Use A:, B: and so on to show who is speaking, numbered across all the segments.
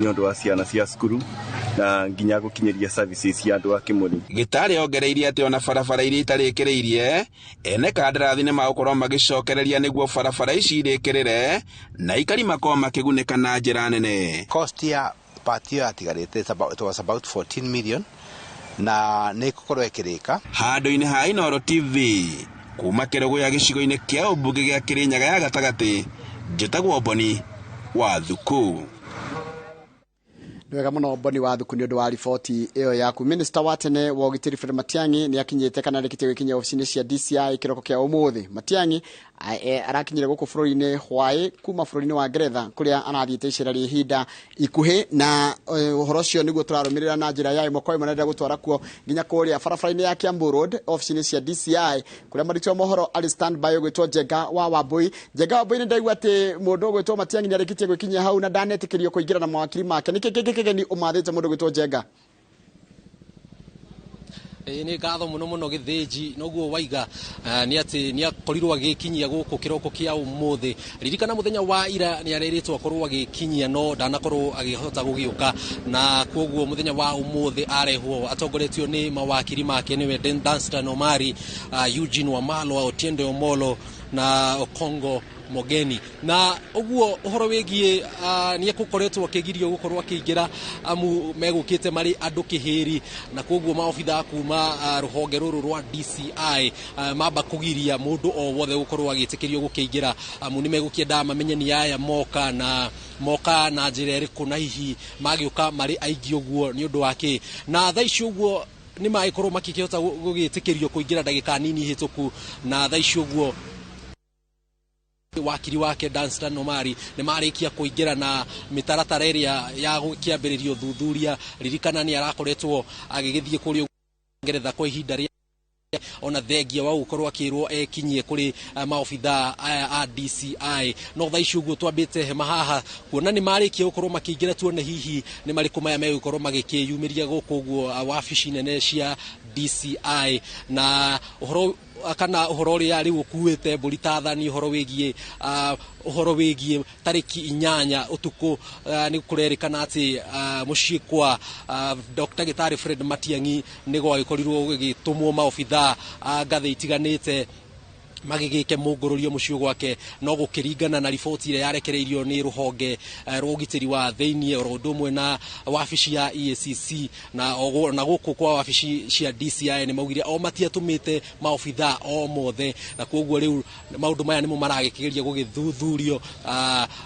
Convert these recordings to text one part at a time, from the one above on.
A: Nĩ ũndũ wa ciana cia cukuru na nginya gũkinyĩria services cia andũ a Kĩmũrĩ.
B: Gĩtarĩ ongereire atĩ ona barabara iria itarĩkĩrĩirie ene kandarathi nĩ magũkorwo magĩcokereria nĩguo barabara ici irĩkĩrĩre na aikari makorwo makĩgunĩka na njĩra nene.
C: Cost ya part ĩyo yatigarĩte it was about 14 million na nĩ ĩgũkorwo ĩkĩrĩka.
B: Handũ-inĩ ha Inooro TV kuma Kĩrũgũya gĩcigo-inĩ kĩa ũmbunge gĩa Kĩrĩnyaga ya gatagatĩ, njĩtagwo Boni wa Thuku.
D: Nĩ wega mũno, Boni wa Thuku, nĩ ũndũ wa riboti ĩyo yaku. Minista wa tene wa ũgitĩri Fred Matiang'i nĩ akinyĩte kana arĩkĩtie gwĩkinyia obici-inĩ cia DCI kĩroko kĩa ũmũthĩ. Matiang'i arakinyire gũkũ bũrũri-inĩ hwaĩ kuma bũrũri-inĩ wa Ngeretha kũrĩa arathiĩte icera rĩa ihinda ikuhĩ, na ũhoro ũcio nĩguo tũrarũmĩrĩra na njĩra ya ĩmwe kwa ĩmwe na ndĩrenda gũtwara kuo nginya kũrĩa barabara-inĩ ya Kiambu Road, obici-inĩ cia DCI, kũrĩa mwandĩki wa mohoro arĩ standby ũgwĩtwo Njenga wa Wambui. Njenga wa Wambui, nĩ ndaigua atĩ mũndũ ũgwĩtwo Matiang'i nĩ arĩkĩtie gwĩkinyia hau na ndanetĩkĩrio kũingĩra na mawakiri make. Nĩkĩ kĩngĩ kĩgeni ũmathĩte mũndũ ũgwĩtwo Njenga?
E: Ĩĩ, nĩ ngatho mũno mũno, Gĩthĩnji. Noguo waiga, nĩ atĩ nĩ akorirwo agĩkinyia gũkũ kĩroko kĩa ũmũthĩ. Ririkana mũthenya wa ira nĩ arerĩtwo akorwo agĩkinyia, no ndanakorwo agĩhota gũgĩũka, na koguo mũthenya wa ũmũthĩ arehwo atongoretio nĩ mawakiri make, nĩwe Danstan Omari, Eugene Wamalwa, Otiende Omolo na Okongo Mogeni. Na ũguo ũhoro wĩgiĩ nĩ ekũkoretwo akĩgirio gũkorwo akĩingĩra, amu megũkĩte marĩ andũ kĩhĩri, na koguo maobitha kuma rũhonge rũrũ rwa DCI mamba kũgiria mũndũ o wothe gũkorwo agĩtĩkĩrio gũkĩingĩra, amu nĩ megũkĩenda mamenye nĩ aya moka na moka na njĩra ĩrĩkũ, na hihi magĩũka marĩ aingĩ ũguo nĩ ũndũ wa kĩ. Na thaa ici ũguo nĩ magĩkorwo makĩhota gũgĩtĩkĩrio kũingĩra ndagĩka nini hĩtũku, na thaa ici ũguo wakiri wake Danstan Omari nĩ marĩkia kũingĩra na mĩtaratara ĩrĩa ya gũkĩambĩrĩria ũthuthuria. Ririkana nĩ arakoretwo agĩgĩthiĩ kũrĩa Ngeretha kwa ihinda rĩa ona thengia wa gũkorwo akĩrwo ekinyie kũrĩ maobitha aya a DCI. No thaa ici ũguo twambĩte hema haha kuona nĩ marĩkia gũkorwo makĩingĩra, tuone hihi nĩ marĩkũ maya megũkorwo magĩkĩyumĩria gũkũ ũguo wabici nene cia DCI, na ũhoro kana ũhoro ũrĩa rĩu ũkuĩte mbũri ta thani, ũhoro wĩgiĩ tarĩki 8 ũtukũ, nĩ kũrerĩkana atĩ mũciĩ kwa Dr. Gĩtarĩ Fred Matiang'i nĩ gwagĩkorirwo gũgĩtũmwo maobitha a ngathĩ itiganĩte magĩgĩke mũngũrũrio mũciĩ gwake. No gũkĩringana na riboti ĩrĩa yarekereirio nĩ rũhonge rwa ũgitĩri wa thĩinĩ oro ũndũ ũmwe na wabici ya EACC na gũkũ kwa wabici cia DCI, nĩ maugire o matiatũmĩte maobitha o mothe, na koguo rĩu maũndũ maya nĩmo maragĩkĩgeria gũgĩthuthurio.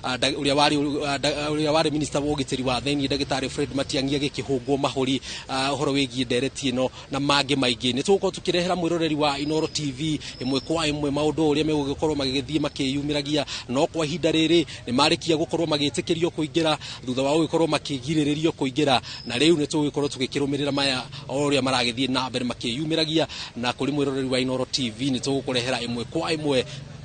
E: Ũrĩa warĩ minister wa ũgitĩri wa thĩinĩ, ndagĩtarĩ Fred Matiang'i, agĩkĩhũngwo mahũri ũhoro wĩgiĩ ndereti ĩno na mangĩ maingĩ. Nĩ tũgũkorwo tũkĩrehera mwĩroreri wa Inooro TV ĩmwe kwa ĩmwe maũndũ ũrĩa megũgĩkorwo magĩgĩthiĩ makĩyumĩragia, no kwa ihinda rĩrĩ nĩ marĩkia gũkorwo magĩtĩkĩrio kũingĩra thutha wa gũgĩkorwo makĩgirĩrĩrio kũingĩra, na rĩu nĩ tũgũgĩkorwo tũgĩkĩrũmĩrĩra maya o ũrĩa maragĩthiĩ na mbere makĩyumĩragia. Na kũrĩ mwĩroreri wa Inooro TV, nĩ tũgũkũrehera ĩmwe kwa ĩmwe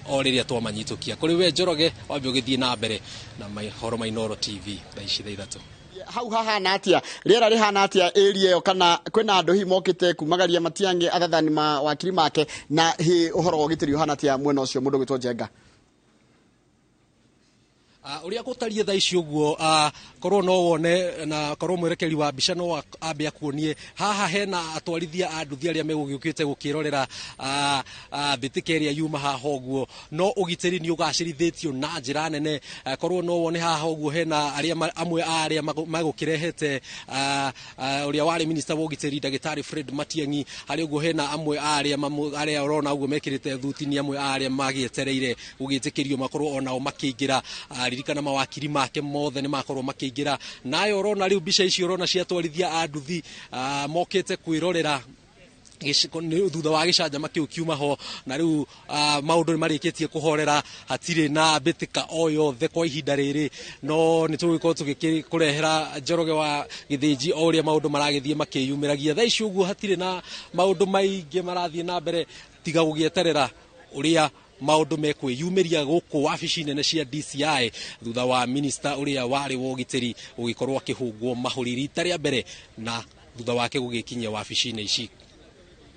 E: o rĩrĩa twamanyitũkia. Kũrĩ we Njoroge, wambe ũgĩthiĩ na mbere na mahoro ma Inooro TV thaa ici thaa 3.
D: Hau hahana atia? Rĩera rĩhana atia area ĩyo, kana kwĩna andũ hihi mokĩte kumagaria Matiang'i athathani ma wakiri make, na hi ũhoro wa ũgitĩri ũhana atia mwena ũcio, mũndũ ũgwĩtwo Njenga?
E: Ũrĩa gũtariĩ thaa ici ũguo, korwo no wone na korwo mwerekeri wa mbica no ambe akuonie haha, hena atwarithia a nduthi arĩa megũgĩũkĩte gũkĩrorera mbĩtĩka ĩrĩa yuma haha ũguo, no ũgitĩri nĩ ũgacĩrithĩtio na njĩra nene. Korwo no wone haha ũguo, hena arĩa amwe a arĩa magũkĩrehete ũrĩa warĩ minister wa ũgitĩri, ndagĩtarĩ Fred Matiang'i. Harĩa ũguo hena amwe a arĩa arĩa ũrona ũguo mekĩrĩte thuti nĩ amwe a arĩa magĩetereire gũgĩtĩkĩrio makorwo onao makĩingĩra. Ririkana mawakiri make mothe nĩ makorwo makĩingĩra. Nayo ũrona rĩu mbica icio ũrona ciatwarithia a nduthi mokĩte kwĩrorera thutha wa gĩcanjama kĩu kiuma ho, na rĩu maũndũ nĩ marĩkĩtie kũhorera, hatirĩ na mbĩtĩka o yothe kwa ihinda rĩrĩ. No nĩ tũgũgĩkorwo tũgĩkũrehera, Njoroge wa Gĩthĩnji, o ũrĩa maũndũ maragĩthiĩ makĩyumĩragia. Thaa ici ũguo hatirĩ na maũndũ maingĩ marathiĩ na mbere tiga gũgĩeterera ũrĩa maũndũ mekwĩyumĩria gũkũ wabici nene cia DCI thutha wa minista ũrĩa warĩ wa ũgitĩri gũgĩkorwo akĩhũngwo mahũri rita rĩa mbere na thutha wake gũgĩkinyia wabici-inĩ ici.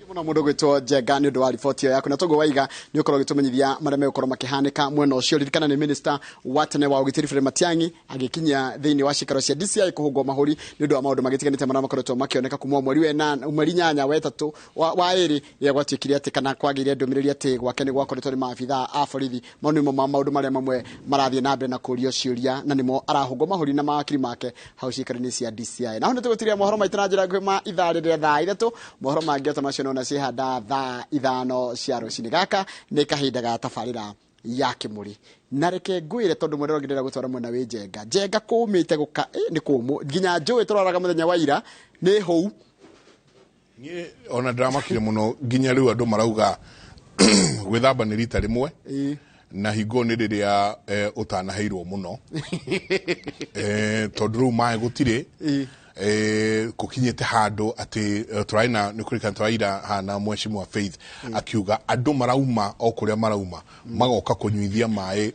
D: Muno mundu gwitwo Njenga ni undu wa riboti iyo yaku, na toguo waiga ni ukorwo gitumenyithia maria megukorwo makihanika mwena ucio. Ririkana ni minister wa tene wa ugitiri Fred Matiang'i agikinya thiini wa cikaro cia DCI kuhungwo mahuri ni undu wa maundu magitiganite maria makoretwo makioneka kuma mweri wena mweri nyanya wetatu wa iri rĩrĩa gwatuĩkire atĩ kana kwagĩire ndũmĩrĩri atĩ gwake nĩ gwakoretwo nĩ maabithaa a borithi. Mau nĩmo ma maũndũ marĩa mamwe marathiĩ na mbere na kũrio ciũria, na nĩmo arahũngwo mahũri na mawakiri make hau cikaro-inĩ cia DCI. Na hau nĩtũgũtiria mohoro maitũ na njĩra nguhĩ ma ithaa rĩrĩa thaa 3. Mohoro mangĩ ota macio nona ciĩhanda thaa 5 cia rũcinĩ. Gaka nĩ kahinda ga tabarĩra ya Kĩmũrĩ, na reke ngwĩre tondũ mwena ũrĩa ndĩrenda gũtwara mwena wĩ Njenga. Njenga kũmĩte gũka nĩ kũmũ nginya njũĩ tũroraga mũthenya wa ira nĩ hũu.
F: Niĩ ona ndĩramakire mũno nginya rĩu andũ marauga gwĩthamba nĩ rita rĩmwe na hingo nĩ rĩrĩa ũtanaheirwo mũno, tondũ rĩu maĩ gũtirĩ, gũkinyĩte handũ atĩ tũrarĩ na nĩ kũririkana tũraira hana mheshimiwa Faith akiuga andũ marauma o kũrĩa marauma magoka kũnyuithia maĩ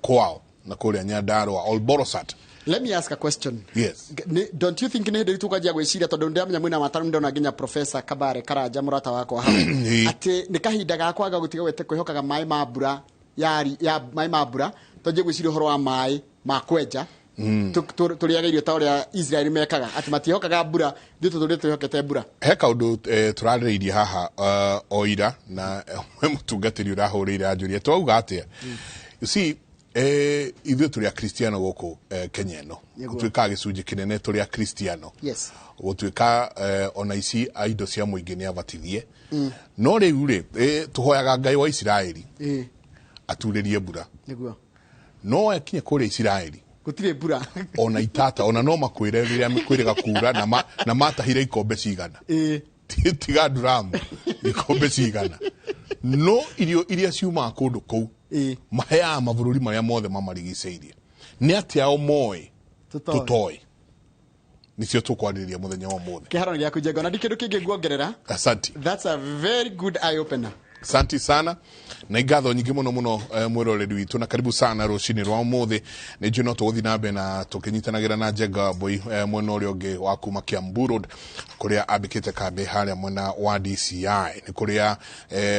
F: kwao na kũrĩa Nyandarua Olborosat.
D: Let me ask a question.
F: Yes.
D: Don't you think nĩ hĩndĩ tũkanjia gwĩciria, tondũ ndĩramenya mwĩna mataro, ndĩrona nginya Professor Kabare Karanja mũrata wakwa hau, atĩ nĩ kahinda ga kwaga gũtiga gwete kwĩhokaga maĩ ma mbura ya maĩ ma mbura, twanjie gwĩciria ũhoro wa maĩ ma kwenja, tũrĩage irio ta ũrĩa Israel mekaga, atĩ matiĩhokaga mbura, ithuĩ tũtũrĩte twĩhokete mbura.
F: He kaũndũ tũrarĩrĩirie haha o ira na mũtungatĩri ũrahũrĩire anjũria twauga atĩa. You see, ithuĩ tũrĩ akristiano gũkũ Kenya ĩno, gũtuĩkaga gĩcunjĩ kĩnene tũrĩ akristiano. Gũtuĩka ona ici a indo cia mũingĩ nĩ abatithie, no rĩu rĩ tũhoyaga Ngai wa Isiraeli aturĩrie mbura. No akinye kũrĩa Isiraeli
D: gũtirĩ mbura,
F: ona itata ona no makwĩre rĩrĩa kwĩrĩga kura na matahire ikombe cigana, tiga nduramu ikombe cigana, no irio iria ciumaga kũndũ kũu maheaga mabũrũri marĩa mothe mamarigicĩirie. Nĩ atĩa o moĩ tũtoĩ? Nĩcio tũkwarĩrĩria mũthenya wa ũmũthĩ.
D: Kĩharo nĩ gĩaku Njenga, na ndi kĩndũ kĩngĩ nguongerera.
F: Asante.
D: That's a very good eye opener.
F: Asante sana na ingatho nyingĩ mũno mũno, mwĩroreri witũ, na karibu sana rũcinĩ rwa ũmũthĩ. Nĩ njũĩ no tũgũthiĩ na mbere na tũkĩnyitanagĩra na Njenga Mbui mwena ũrĩa ũngĩ wa kuma Kiambu Road kũrĩa ambĩkĩte kambĩ harĩa mwena wa DCI, nĩ kũrĩa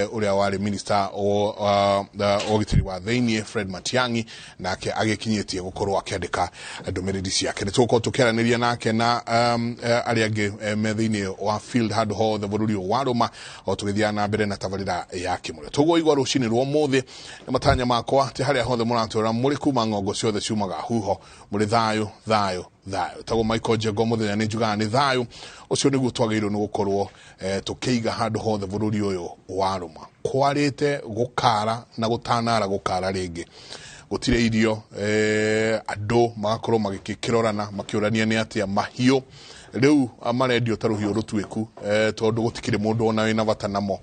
F: ũrĩa warĩ minister wa ũgitĩri wa thĩiniĩ Fred Matiang'i nake agĩkinyĩtie gũkorwo akĩandĩka ndũmĩrĩri ciake. Nĩ tũgũkorwo tũkĩaranĩria nake na arĩa angĩ me thĩiniĩ wa field handũ hothe bũrũri ũyũ wa Rũma o tũgĩthiaga na mbere na tabarĩra ya Kĩmũrĩ. Tũguo igua rũcinĩ rwa ũmũthĩ nĩ matanya makwa atĩ harĩa hothe mũratũra mũrĩ kuma ng'ongo ciothe ciumaga huho mũrĩ thayũ thayũ thayũ. Tagwo Michael Njenga mũthenya nĩ njugaga nĩ thayũ ũcio nĩguo twagĩrĩirwo nĩ gũkorwo tũkĩiga handũ hothe bũrũri ũyũ wa Rũma. Kwarĩte gũkara na gũtanara gũkara rĩngĩ, gũtirĩ irio, andũ magakorwo magĩkĩrorana makĩũrania nĩ atĩa mahiũ rĩu marendio ta rũhiũ rũtuĩku, tondũ gũtikĩrĩ mũndũ ona wĩna bata namo.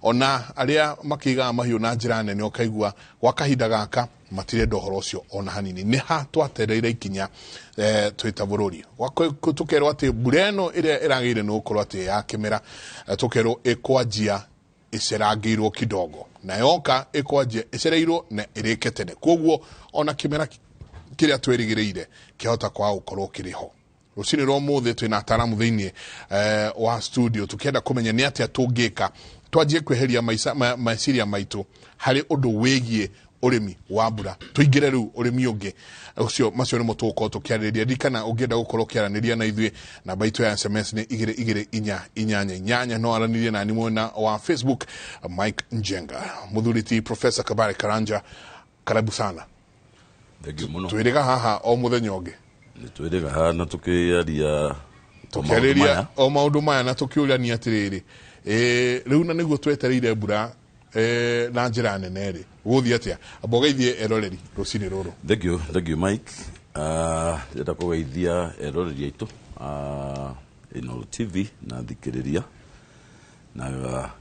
F: Ona arĩa makĩigaga mahiũ na njĩra nene ũkaigua gwa kahinda gaka matirenda ũhoro ũcio ona hanini. Nĩ ha twatereire ikinya twĩ ta bũrũri? Tũkerwo atĩ mbura ĩno ĩrĩa ĩragĩire nĩ gũkorwo atĩ ya kĩmera, tũkerwo ĩkwanjia ĩcerangĩirwo kidogo na yoka ĩkwanjia ĩcereirwo na ĩrĩke tene, koguo ona kĩmera kĩrĩa twĩrĩgĩrĩire kĩahota kwaga gũkorwo kĩrĩ ho. Rũcinĩ rwa ũmũthĩ twĩna ataramu thĩiniĩ wa studio tũkĩenda kũmenya nĩ atĩa tũngĩka twanjie kweheria meciria maitũ harĩ ũndũ wĩgiĩ ũrĩmi wa mbura, tũingĩre rĩu ũrĩmi ũngĩ ũcio. Macio nĩmo tũgũkorwo tũkĩarĩrĩria. Ririkana ũngĩenda gũkorwo ũkĩaranĩria na ithuĩ, namba itũ ya SMS nĩ 22488. No aranĩrie nani mwena wa Facebook Mike Njenga. Mũthuri ti Professor Kabare Karanja, karibu sana.
G: Thengiũ mũno.
F: Twĩrĩga haha o mũthenya ũngĩ.
G: Nĩ twĩrĩga haha na tũkĩaria o maũndũ
F: tũkĩarĩria
G: maya.
F: O maũndũ maya na tũkĩũrania atĩrĩrĩ, rĩu na nĩguo twetereire mbura na njĩra nene rĩ, gũgũthiĩ atĩa? Amba ũgeithie eroreri rũcinĩ rũrũ.
G: Thengiũ, thengiũ Mike. Ndĩrenda kũgeithia eroreri aitũ Inooro TV na thikĩrĩria, na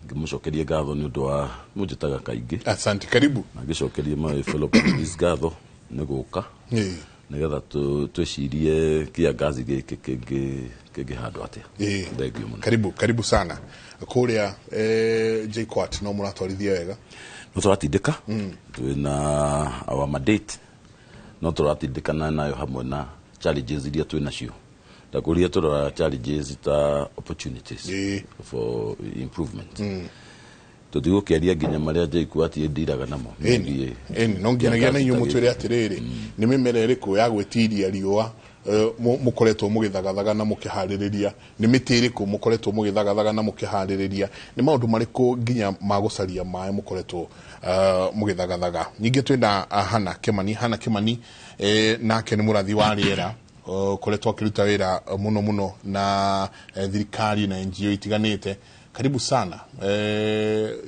G: ngĩmũcokeria ngatho nĩ ũndũ wa mũnjĩtaga kaingĩ.
F: Asante, karibu.
G: Na ngĩcokeria my fellow panelists ngatho nĩ gũka nĩgetha twĩcirie kĩangazi gĩkĩ kĩngĩhandwo atĩa. Thengiũ mũno.
F: Karibu, karibu sana. Kũrĩa JKUAT no mũratwarithia wega?
G: No tũratindĩka, twĩna our mandate, no tũratindĩkana nayo hamwe na challenges iria twĩ nacio. Ndakũria tũroraga challenges ta opportunities
F: Ĩĩ.
G: for improvement. Tũtigũkĩaria nginya marĩa JKUAT ĩndiraga namo
F: Ĩni, ĩni no nginyagia na inyuĩ mũtwĩre atĩrĩrĩ, nĩ mĩmera ĩrĩkũ ya gwĩtiria riũa mũkoretwo mũgĩthagathaga na mũkĩharĩrĩria, nĩ mĩtĩ ĩrĩkũ mũkoretwo mũgĩthagathaga na mũkĩharĩrĩria, nĩ maũndũ marĩkũ nginya ma gũcaria maĩ mũkoretwo mũgĩthagathaga. Ningĩ twĩna Hannah Kimani. Hannah Kimani nake nĩ mũrathi wa rĩera ũkoretwo akĩruta wĩra mũno mũno na thirikari na NGO itiganĩte. Karibu sana.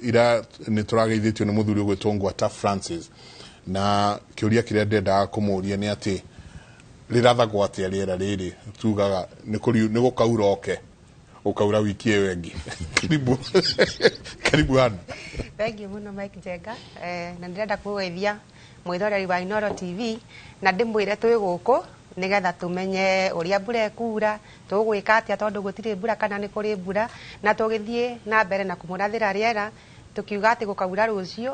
F: Ira nĩ tũrageithĩtio nĩ mũthuri ũgwĩtwo Ngwata Francis, na kĩũria kĩrĩa ndendaga kũmũria nĩ atĩ rĩrathagwo atĩa rĩera rĩrĩ tugaga nĩ gũkaura oke gũkaura wiki ĩyo ĩngĩ. Karibu, karibu Hannah.
H: Thank you mũno Mike Njenga, na ndĩrenda kũgeithia mwĩroreri wa Inooro TV na ndĩmwĩre twĩ gũkũ nĩgetha tũmenye ũrĩa mbura ĩkura, tũgwĩka atĩa tondũ gũtirĩ mbura kana nĩ kũrĩ mbura, na tũgĩthiĩ na mbere na kũmũrathĩra rĩera tũkiuga atĩ gũkaura rũciũ.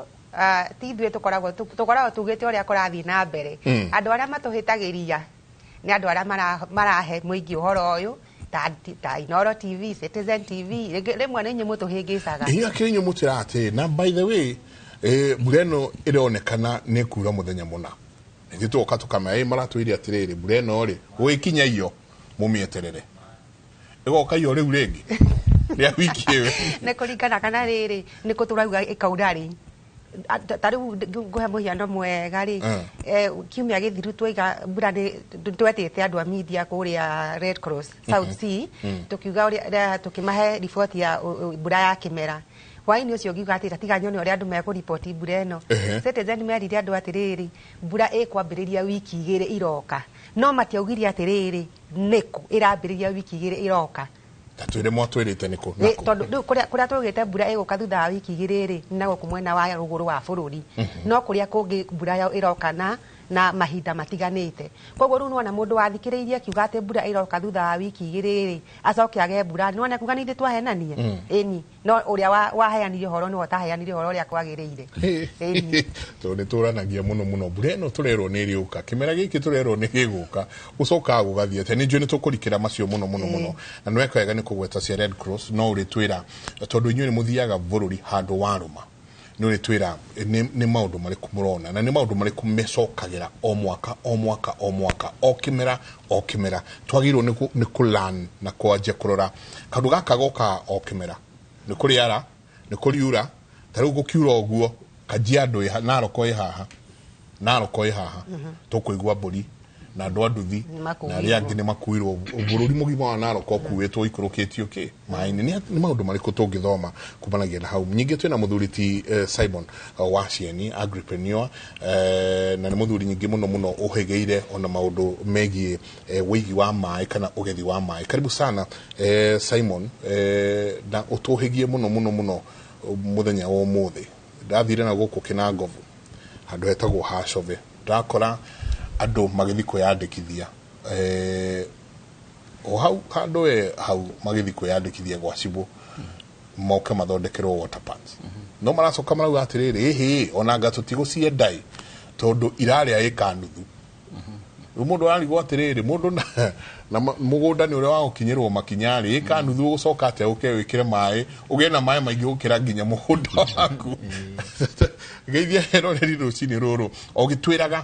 H: Ti ithuĩ tũkoragwo tugĩte ũrĩa kũrathiĩ na mbere. Andũ arĩa matũhĩtagĩria nĩ andũ arĩa marahe mũingĩ ũhoro ũyũ ta Inooro TV, Citizen TV, rĩmwe nĩ inyuĩ mũtũhĩngĩcaga.
F: Inyuĩ akĩrĩ inyuĩ mũtĩra atĩ na by the way mbura ĩno ĩronekana nĩ kura mũthenya mũna, ithuĩ tũgoka tũkamenya maratwĩire atĩrĩrĩ mbura ĩno rĩ gũgĩkinya iyo mũmĩeterere ĩgoka iyo rĩu rĩngĩ rĩa wiki ĩyo.
H: Nĩ kũringana kana rĩrĩ nĩ kũ tũrauga ĩkaura rĩ. Ta rĩu ngũhe mũhiano mwega rĩ, kiumia gĩthiru twaiga mbura nĩ twetĩte andũ a media kũrĩa Red Cross South Sea, tũkiuga ũrĩa tũkĩmahe riboti ya mbura ya kĩmera. Hwaĩ-inĩ ũcio ngiuga atĩ tiga nyone ũrĩa andũ mekũriboti mbura ĩno. Citizen merire andũ atĩrĩrĩ mbura ĩkwambĩrĩria wiki igĩrĩ iroka, no matiaugire atĩrĩrĩ nĩkũ ĩrambĩrĩria wiki igĩrĩ iroka.
F: Ta twĩre mwatwĩrĩte nĩkũ?
H: Tondũ rĩu kũrĩa twaugĩte mbura ĩgũka thutha wa wiki igĩrĩ rĩ na gũkũ mwena wa rũgũrũ wa bũrũri, no kũrĩa kũngĩ mbura ĩroka na mahinda matiganĩte. Koguo rĩu nĩwona mũndũ wathikĩrĩirie akiuga atĩ mbura ĩroka thutha wa wiki igĩrĩ rĩ acoke age mbura, nĩwona kuga nĩ ithuĩ twahenania. Ĩni, no ũrĩa waheanire ũhoro nĩwe ũtaheanire ũhoro ũrĩa kwagĩrĩire. Ĩni,
F: tondũ nĩ tũranagia mũno mũno mbura ĩno tũrerwo nĩ ĩrĩũka, kĩmera gĩkĩ tũrerwo nĩ gĩgũka, gũcokaga gũgathiĩ atĩa? Nĩ njũĩ nĩ tũkũrikĩra macio mũno mũno mũno, na nĩ weka wega nĩ kũgweta cia Red Cross. No ũrĩtwĩra tondũ inyuĩ nĩ mũthiaga bũrũri handũ warũma, nĩ ũrĩtwĩra nĩ maũndũ marĩkũ mũrona na nĩ maũndũ marĩkũ mecokagĩra o mwaka o mwaka o mwaka o kĩmera o kĩmera. Twagĩrĩirwo nĩ kũ-learn na kwanjia kũrora kaũndũ gaka gokaga o kĩmera, nĩ kũrĩara nĩ kũriura. Ta rĩu gũkiura ũguo Kajiado ĩ Narok ĩ haha, Narok ĩ haha, tũkũigua mbũri na andũ a nduthi na arĩa angĩ nĩ makuirwo. Bũrũri mũgima wa Narok ũkuĩtwo ũikũrũkĩtio kĩ maĩ-inĩ. Nĩ maũndũ marĩkũ tũngĩthoma kumanagia na hau? Ningĩ twĩna mũthuri ti Simon wa Cieni, agripreneur, na nĩ mũthuri nyingĩ mũno mũno ũhĩgĩire ona maũndũ megiĩ wĩigi wa maĩ kana ũgethi wa maĩ. Karibu sana Simon, na ũtũhĩgie mũno mũno mũno mũthenya wa ũmũthĩ. Ndathire na gũkũ Kĩnangobu handũ hetagwo Hacove, ndakora andũ magĩthiĩ kwĩyandĩkithia o hau handũ hau magĩthiĩ kwĩyandĩkithia gwa cibũ moke mathondekerwo water pans. No maracoka marauga atĩrĩrĩ, ĩhĩ ona anga tũtigũcienda ĩ tondũ irarĩa ĩka nuthu. Rĩu mũndũ ararigwo atĩrĩrĩ, mũndũ na mũgũnda nĩ ũrĩa wa gũkinyĩrwo makinya rĩ, ĩka nuthu ũgũcoka atĩa ũke wĩkĩre maĩ ũgĩe na maĩ maingĩ gũkĩra nginya mũgũnda waku. Geithia eroreri rũcinĩ rũrũ o gĩtwĩraga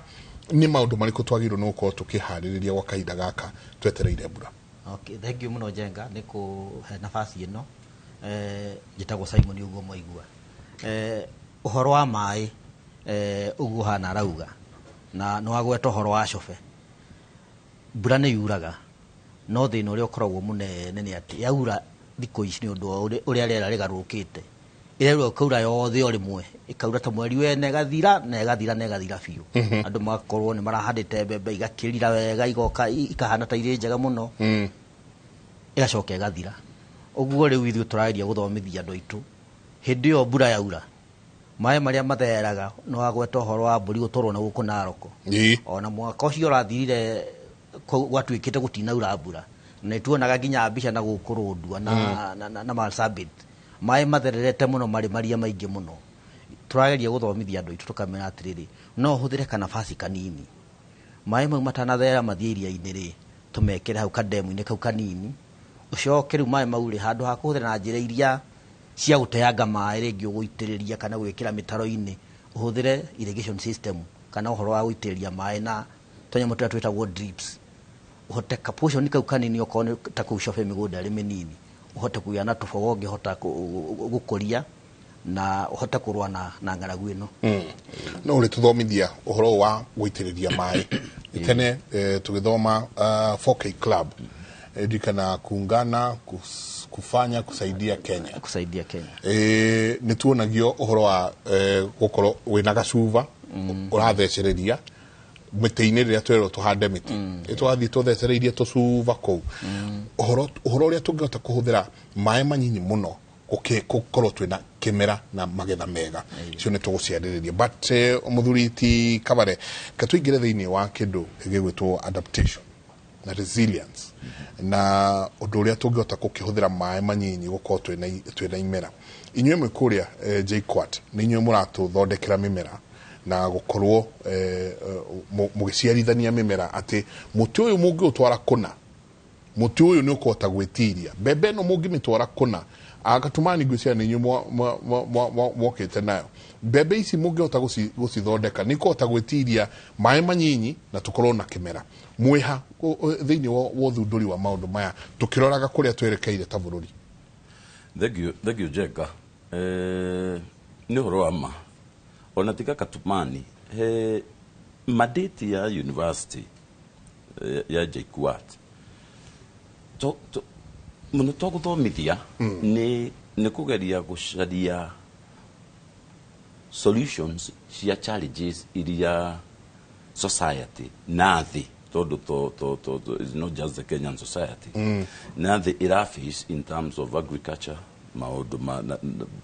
F: nĩ maũndũ marĩkũ twagĩrĩirwo nĩ gũkorwo tũkĩharĩrĩria gwa kahinda gaka twetereire mbura.
I: Okay, thank you mũno Njenga nĩ kũhe nafasi ĩno. Njĩtagwo Simon ũguo mwaigua. Ũhoro wa maĩ ũguo hana arauga na nĩ wagweta ũhoro wa cobe. Mbura nĩ yuraga no thĩna ũrĩa ũkoragwo mũnene nĩ atĩ yaura thikũ ici nĩ ũndũ wa ũrĩa rĩera rĩgarũrũkĩte, ĩraura ĩkaura yothe o rĩmwe, ĩkaura ta mweri wene ĩgathira na ĩgathira na ĩgathira biũ. Andũ magakorwo nĩ marahandĩte mbembe igakĩrira wega igoka ikahana ta irĩ njega mũno, ĩgacoka ĩgathira. Ũguo rĩu ithuĩ tũrageria gũthomithia andũ aitũ hĩndĩ ĩyo mbura yaura maĩ marĩa mathereraga nĩ wagweta ũhoro wa mbũri gũtwarwo na gũkũ Narok. Ona mwaka ũcio ũrathirire gwatuĩkĩte gũtinaura mbura, na nĩtuonaga nginya mbica na gũkũ Rũndua na Marsabit maĩ mathererete mũno marĩ maria maingĩ mũno. Tũrageria gũthomithia andũ aitũ tũkamera atĩrĩrĩ, no ũhũthĩre kanabasi kanini maĩ mau matanatherera mathiĩ iria-inĩ rĩ, Tũmekĩre hau kademu-inĩ kau kanini, ũcoke rĩu maĩ mau rĩ, handũ ha kũhũthĩra na njĩra iria cia gũteanga maĩ, rĩngĩ ũgũitĩrĩria kana gwĩkĩra mĩtaro-inĩ, ũhũthĩre irrigation system kana ũhoro wa gũitĩrĩria maĩ na tũnyamũ tũrĩa twĩtagwo drips, ũhote ka portion kau kanini, okorwo nĩ ta kũu Cobe mĩgũnda ĩrĩ mĩnini, ũhote kũgĩa na tũboga ũngĩhota gũkũria na ũhote kũrũa na ng'aragu ĩno.
F: No ũrĩ tũthomithia ũhoro wa gũitĩrĩria maĩ. Tene tũgĩthoma 4K Club, ndirikana kuungana kufanya kusaidia Kenya.
I: Kusaidia Kenya.
F: Nĩ tuonagio ũhoro wa gũkorwo wĩna gacuba ũrathecereria mĩtĩ-inĩ rĩrĩa twerwo tũhande mĩtĩ. Twathiĩ tũthecereirie tũcuba kũu, ũhoro ũrĩa tũngĩhota kũhũthĩra maĩ manyinyi mũno gũkorwo twĩna kĩmera na magetha mega, icio nĩ tũgũciarĩrĩria. But mũthuri ti Kabare, ka tũingĩre thĩinĩ wa kĩndũ gĩgwĩtwo adaptation na resilience na ũndũ ũrĩa tũngĩhota gũkĩhũthĩra maĩ manyinyi gũkorwo twĩna imera. Inyuĩ mwĩ kũrĩa JKUAT, nĩ inyuĩ mũratũthondekera mĩmera na gũkorwo mũgĩciarithania mĩmera, atĩ mũtĩ ũyũ mũngĩũtwara kũna, mũtĩ ũyũ nĩ ũkũhota gwĩtiria mbembe ĩno mũngĩmĩtwara kũna. Agatumani, ngwĩciria nĩ inyuĩ mwokĩte nayo. Mbembe ici mũngĩhota gũcithondeka nĩ ikũhota gwĩtiria maĩ manyinyi na tũkorwo na kĩmera. Mwĩha thĩinĩ wa ũthundũri wa maũndũ maya, tũkĩroraga kũrĩa twerekeire ta bũrũri?
G: Thank you, thank you, Jenga. Nĩ ũhoro wa ma, ona tiga Katumani, he mandate ya university ya JKUAT to mũno to gũthomithia, nĩ kũgeria gũcaria solutions cia challenges iria society na thĩ, tondũ to it's not just the Kenyan society, na thĩ ĩra face in terms of agriculture, maũndũ ma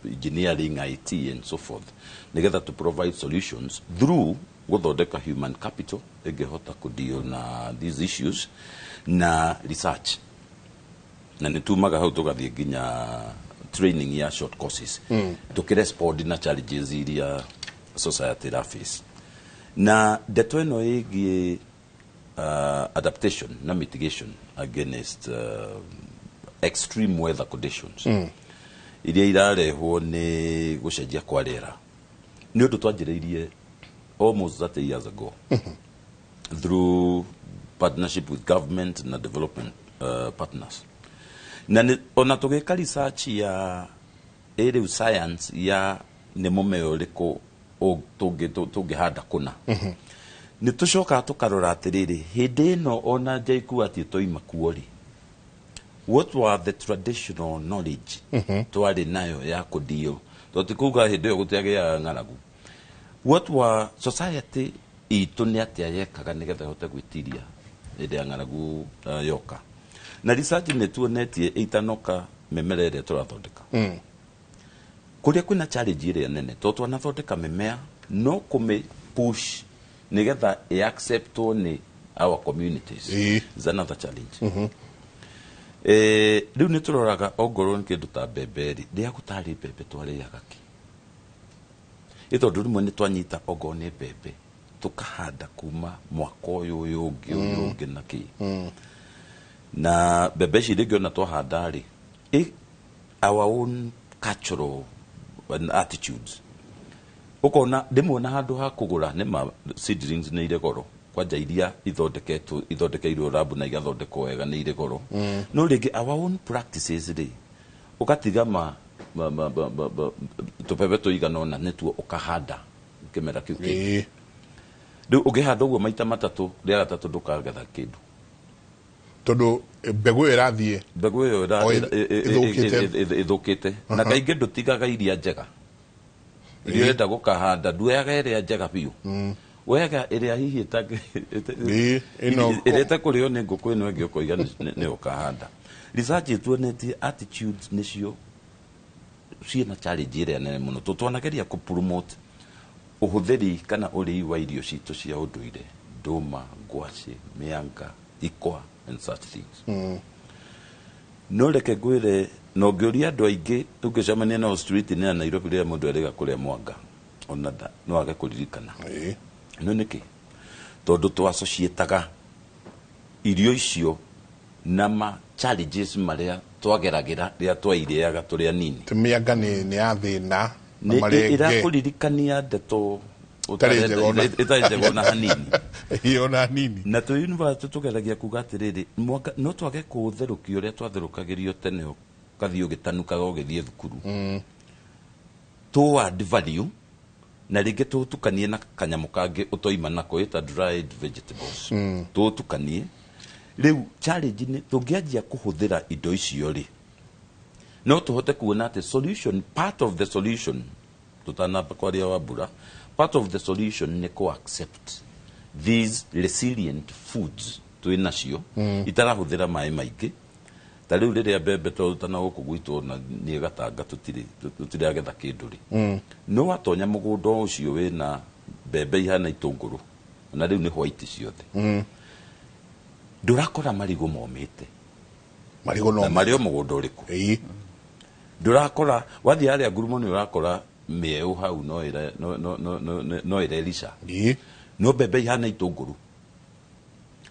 G: engineering, IT and so forth, nigetha to provide solutions through gũthondeka human capital ĩngĩhota kũdeal na these issues na research. Na nĩ tumaga hau tũgathiĩ nginya training ya short courses, tũkĩrespond na challenges iria society ĩra face. Na ndeto ĩno ĩgiĩ adaptation na mitigation against extreme weather conditions iria irarehwo nĩ gũcenjia kwa rĩera, nĩ ũndũ twanjĩrĩirie almost 30 years ago through partnership with government na development partners. Na ona tũgĩka research ya ĩrĩu science ya nĩ mũmera ũrĩkũ tũngĩhanda kũna, nĩ tũcokaga tũkarora atĩrĩrĩ, hĩndĩ ĩno ona JKUAT tũima kuo rĩ, what were the traditional knowledge twarĩ nayo ya kũdeal? Tondũ ti kuga hĩndĩ ĩyo gũtiagĩaga ng'aragu. What were society itũ nĩ atĩa yekaga nĩgetha ĩhote gwĩtiria hĩndĩ ya ng'aragu yoka? Na research nĩ tuonetie ĩitanoka mĩmera ĩrĩa tũrathondeka kũrĩa kwĩna challenge ĩrĩa nene, tondũ twanathondeka mĩmea no kũmĩ push nĩgetha ĩ-acceptwo nĩ our communities is another challenge. Rĩu nĩ tũroraga ongorwo nĩ kĩndũ ta mbembe rĩ, rĩrĩa gũtarĩ mbembe twarĩaga kĩ? Ĩ tondũ rĩmwe nĩ twanyita ongorwo nĩ mbembe tũkahanda kuma mwaka ũyũ, ũyũ ũngĩ, ũyũ ũngĩ na kĩ, na mbembe ici rĩngĩ ona twahanda rĩ, our own cultural attitudes, ũkona rĩmwe na handũ ha kũgũra, nĩ ma seedlings nĩ irĩ goro, kwanja iria ithondeketwo, ithondekeirwo rabu na igathondekwo wega nĩ irĩ goro, no rĩngĩ our own practices rĩ, ũgatiga ma tũbebe tũigana ũna nĩtuo ũkahanda kĩmera kĩu kĩngĩ. Rĩu ũngĩhanda ũguo maita matatũ, rĩa gatatũ ndũkagetha kĩndũ.
F: Tondũ mbegũ ĩyo ĩrathiĩ
G: mbegũ ĩyo
F: O ĩthũkĩte.
G: Ĩthũkĩte. Na kaingĩ ndũtigaga iria njega iria ũrenda gũkahanda, nduoyaga ĩrĩa njega biũ, woyaga ĩrĩa hihi
F: ĩno
G: ĩrĩa ĩtekũrĩo nĩ ngũkũ ĩno ĩngĩ, ũkoiga nĩ ũkahanda. Research ĩtuonetie attitudes nĩcio ciĩna challenge ĩrĩa nene mũno, tondũ twanageria kũ promote ũhũthĩri kana ũrĩi wa irio citũ cia ũndũire, ndũma, ngwacĩ, mĩanga, ikwa and such things. No reke ngwĩre, na ũngĩũria andũ aingĩ ũngĩcemania nao street-inĩ ya Nairobi, rĩrĩa mũndũ erĩga kũrĩa mwanga, ona no age kũririkana. No nĩkĩ? Tondũ twassociataga irio icio Na ma challenges marĩa twageragĩra rĩrĩa twairĩaga tũrĩ anini.
F: Mĩanga nĩ ya thĩna na
G: nĩ
F: marenge.
G: Ĩrakũririkania ndeto
F: Ĩtarĩ njega
G: ĩtarĩ njega ona hanini.
F: Ĩĩ, ona nini.
G: Na twĩ university tũgeragia kuga atĩrĩrĩ, mwanga no twage kũũtherũkia ũrĩa twatherũkagĩrio tene, ũgathiĩ ũgĩtanukaga ũgĩthiĩ thukuru, tũ add value na rĩngĩ tũtukanie na kanyamũ kangĩ ũtoima nako ĩta dried vegetables, tũtukanie. Rĩu challenge nĩ tũngĩanjia kũhũthĩra indo icio rĩ, no tũhote kuona atĩ solution, part of the solution, tũtanamba kwaria wa mbura, part of the solution nĩ kũ accept these resilient foods twĩ nacio itarahũthĩra maĩ maingĩ. Ta rĩu rĩrĩa mbembe twarutana gũkũ gwitũ na nĩ gatanga tũtirĩ tũtiragetha kĩndũ rĩ, no watonya mũgũnda ũcio wĩna mbembe ihana itũngũrũ na rĩu nĩ white ciothe, ndũrakora marigũ momĩte.
F: Marigũ no
G: na marĩ o mũgũnda ũrĩkũ. Ndũrakora wathiĩ harĩa ngurumo nĩ ũrakora mĩeũ hau no ĩre- no- no- no- no- no- no ĩrerica, no mbembe ihana itũngũrũ,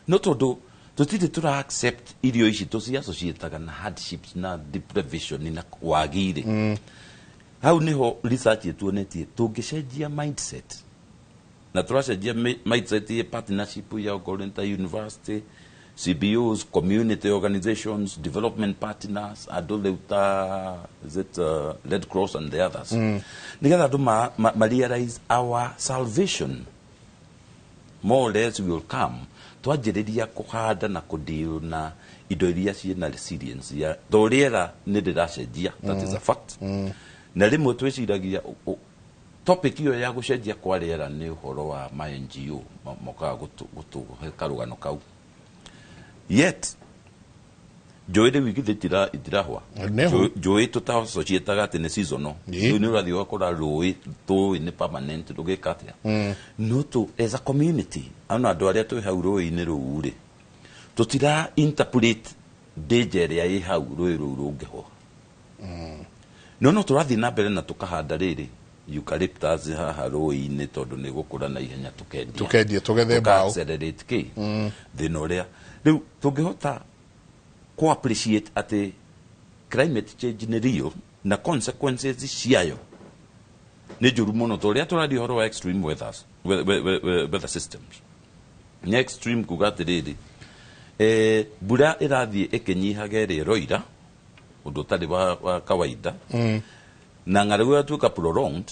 G: no tondũ tũtirĩ tũra accept irio ici tũciassociataga na hardships na deprivation na wagirĩ. Hau niho research ĩtuonetie tũngĩcenjia mindset, na tũracenjia mindset ya partnership ya okorwo nĩ ta university, CBOs, community organizations, development partners, andũ rĩu ta, is it Red Cross and the others, nĩgetha andũ ma realize our salvation more or less will come twanjĩrĩria kũhanda na kũdeal na indo iria ciĩna resilience ya to rĩera nĩ rĩracenjia. That is a fact. Na rĩmwe twĩciragia topic ĩyo ya gũcenjia kwa rĩera nĩ ũhoro wa ma NGO mokaga gũtũhe karũgano kau, yet njũĩ rĩu githĩ itirahwa?
F: Nĩho.
G: Njũĩ tũtassociataga atĩ nĩ seasonal, rĩu nĩ ũrathiĩ ũgakora rũĩ tũĩ nĩ permanent, rũgĩka atĩa? No tũ as a community, ona andũ arĩa twĩ hau rũĩ-inĩ rũu rĩ, tũtira interpret danger ĩrĩa ĩ hau rũĩ rũu rũngĩhwa, no tũrathiĩ na mbere na tũkahanda rĩrĩ eucalyptus haha rũĩ-inĩ tondũ nĩ gũkũra na ihenya, tũkendia.
F: Tũkendia, tũgethe
G: Tũka
F: mbaũ.
G: Accelerate kĩ thĩna ũrĩa rĩu tũngĩhota kũ appreciate atĩ climate change nĩ real na consequences ciayo nĩ njũru mũno, ta ũrĩa tũraria ũhoro wa extreme weathers, weather systems nĩ extreme, kuga atĩrĩrĩ, mbura ĩrathiĩ ĩkĩnyihaga ĩrĩa ĩroira, ũndũ ũtarĩ wa kawaida, na ng'aragu yatuĩka prolonged.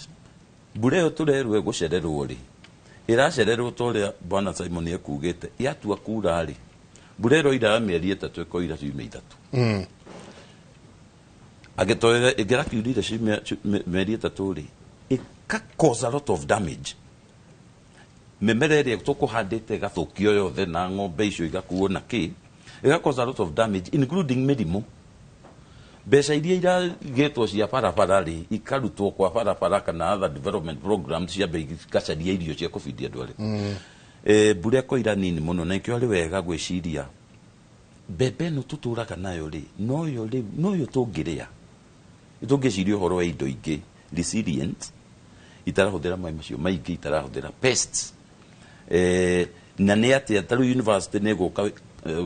G: Mbura ĩyo tũrerwo ĩgũcererwo rĩ, ĩracererwo ta ũrĩa bwana Simon ekugĩte, yatua kura rĩ, mbura ĩroira ya mĩeri 3 ĩkoira ciumia 3, angĩtoera ĩngĩrakiurire mĩeri 3 rĩ, ĩka cause a lot of damage, mĩmera ĩrĩa tũkũhandĩte ĩgathũkio yothe na ng'ombe icio igakuo na kĩ, ĩga cause a lot of damage, including mĩrimũ. Mbeca iria iragĩtwo cia barabara rĩ, ikarutwo kwa barabara kana other development programs, ciambe igacaria irio cia kũbindia andũ arĩkũ. Mbura ĩkoira nini mũno, na ikĩo arĩ wega gwĩciria mbembe ĩno tũtũraga nayo rĩ, noyo rĩu noyo tũngĩrĩa, tũngĩciria ũhoro wa indo ingĩ resilient itarahũthĩra maĩ macio maingĩ, itarahũthĩra pests, na nĩ atĩa ta rĩu university nĩ ĩgũka,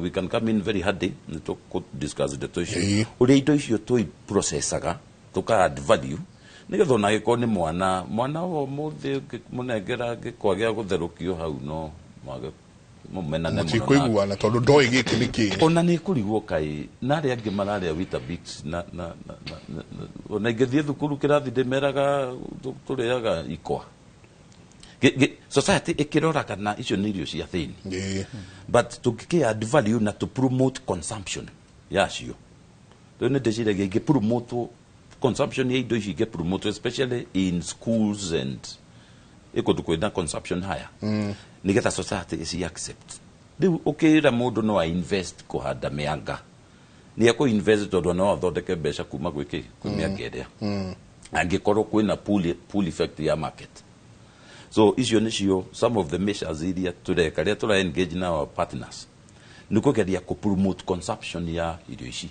G: we can come in very handy nĩ tũkũ discuss ndeto icio, ũrĩa indo icio tũi processaga tũka add value, nĩgetha ona angĩkorwo nĩ mwana wa ũmũthĩ ũngĩmũnengera gĩkwa gĩa gũtherũkio hau, no mwage mũmenane mũno nake.
F: Mũtikũiguana tondũ ndoĩ gĩkĩ nĩ kĩ.
G: Ona nĩ kũrigwo kaĩ na arĩa angĩ mararĩa Weetabix na ona ingĩthiĩ thukuru kĩrathi ndĩmeraga tũrĩaga ikwa. Society ĩkĩroraga na icio nĩ irio cia thĩni, but tũngĩkĩ add value na to promote consumption yacio, rĩu nĩ ndĩciragia ingĩ promote consumption ya indo ici, ingĩ promote especially in schools and ĩkũndũ kwĩna consumption higher, nĩgetha society ĩci accept. Rĩu ũkĩra mũndũ no a invest kũhanda mĩanga, nĩ ekũ invest tondũ no athondeke mbeca kuma gwĩ kĩ, kwĩ mĩanga ĩrĩa, angĩkorwo kwĩna pull effect ya market. So icio nĩcio some of the measures iria tũreka rĩrĩa tũra engage na our partners, nĩ kũgeria kũ promote consumption ya irio ici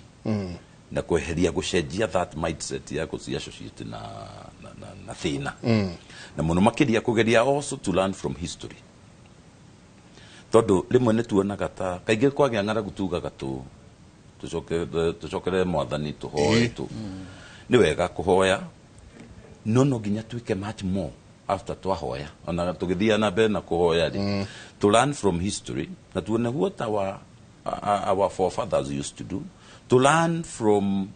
G: na kweheria gũcenjia that mindset ya gũci associate na thĩna, na mũno makĩria kũgeria also to learn from history, tondũ rĩmwe nĩ tuonaga ta kaingĩ kwagĩa ng'aragu tugaga tũ Tũcokerere Mwathani, tũhoe tu. Nĩ wega kũhoya, no nginya twĩke much more after twahoya. Ona tũgĩthiĩ na mbere na kũhoya rĩ, to learn from history na tuone what our forefathers used to do, to learn from,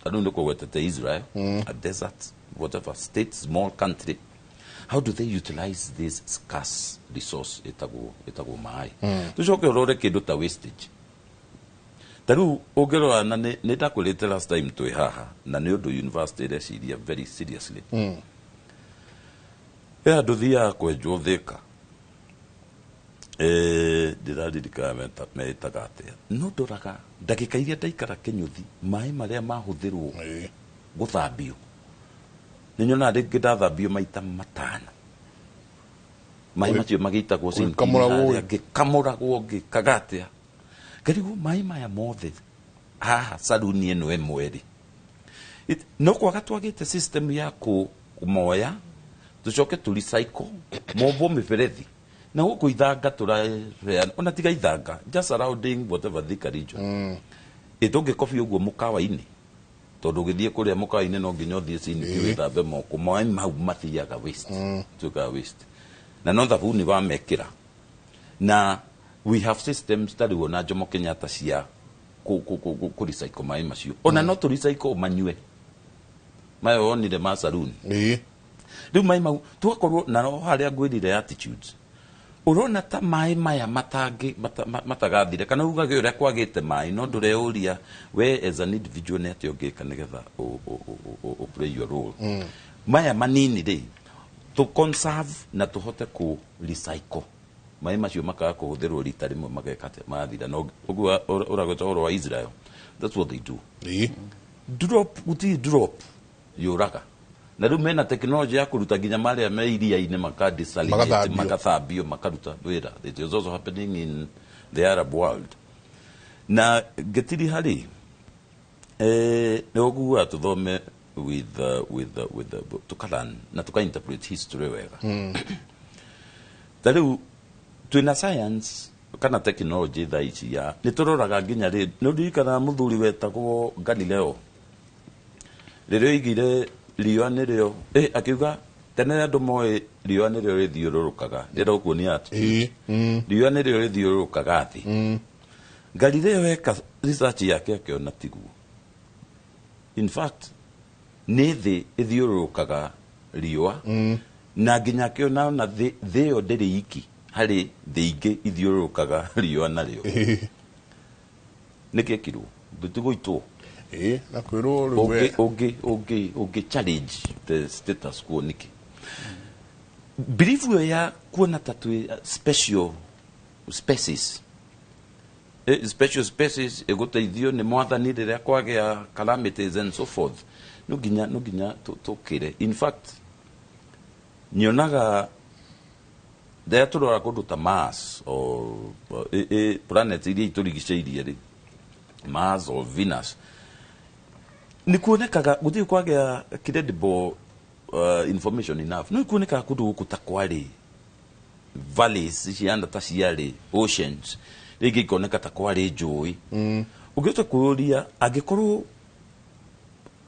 G: I don't know, kũgwetete Israel, a desert whatever state, small country. How do they utilize this scarce resource ĩtagwo maĩ? Tũcoke ũrore kĩndũ ta wastage. Ta rĩu ũngĩrora, na nĩ ndakwĩrĩte last time twĩ haha, na nĩ ũndũ university ĩreciria very seriously. He andũ thiaga kwenjwo Thĩka. Ndĩraririkana metaga atĩa, no ndoraga ndagĩka iria ndaikara kĩnyũthi, maĩ marĩa mahũthĩrwo gũthambio, nĩ nyonaga rĩngĩ ndathambio maita 5, maĩ macio magĩitagwo sinki-inĩ.
F: Ũgĩkamũragwo.
G: Harĩa ngĩkamũragwo, ngĩkaga atĩa, ngarigwo maĩ maya mothe haha saruni ĩno ĩmwe rĩ. No kwaga twagĩte system ya kũmoya, tũcoke tũ recycle mombwo mĩberethi na gũkũ ithanga tũraheana, ona tiga ithanga, just surrounding whatever Thika region. Ĩ tũngĩkobi ũguo mũkawa-inĩ, tondũ ũgĩthiĩ kũrĩa mũkawa-inĩ no nginya ũthiĩ siniki wĩthambe moko. Maĩ mau mathiaga waste, tuĩkaga waste, na no thabuni wamekĩra. Na we have systems ta rĩu ona Jomo Kenyatta cia kũ recycle maĩ macio. Ona no tũ recycle manyue maya wonire ma saruni. Rĩu maĩ mau tũgakorwo na no harĩa ngwĩrire attitudes, ũrona ta maĩ maya matangĩ matagathire, kana ugage ũrĩa kwagĩte maĩ, no ndũreyũria we as an individual nĩ atĩa ũngĩka nĩgetha ũ play your role. Maya manini rĩ, tũ conserve na tũhote kũ recycle maĩ macio, makaga kũhũthĩrwo rita rĩmwe, mageka atĩa, magathira. No ũguo ũragweta ũhoro wa Israel, that's what they do. Drop, gũtirĩ drop yũraga, na rĩu mena technology ya kũruta nginya marĩa me iria-inĩ, maka desalinate.
F: Magathambio.
G: Magathambio, makaruta wĩra. It is also happening in the Arab world. Na ngĩtiri harĩ nĩ ũguaga tũthome with tukalan na tuka interpret history wega. Ta rĩu twĩna science kana technology thaa ici ya nĩ tũroraga nginya rĩ, nĩ ũririkanaga mũthuri wetagwo Galileo rĩrĩa oigire riũa nĩrĩo, akiuga tene andũ moĩ riũa nĩrĩo rĩthiũrũrũkaga, rĩrĩa ũkuonia attitude. Riũa nĩrĩo rĩthiũrũrũkaga thĩ. Galileo eka research yake akĩona tiguo. In fact, nĩ thĩ ĩthiũrũrũkaga riũa, na nginya akĩona ona thĩ ĩyo ndĩrĩ iki, harĩ thĩ ingĩ ithiũrũrũkaga riũa narĩo. Nĩkĩ ekirwo ndũtigũitwo?
F: Na kwĩrwo rĩu
G: ũngĩ ũngĩ challenge the status quo nĩkĩ? Belief ĩyo ya kuona ta twĩ special species, special species ĩgũteithio nĩ Mwathani rĩrĩa kwagĩa calamities and so forth, no nginya tũkĩre. In fact, nyonaga rĩrĩa tũrora kũndũ ta Mars or planet iria itũrigicĩirie rĩ, Mars or Venus, nĩ kuonekaga gũtirĩ kwagĩa credible information enough, no kuonekaga kũndũ gũkũ ta kwarĩ valleys ciana ta ciarĩ oceans, rĩngĩ ikoneka ta kwarĩ njũĩ. Ũngĩhota kwĩyũria, angĩkorwo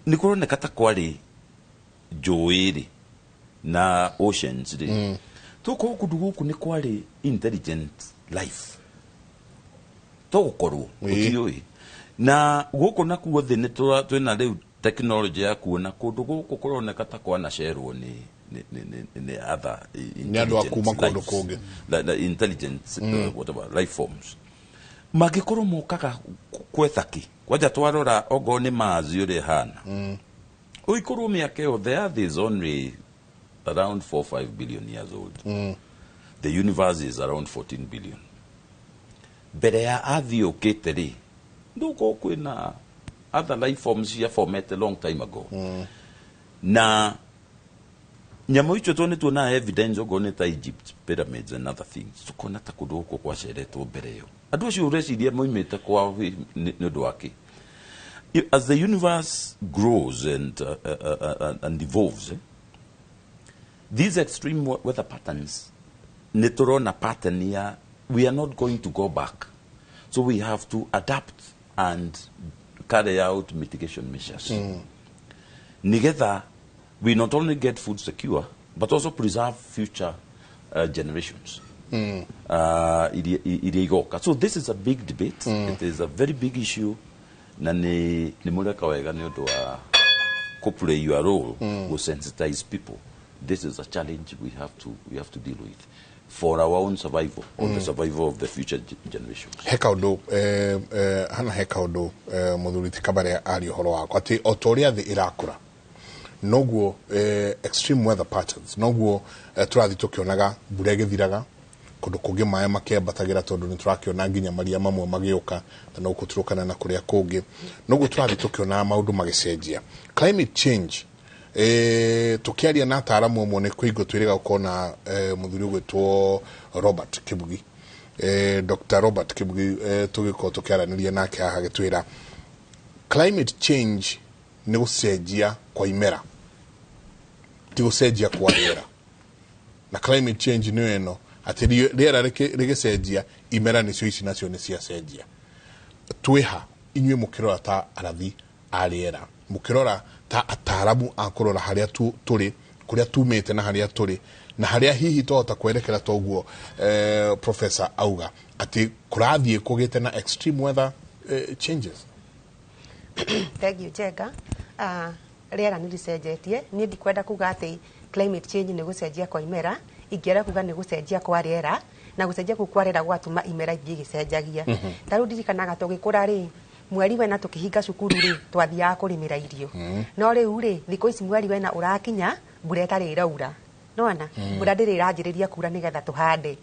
G: nĩ kũroneka ta kwarĩ njũĩ rĩ na oceans rĩ, tokorwo kũndũ gũkũ nĩ kwarĩ intelligent life, togũkorwo gũtiũĩ. Na gũkũ nakuo thĩ nĩ twĩna rĩu technology ya kuona kũndũ gũkũ kũroneka ta kwanacerwo nĩ other
F: Nĩ andũ a kuma kũndũ
G: lives.
F: kũngĩ.
G: The intelligent whatever life forms mangĩkorwo mokaga gwetha kĩ. Kwanja twarora ongorwo nĩ Mars ũrĩa ĩhana, ũikorwo mĩaka ĩyo, the earth is only around 4 5 billion years old. The universe is around 14 billion. Mbere ya earth yũkĩte rĩ, ndũkorwo kwĩna other life forms cia formete long time ago. Na nyamũ icio to nĩ tuonaga evidence, okorwo nĩ ta Egypt pyramids and other things, tukona ta kũndũ gũkũ kwaceretwo mbere ĩyo. Andũ acio ũreciria moimĩte kwao nĩ ũndũ wa kĩ? As the universe grows and evolves, these extreme weather patterns, nĩ tũrona pattern ya we are not going to go back, so we have to adapt. and carry out mitigation measures nigetha we not only get food secure but also preserve future generations iria igoka. So this is a big debate. It is a very big issue, na nĩ mũreka wega nĩ ũndũ wa ku play your role to sensitize people. This is a challenge we have to deal with for our own survival or the survival of the future generations.
F: He kaundu hana he kaundu muthuri ti Kabare aria ũhoro wakwa atĩ o ta ũrĩa thĩ ĩrakũra, noguo extreme weather patterns, noguo tũrathiĩ tũkĩonaga mbura ĩgĩthiraga kũndũ kũngĩ, maĩ makĩambatagĩra, tondũ nĩ tũrakĩona nginya maria mamwe magĩũka na no gũtũrũkana na kũrĩa kũngĩ, noguo tũrathiĩ tũkĩonaga maũndũ magĩcenjia, climate change. Tukiaria na ataaramu amwe nĩ kũingũ twĩrĩga gũkorwo na mũthuri ũgwĩtwo Robert Kibugi, Dr. Robert Kibugi, tũgĩkorwo tũkĩaranĩria nake haha agĩtwĩra climate change nĩ gũcenjia kwa imera, ti gũcenjia kwa rĩera, na climate change nĩyo ĩno atĩ rĩera rĩgĩcenjia, imera nĩcio ici nacio nĩ ciacenjia. Twĩha inyuĩ mũkĩrora ta arathi a rĩera, mũkĩrora ta ataaramu a kũrora harĩa tũrĩ, kũrĩa tumĩte na harĩa tũrĩ na harĩa hihi twahota kwerekera, toguo professor auga atĩ kũrathiĩ kũgĩte na extreme weather changes.
H: Thank you, Njenga. Rĩera nĩ rĩcenjetie. Niĩ ndikwenda kuga atĩ climate change nĩ gũcenjia kwa imera, ingĩenda kuga nĩ gũcenjia kwa rĩera, na gũcenjia kũu kwa rĩera gwatũma imera ithiĩ igĩcenjagia. Ta rĩu ndirikanaga tũgĩkũra rĩ, mweri wena tũkĩhinga cukuru rĩ, twathiaga kũrĩmĩra irio. No rĩu rĩ, thikũ ici mweri wena ũrakinya, mbura ĩtarĩ ĩraura, nona mbura ndĩrĩ ĩranjĩrĩria kura nĩgetha tũhande,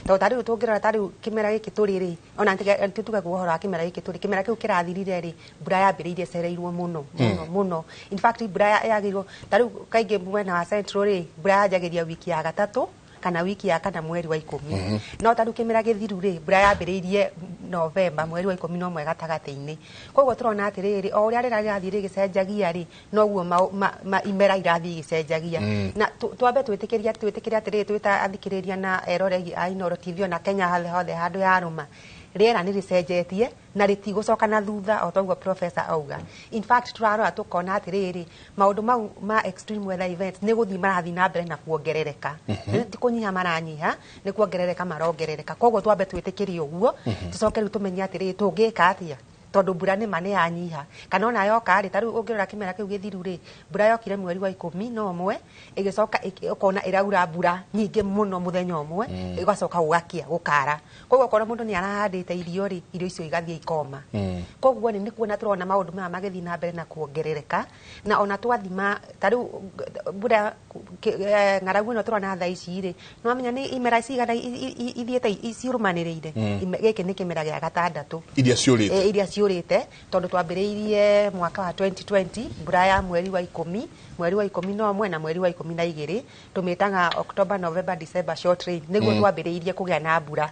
H: tondũ ta rĩu tũngĩrora ta rĩu kĩmera gĩkĩ tũrĩ rĩ, ona tituge ũhoro wa kĩmera gĩkĩ tũrĩ, kĩmera kĩu kĩrathirire rĩ, mbura yambĩrĩirie ĩcereirwo mũno mũno mũno. In fact, mbura yagĩrĩirwo ta rĩu kaingĩ mwena wa Central rĩ, mbura yanjagĩria wiki ya gatatũ kana wiki ya kana mweri wa 10. No ta rĩu kĩmera gĩthiru rĩ, mbura yambĩrĩirie Novemba, mweri wa 11 gatagatĩ-inĩ. Koguo tũrona atĩrĩrĩ, o ũrĩa rĩera rĩrathiĩ rĩgĩcenjagia rĩ, noguo imera irathiĩ igĩcenjagia. Na twambe twĩtĩkĩrie atĩrĩrĩ, twĩ ta athikĩrĩria na eroreri a Inooro TV ona Kenya hothe hothe handũ yarũma, rĩera nĩ rĩcenjetie na rĩtigũcoka na thutha o toguo professor auga. In fact, tũrarora tũkona atĩrĩrĩ, maũndũ mau ma extreme weather events nĩ gũthiĩ marathiĩ na mbere na kuongerereka. Ti kũnyiha maranyiha, nĩ kuongerereka marongerereka. Koguo twambe twĩtĩkĩrie ũguo, tũcoke rĩu tũmenye atĩrĩrĩ, tũngĩka atĩa, tondũ mbura nĩ ma nĩ yanyiha, kana ona yoka rĩ, ta rĩu ũngĩrora kĩmera kĩu gĩthiru rĩ, mbura yokire mweri wa 11, ĩgĩcoka ũkona ĩraura mbura nyingĩ mũno mũthenya ũmwe, ĩgacoka gũgakia gũkara. Koguo okorwo mũndũ nĩ arahandĩte irio rĩ, irio icio igathiĩ ikoma. Koguo nĩ kuona tũrona maũndũ maya magĩthiĩ na mbere na kuongerereka. Na ona twathima ta rĩu mbura ng'aragu ĩno tũrona thaa ici rĩ, nĩwamenya nĩ imera cigana ithiĩte ciũrũmanĩrĩire? Gĩkĩ nĩ kĩmera gĩa gatandatũ
F: iria ciũrĩte.
H: Iria ciũrĩte, tondũ twambĩrĩirie mwaka wa 2020, mbura ya mweri wa 10, mweri wa 11 na mweri wa 12, tũmĩtaga October, November, December short rain, nĩguo twambĩrĩirie kũgĩa na mbura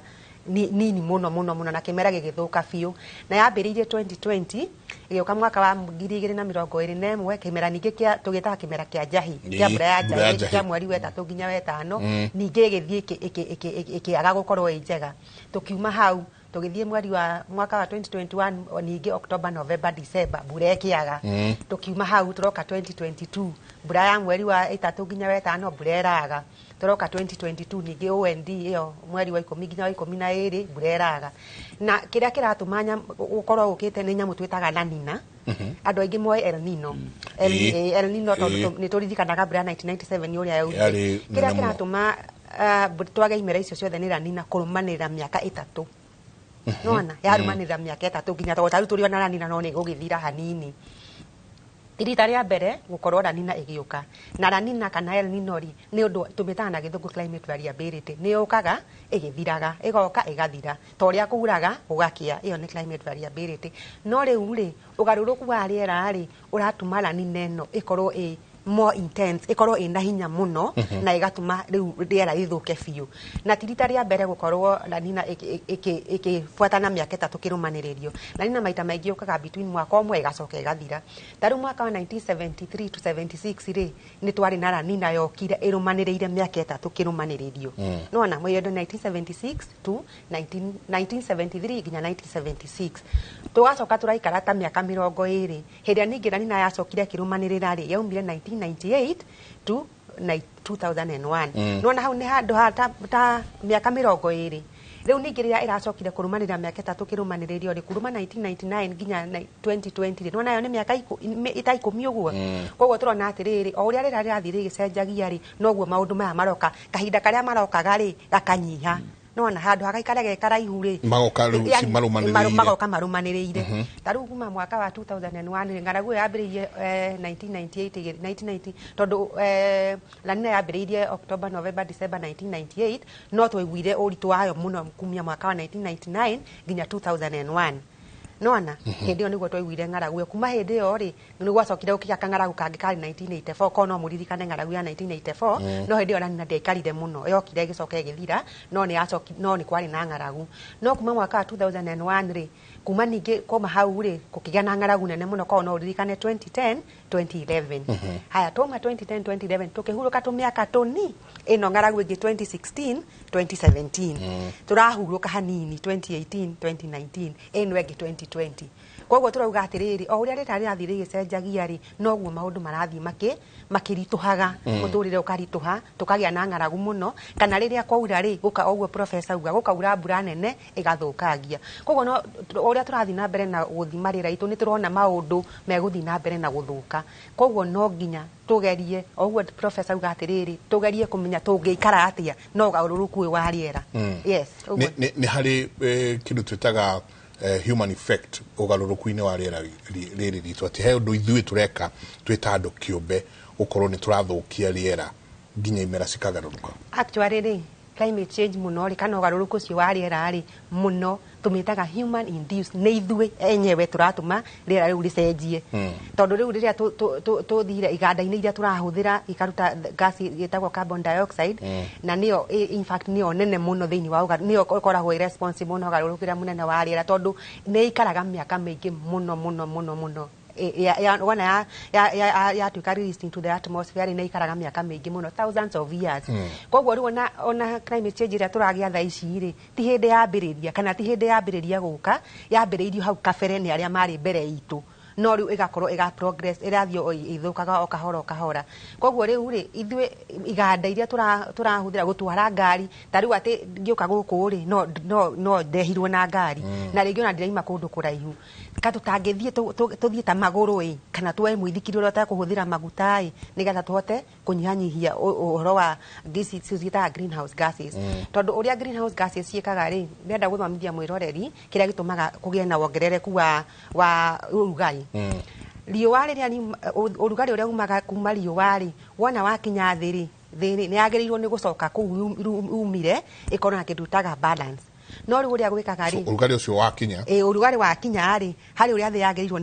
H: nini mũno mũno mũno na kĩmera gĩgĩthũka biũ. Na yambĩrĩirie 2020, ĩgĩũka mwaka wa 2021, kĩmera ningĩ kĩa tũgĩtaga kĩmera kĩa njahi, kĩa mbura ya
F: mbura ya
H: njahi,
F: njahi.
H: Kĩa mweri wa ĩtatũ nginya wetano. Ningĩ ĩgĩthiĩ ĩkĩaga gũkorwo ĩ njega. Tũkiuma hau tũgĩthiĩ mweri wa mwaka wa 2021, o ningĩ October, November, December mbura ĩkĩaga. Tũkiuma hau tũroka 2022, mbura ya mweri wa ĩtatũ nginya wetano mbura ĩraga. Tũroka 2022 ningĩ OND ĩyo mweri wa 10 nginya wa 12 mbura ĩraga. Na kĩrĩa kĩratũma gũkorwo gũkĩte nĩ nyamũ twĩtaga La Nina. Andũ aingĩ moĩ El Nino. El Nino tondũ nĩ tũririkanaga mbura ya 1997 ũrĩa yaurire.
F: Yarĩ
H: Kĩrĩa
F: nene mũno.
H: kĩratũma twage imera icio ciothe nĩ La Nina kũrũmanĩrĩra mĩaka 3. Nona yarũmanĩrĩra mĩaka 3 nginya tondũ ta rĩu tũrĩ ona La Nina no nĩ ĩgũgĩthira hanini. Ti rita rĩa mbere gũkorwo La Nina ĩgĩũka. Na La Nina kana El Nino rĩ, nĩ ũndũ tũmĩtaga na gĩthũngũ climate variability, nĩ yũkaga ĩgĩthiraga, ĩgoka ĩgathira, ta ũrĩa kuraga gũgakĩa, ĩyo nĩ climate variability. No rĩu rĩ, ũgarũrũku wa rĩera rĩ, ũratũma La Nina ĩno ĩkorwo ĩ more intense, ĩkorwo ĩna hinya mũno na ĩgatũma rĩu rĩera rĩthũke biũ. Na ti rita rĩa mbere gũkorwo La Nina ĩkĩbuatana mĩaka 3 kĩrũmanĩrĩrio. La Nina maita maingĩ yũkaga between mwaka ũmwe ĩgacoka ĩgathira. Ta rĩu mwaka wa 1973 to 76 rĩ, nĩ twarĩ na La Nina yokire ĩrũmanĩrĩire mĩaka 3 kĩrũmanĩrĩrio. Nĩwona mwĩyendo 1976 to 1973 nginya 1976. Tũgacoka tũraikara ta mĩaka 20 hĩndĩ ĩrĩa ningĩ La Nina yacokire ĩkĩrũmanĩrĩra rĩ, yaumire 1998 to 2001. Nĩwona hau nĩ handũ ha ta mĩaka 20. Rĩu ningĩ rĩrĩa ĩracokire kũrũmanĩrĩra mĩaka 3 kĩrũmanĩrĩrio rĩ, kuma 1999 nginya 2020 rĩ, nĩwona ĩyo nĩ mĩaka ita 10 ũguo. Koguo tũrona atĩrĩrĩ, o ũrĩa rĩera rĩrathiĩ rĩgĩcenjagia rĩ, noguo maũndũ maya maroka, kahinda karĩa marokaga rĩ gakanyiha. Nĩwona handũ hagaikara ge karaihu rĩ,
F: magoka rĩu marũmanĩrĩire.
H: Magoka marũmanĩrĩire. Ta rĩu kuma mwaka wa 2001 rĩ, ng'aragu ĩyo yambĩrĩirie 1998, 1990, tondũ La Nina yambĩrĩirie October, November, December 1998, no twaiguire ũritũ wayo mũno kumia mwaka wa 1999 nginya 2001. Nĩwona hĩndĩ ĩyo nĩguo twaiguire ng'aragu ĩyo. Kuma hĩndĩ ĩyo rĩ, nĩ gwacokire gũkĩgĩa kang'aragu kangĩ karĩ 1984, korwo no mũririkane ng'aragu ya 1984, no hĩndĩ ĩyo La Nina ndĩaikarire mũno, yokire ĩgĩcoka ĩgĩthira, no nĩ yacoki, no nĩ kwarĩ na ng'aragu. No kuma mwaka wa 2001 rĩ, kuma ningĩ kuma hau rĩ, gũkĩgĩa na ng'aragu nene mũno, korwo no ũririkane 2010 2011. Haya, twauma 2010 2011 tũkĩhurũka tũmĩaka tũni, ĩno ng'aragu ĩngĩ 2016 2017. Tũrahurũka hanini 2018 2019, ĩno ĩngĩ 2020. Koguo tũrauga atĩrĩrĩ, o ũrĩa rĩera rĩrathiĩ rĩgĩcenjagia rĩ, noguo maũndũ marathiĩ makĩritũhaga, mũtũrĩre ũkaritũha, tũkagĩa na ng'aragu mũno, kana rĩrĩa kwaura rĩ, gũka ũguo professor auga, gũkaura mbura nene ĩgathũkangia. Koguo no ũrĩa tũrathiĩ na mbere na gũthima rĩera itũ, nĩ tũrona maũndũ megũthiĩ na mbere na gũthũka. Koguo no nginya tũgerie, o ũguo professor auga atĩrĩrĩ, tũgerie kũmenya tũngĩikara atĩa na ũgarũrũku ũyũ wa rĩera. Yes, ũguo.
F: Nĩ harĩ kĩndũ twĩtaga human effect ũgarũrũku-inĩ wa rĩera rĩrĩ ritũ, atĩ he ũndũ ithuĩ tũreka twĩ ta andũ kĩũmbe gũkorwo nĩ tũrathũkia rĩera nginya imera cikagarũrũka.
H: Actually rĩ, climate change mũno rĩ, kana ũgarũrũku ũcio wa rĩera rĩ, mũno tũmĩtaga human induced, nĩ ithuĩ enyewe tũratũma rĩera rĩu rĩcenjie. Tondũ rĩu rĩrĩa tũthire iganda-inĩ iria tũrahũthĩra ikaruta gas ĩtagwo carbon dioxide, na nĩyo in fact nĩyo nene mũno thĩinĩ wa nĩyo ĩkoragwo responsible na ũgarũrũku ũrĩa mũnene wa rĩera, tondũ nĩ ĩikaraga mĩaka mĩingĩ mũno mũno mũno mũno. Wona yatuĩka released into the atmosphere, nĩ ikaraga mĩaka mĩingĩ mũno, thousands of years. Koguo rĩu ona climate change ĩrĩa tũragĩa thaa ici rĩ, ti hĩndĩ yambĩrĩria, kana ti hĩndĩ yambĩrĩria gũka, yambĩrĩirio hau kabere nĩ arĩa marĩ mbere itũ, no rĩu ĩgakorwo ĩga progress, ĩrathiĩ o ĩthũkaga o kahora o kahora. Koguo rĩu rĩ, ithuĩ iganda iria tũrahũthĩra gũtwara ngari, ta rĩu atĩ ngĩũka gũkũ rĩ, no ndehirwo na ngari, na rĩngĩ ona ndĩraima kũndũ kũraihu, ka tũtangĩthiĩ tũthiĩ ta magũrũ ĩ, kana tuoe mũithikiri ũrĩa ũtekũhũthĩra maguta ĩ, nĩgetha tũhote kũnyihanyihia ũhoro wa gasi ciĩtaga greenhouse gases. Tondũ ũrĩa greenhouse gases ciĩkaga rĩ, ndĩrenda gũthomithia mwĩroreri kĩrĩa gĩtũmaga kũgĩe na wongerereku wa ũrugarĩ. Riũa rĩrĩa ũrugarĩ ũrĩa umaga kuma riũa rĩ, wona wakinya thĩ rĩ, thĩ nĩ yagĩrĩirwo nĩ gũcoka kũu umire, ĩkorwo na kĩndũ taga balance. No rĩu ũrĩa gwĩkaga rĩ,
F: ũrugarĩ ũcio wakinya,
H: ũrugarĩ wakinya rĩ, harĩ ũrĩa thĩ yagĩrĩirwo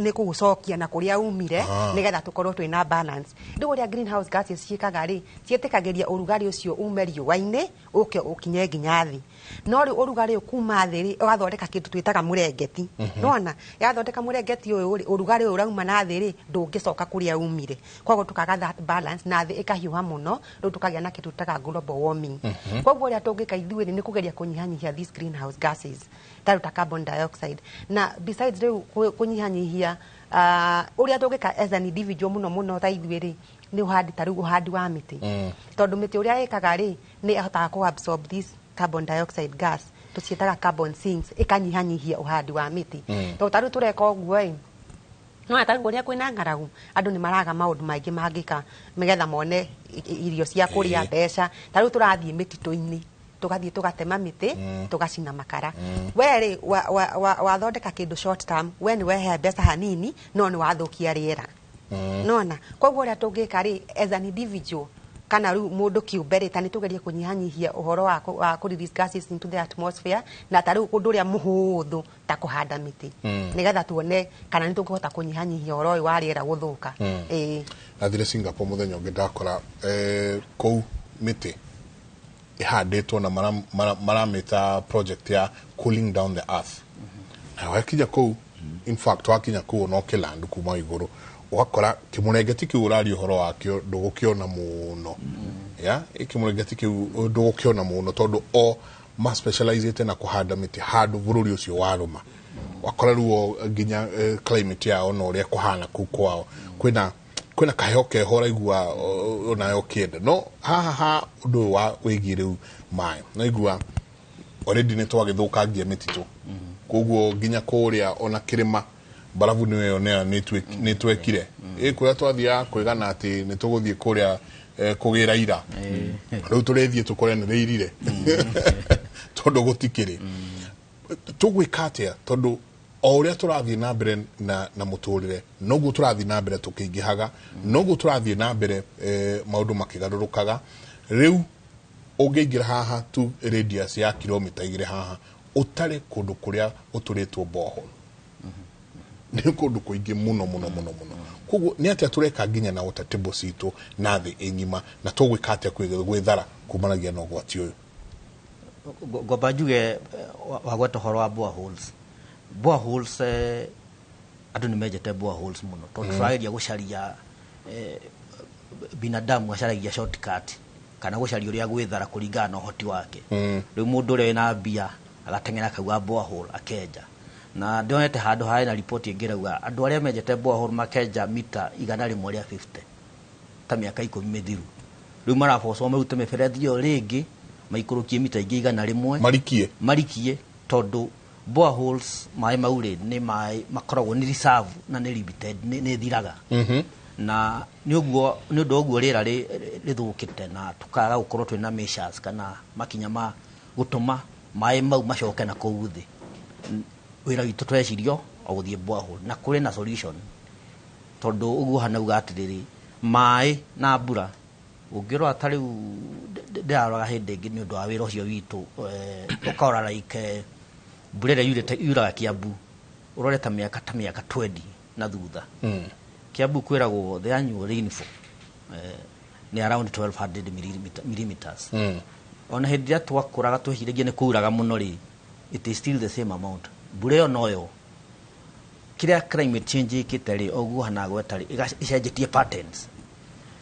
H: nĩ kũũcokia na kũrĩa umire, nĩgetha tũkorwo twĩna balance. Rĩu ũrĩa greenhouse gases ciĩkaga rĩ, ciĩtĩkagĩria ũrugarĩ ũcio ume riũa-inĩ ũke ũkinye nginya thĩ. No rĩu ũrugarĩ ũyũ kuma thĩ rĩ, ũgathondeka kĩndũ twĩtaga mũrengeti. Nĩwona yathondeka mũrengeti ũyũ rĩ, ũrugarĩ ũyũ ũrauma na thĩ rĩ, ndũngĩcoka kũrĩa umire. Koguo tũkaga that balance na thĩ ĩkahiũha mũno, rĩu tũkagĩa na kĩndũ twĩtaga global warming. Koguo ũrĩa tũngĩka ithuĩ rĩ, nĩ kũgeria kũnyihanyihia these greenhouse gases ta carbon dioxide. Na besides rĩu kũnyihanyihia ũrĩa tũngĩka as an individual mũno mũno ta ithuĩ rĩ, nĩ ũhandi, ta rĩu ũhandi wa mĩtĩ. Tondũ mĩtĩ ũrĩa ĩkaga rĩ, nĩ ĩhotaga kũ absorb this carbon dioxide gas, tũciĩtaga carbon sinks, ĩkanyihanyihia ũhandi wa mĩtĩ. Tondũ ta rĩu tũreka ũguo ĩ, no ta rĩu ũrĩa kwĩna ng'aragu, andũ nĩ maraga maũndũ maingĩ mangĩka nĩgetha mone irio cia kũrĩa, mbeca. Ta rĩu tũrathiĩ mĩtitũ-inĩ, tũgathiĩ tũgatema mĩtĩ, tũgacina makara. We rĩ, wathondeka kĩndũ short term, we nĩ wehe mbeca hanini, no nĩ wathũkia rĩera. Nona koguo ũrĩa tũngĩka rĩ, as an individual, Kana rĩu mũndũ kĩũmbe rĩ, ta nĩ tũgerie kũnyihanyihia ũhoro wa kũ release gases into the atmosphere, na ta rĩu ũndũ ũrĩa mũhũthũ ta kũhanda mĩtĩ, nĩgetha tuone kana nĩ tũkũhota kũnyihanyihia ũhoro ũyũ wa rĩera gũthũka. Ĩĩ.
F: Ndathire Singapore mũthenya ũngĩ, ndakora kũu mĩtĩ ĩhandĩtwo na maramĩta project ya cooling down the earth. Na wakinya kũu, in fact wakinya kũu no kĩlandu kuma igũrũ, ũgakora kĩmũrengeti kĩu ũraria ũhoro wakĩo ndũgũkĩona mũno. Ya kĩmũrengeti kĩu ndũgũkĩona mũno tondũ o ma specializĩte na kũhanda mĩtĩ handũ bũrũri ũcio warũma. Wakora rĩu o nginya climate yao na ũrĩa kũhana kũu kwao, kwĩna kaheho keho ũraigua onawe ũkĩenda. No haha ha ũndũ ũyũ wa wĩgiĩ rĩu maĩ, naigua already nĩ twagĩthũkangia mĩtitũ, koguo nginya kũrĩa ona kĩrĩma barabu nĩ weyonera nĩ twekire ĩ kũrĩa twathiaga kwĩgana atĩ nĩ tũgũthiĩ kũrĩa kũgĩra ira, rĩu tũrĩthiĩ tũkore nĩ rĩirire tondũ gũtikĩrĩ. Tũgwĩka atĩa? Tondũ o ũrĩa tũrathiĩ na mbere na mũtũrĩre, noguo tũrathiĩ na mbere tũkĩingĩhaga, noguo tũrathiĩ na mbere maũndũ makĩgarũrũkaga. Rĩu ũngĩingĩra haha tu radius ya kilomita 2 haha ũtarĩ kũndũ kũrĩa gũtũrĩtwo borehole, nĩ kũndũ kũingĩ mũno mũno mũno mũno. Koguo nĩ atĩa tũreka nginya na water table citũ na thĩ ĩng'ima, na tũgwĩka atĩa gwĩthara kumanagia na ũgwati ũyũ?
I: Ngwamba njuge wagweta ũhoro wa boreholes. Boreholes, andũ nĩ menjete boreholes mũno tondũ tũrageria gũcaria, binadamu acaragia shortcut kana gũcaria ũrĩa gwĩthara kũringana na ũhoti wake. Rĩu mũndũ ũrĩa wĩna mbia agateng'era akauga borehole akenja. Na ndionete handũ harĩ na riboti ĩngĩ ĩrauga andũ arĩa menjete borehole makenja mita 150 ta mĩaka 10 mĩthiru, rĩu marabocwo marute mĩberethi ĩyo rĩngĩ maikũrũkie mita ingĩ 100.
F: Marikie.
I: Marikie, tondũ boreholes maĩ mau rĩ nĩ maĩ makoragwo nĩ reserve na nĩ limited, nĩ thiraga. Na nĩ ũguo, nĩ ũndũ ũguo rĩera rĩthũkĩte na tũkaga gũkorwo twĩna measures kana makinya ma gũtũma maĩ mau macoke na kũu thĩ. Wĩra witũ tũrecirio o gũthiĩ borehole, na kũrĩ na solution tondũ ũguo hanauga atĩrĩrĩ, maĩ na mbura ũngĩrora ta rĩu ndĩraroraga hĩndĩ ĩngĩ nĩ ũndũ wa wĩra ũcio witũ, ũkarora like mbura ĩrĩa yurĩte yuraga Kiambu, ũrore ta mĩaka 20 na thutha. Kiambu kwĩragwo the annual rainfall nĩ around 1200 millimeters. Ona hĩndĩ ĩrĩa twakũraga tweciragia nĩ kũuraga mũno rĩ, it is still the same amount. Mbura ĩyo noyo kĩrĩa climate change ĩkĩte rĩ, ũguo hanagweta rĩ, ĩcenjetie patterns.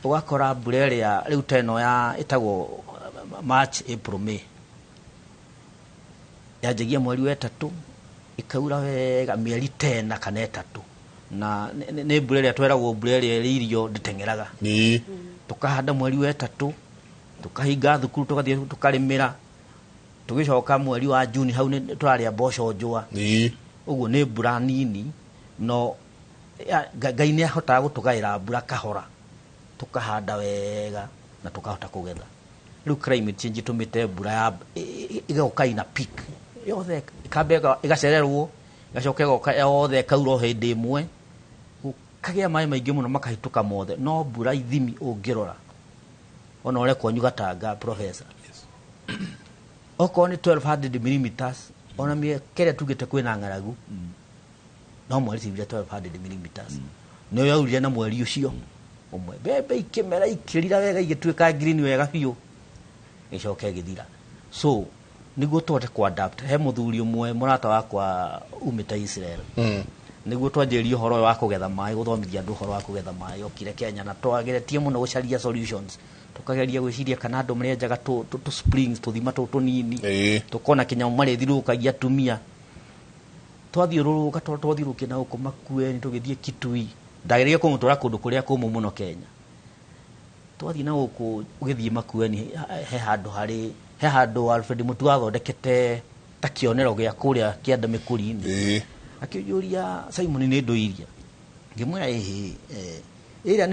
I: Ũgakora mbura ĩrĩa rĩu ta ĩno ya ĩtagwo March, April, May, yanjagia mweri wa 3 ĩkaura wega mĩeri 10 kana 3, na nĩ mbura ĩrĩa tweragwo mbura ĩrĩa ĩrĩ irio ndĩteng'eraga. Tũkahanda mweri wa 3, tũkahinga thukuru, tũgathiĩ tũkarĩmĩra, tũgĩcoka mweri wa Juni hau nĩ tũrarĩa mboco njũa. Ũguo nĩ mbura nini, no Ngai nĩ ahotaga gũtũgaĩra mbura kahora, tũkahanda wega na tũkahota kũgetha. Rĩu climate change ĩtũmĩte mbura ya ĩgoka ina peak yothe, ĩkamba ĩgacererwo, ĩgacoka ĩgoka yothe ĩkaura o hĩndĩ ĩmwe, gũkagĩa maĩ maingĩ mũno makahĩtũka mothe. No mbura ithimi ũngĩrora ona ũrĩa kwanyu Gatanga, professor, okorwo nĩ 1200 millimeters, ona mĩaka ĩrĩa tugĩte kwĩna ng'aragu, no mwaricivire 1200 millimeters. Nĩ yaurire na mweri ũcio ũmwe, mbembe ikĩmera ikĩrira wega, igĩtuĩka green wega biũ, ĩgĩcoka ĩgĩthira. So nĩguo tũhote kũ-adapt, he mũthuri ũmwe mũrata wakwa umĩte Israel, nĩguo twanjĩrĩrie ũhoro ũyũ wa kũgetha maĩ, gũthomithia andũ ũhoro wa kũgetha maĩ, okire Kenya na twageretie mũno gũcaria solutions, tũkageria gwĩciria kana andũ marĩenjaga tũ springs, tũthima tũtũ tũnini, tũkona kĩnyamũ marĩthiũrũrũkagia atumia. Twathiũrũrũka, twathiũrũrũkia na gũkũ Makueni, tũgĩthiĩ Kitui, ndageragia kũmũtwara kũndũ kũrĩa kũmũ mũno Kenya. Twathiĩ na gũkũ ũgĩthiĩ Makueni, he handũ harĩ, he handũ Alfred Mutua athondekete ta kĩonero gĩa kũrĩa kĩanda mĩkũri-inĩ. Akĩnjũria, Simon, nĩ ndũiria? Ngĩmwĩra ĩhĩ, ĩrĩa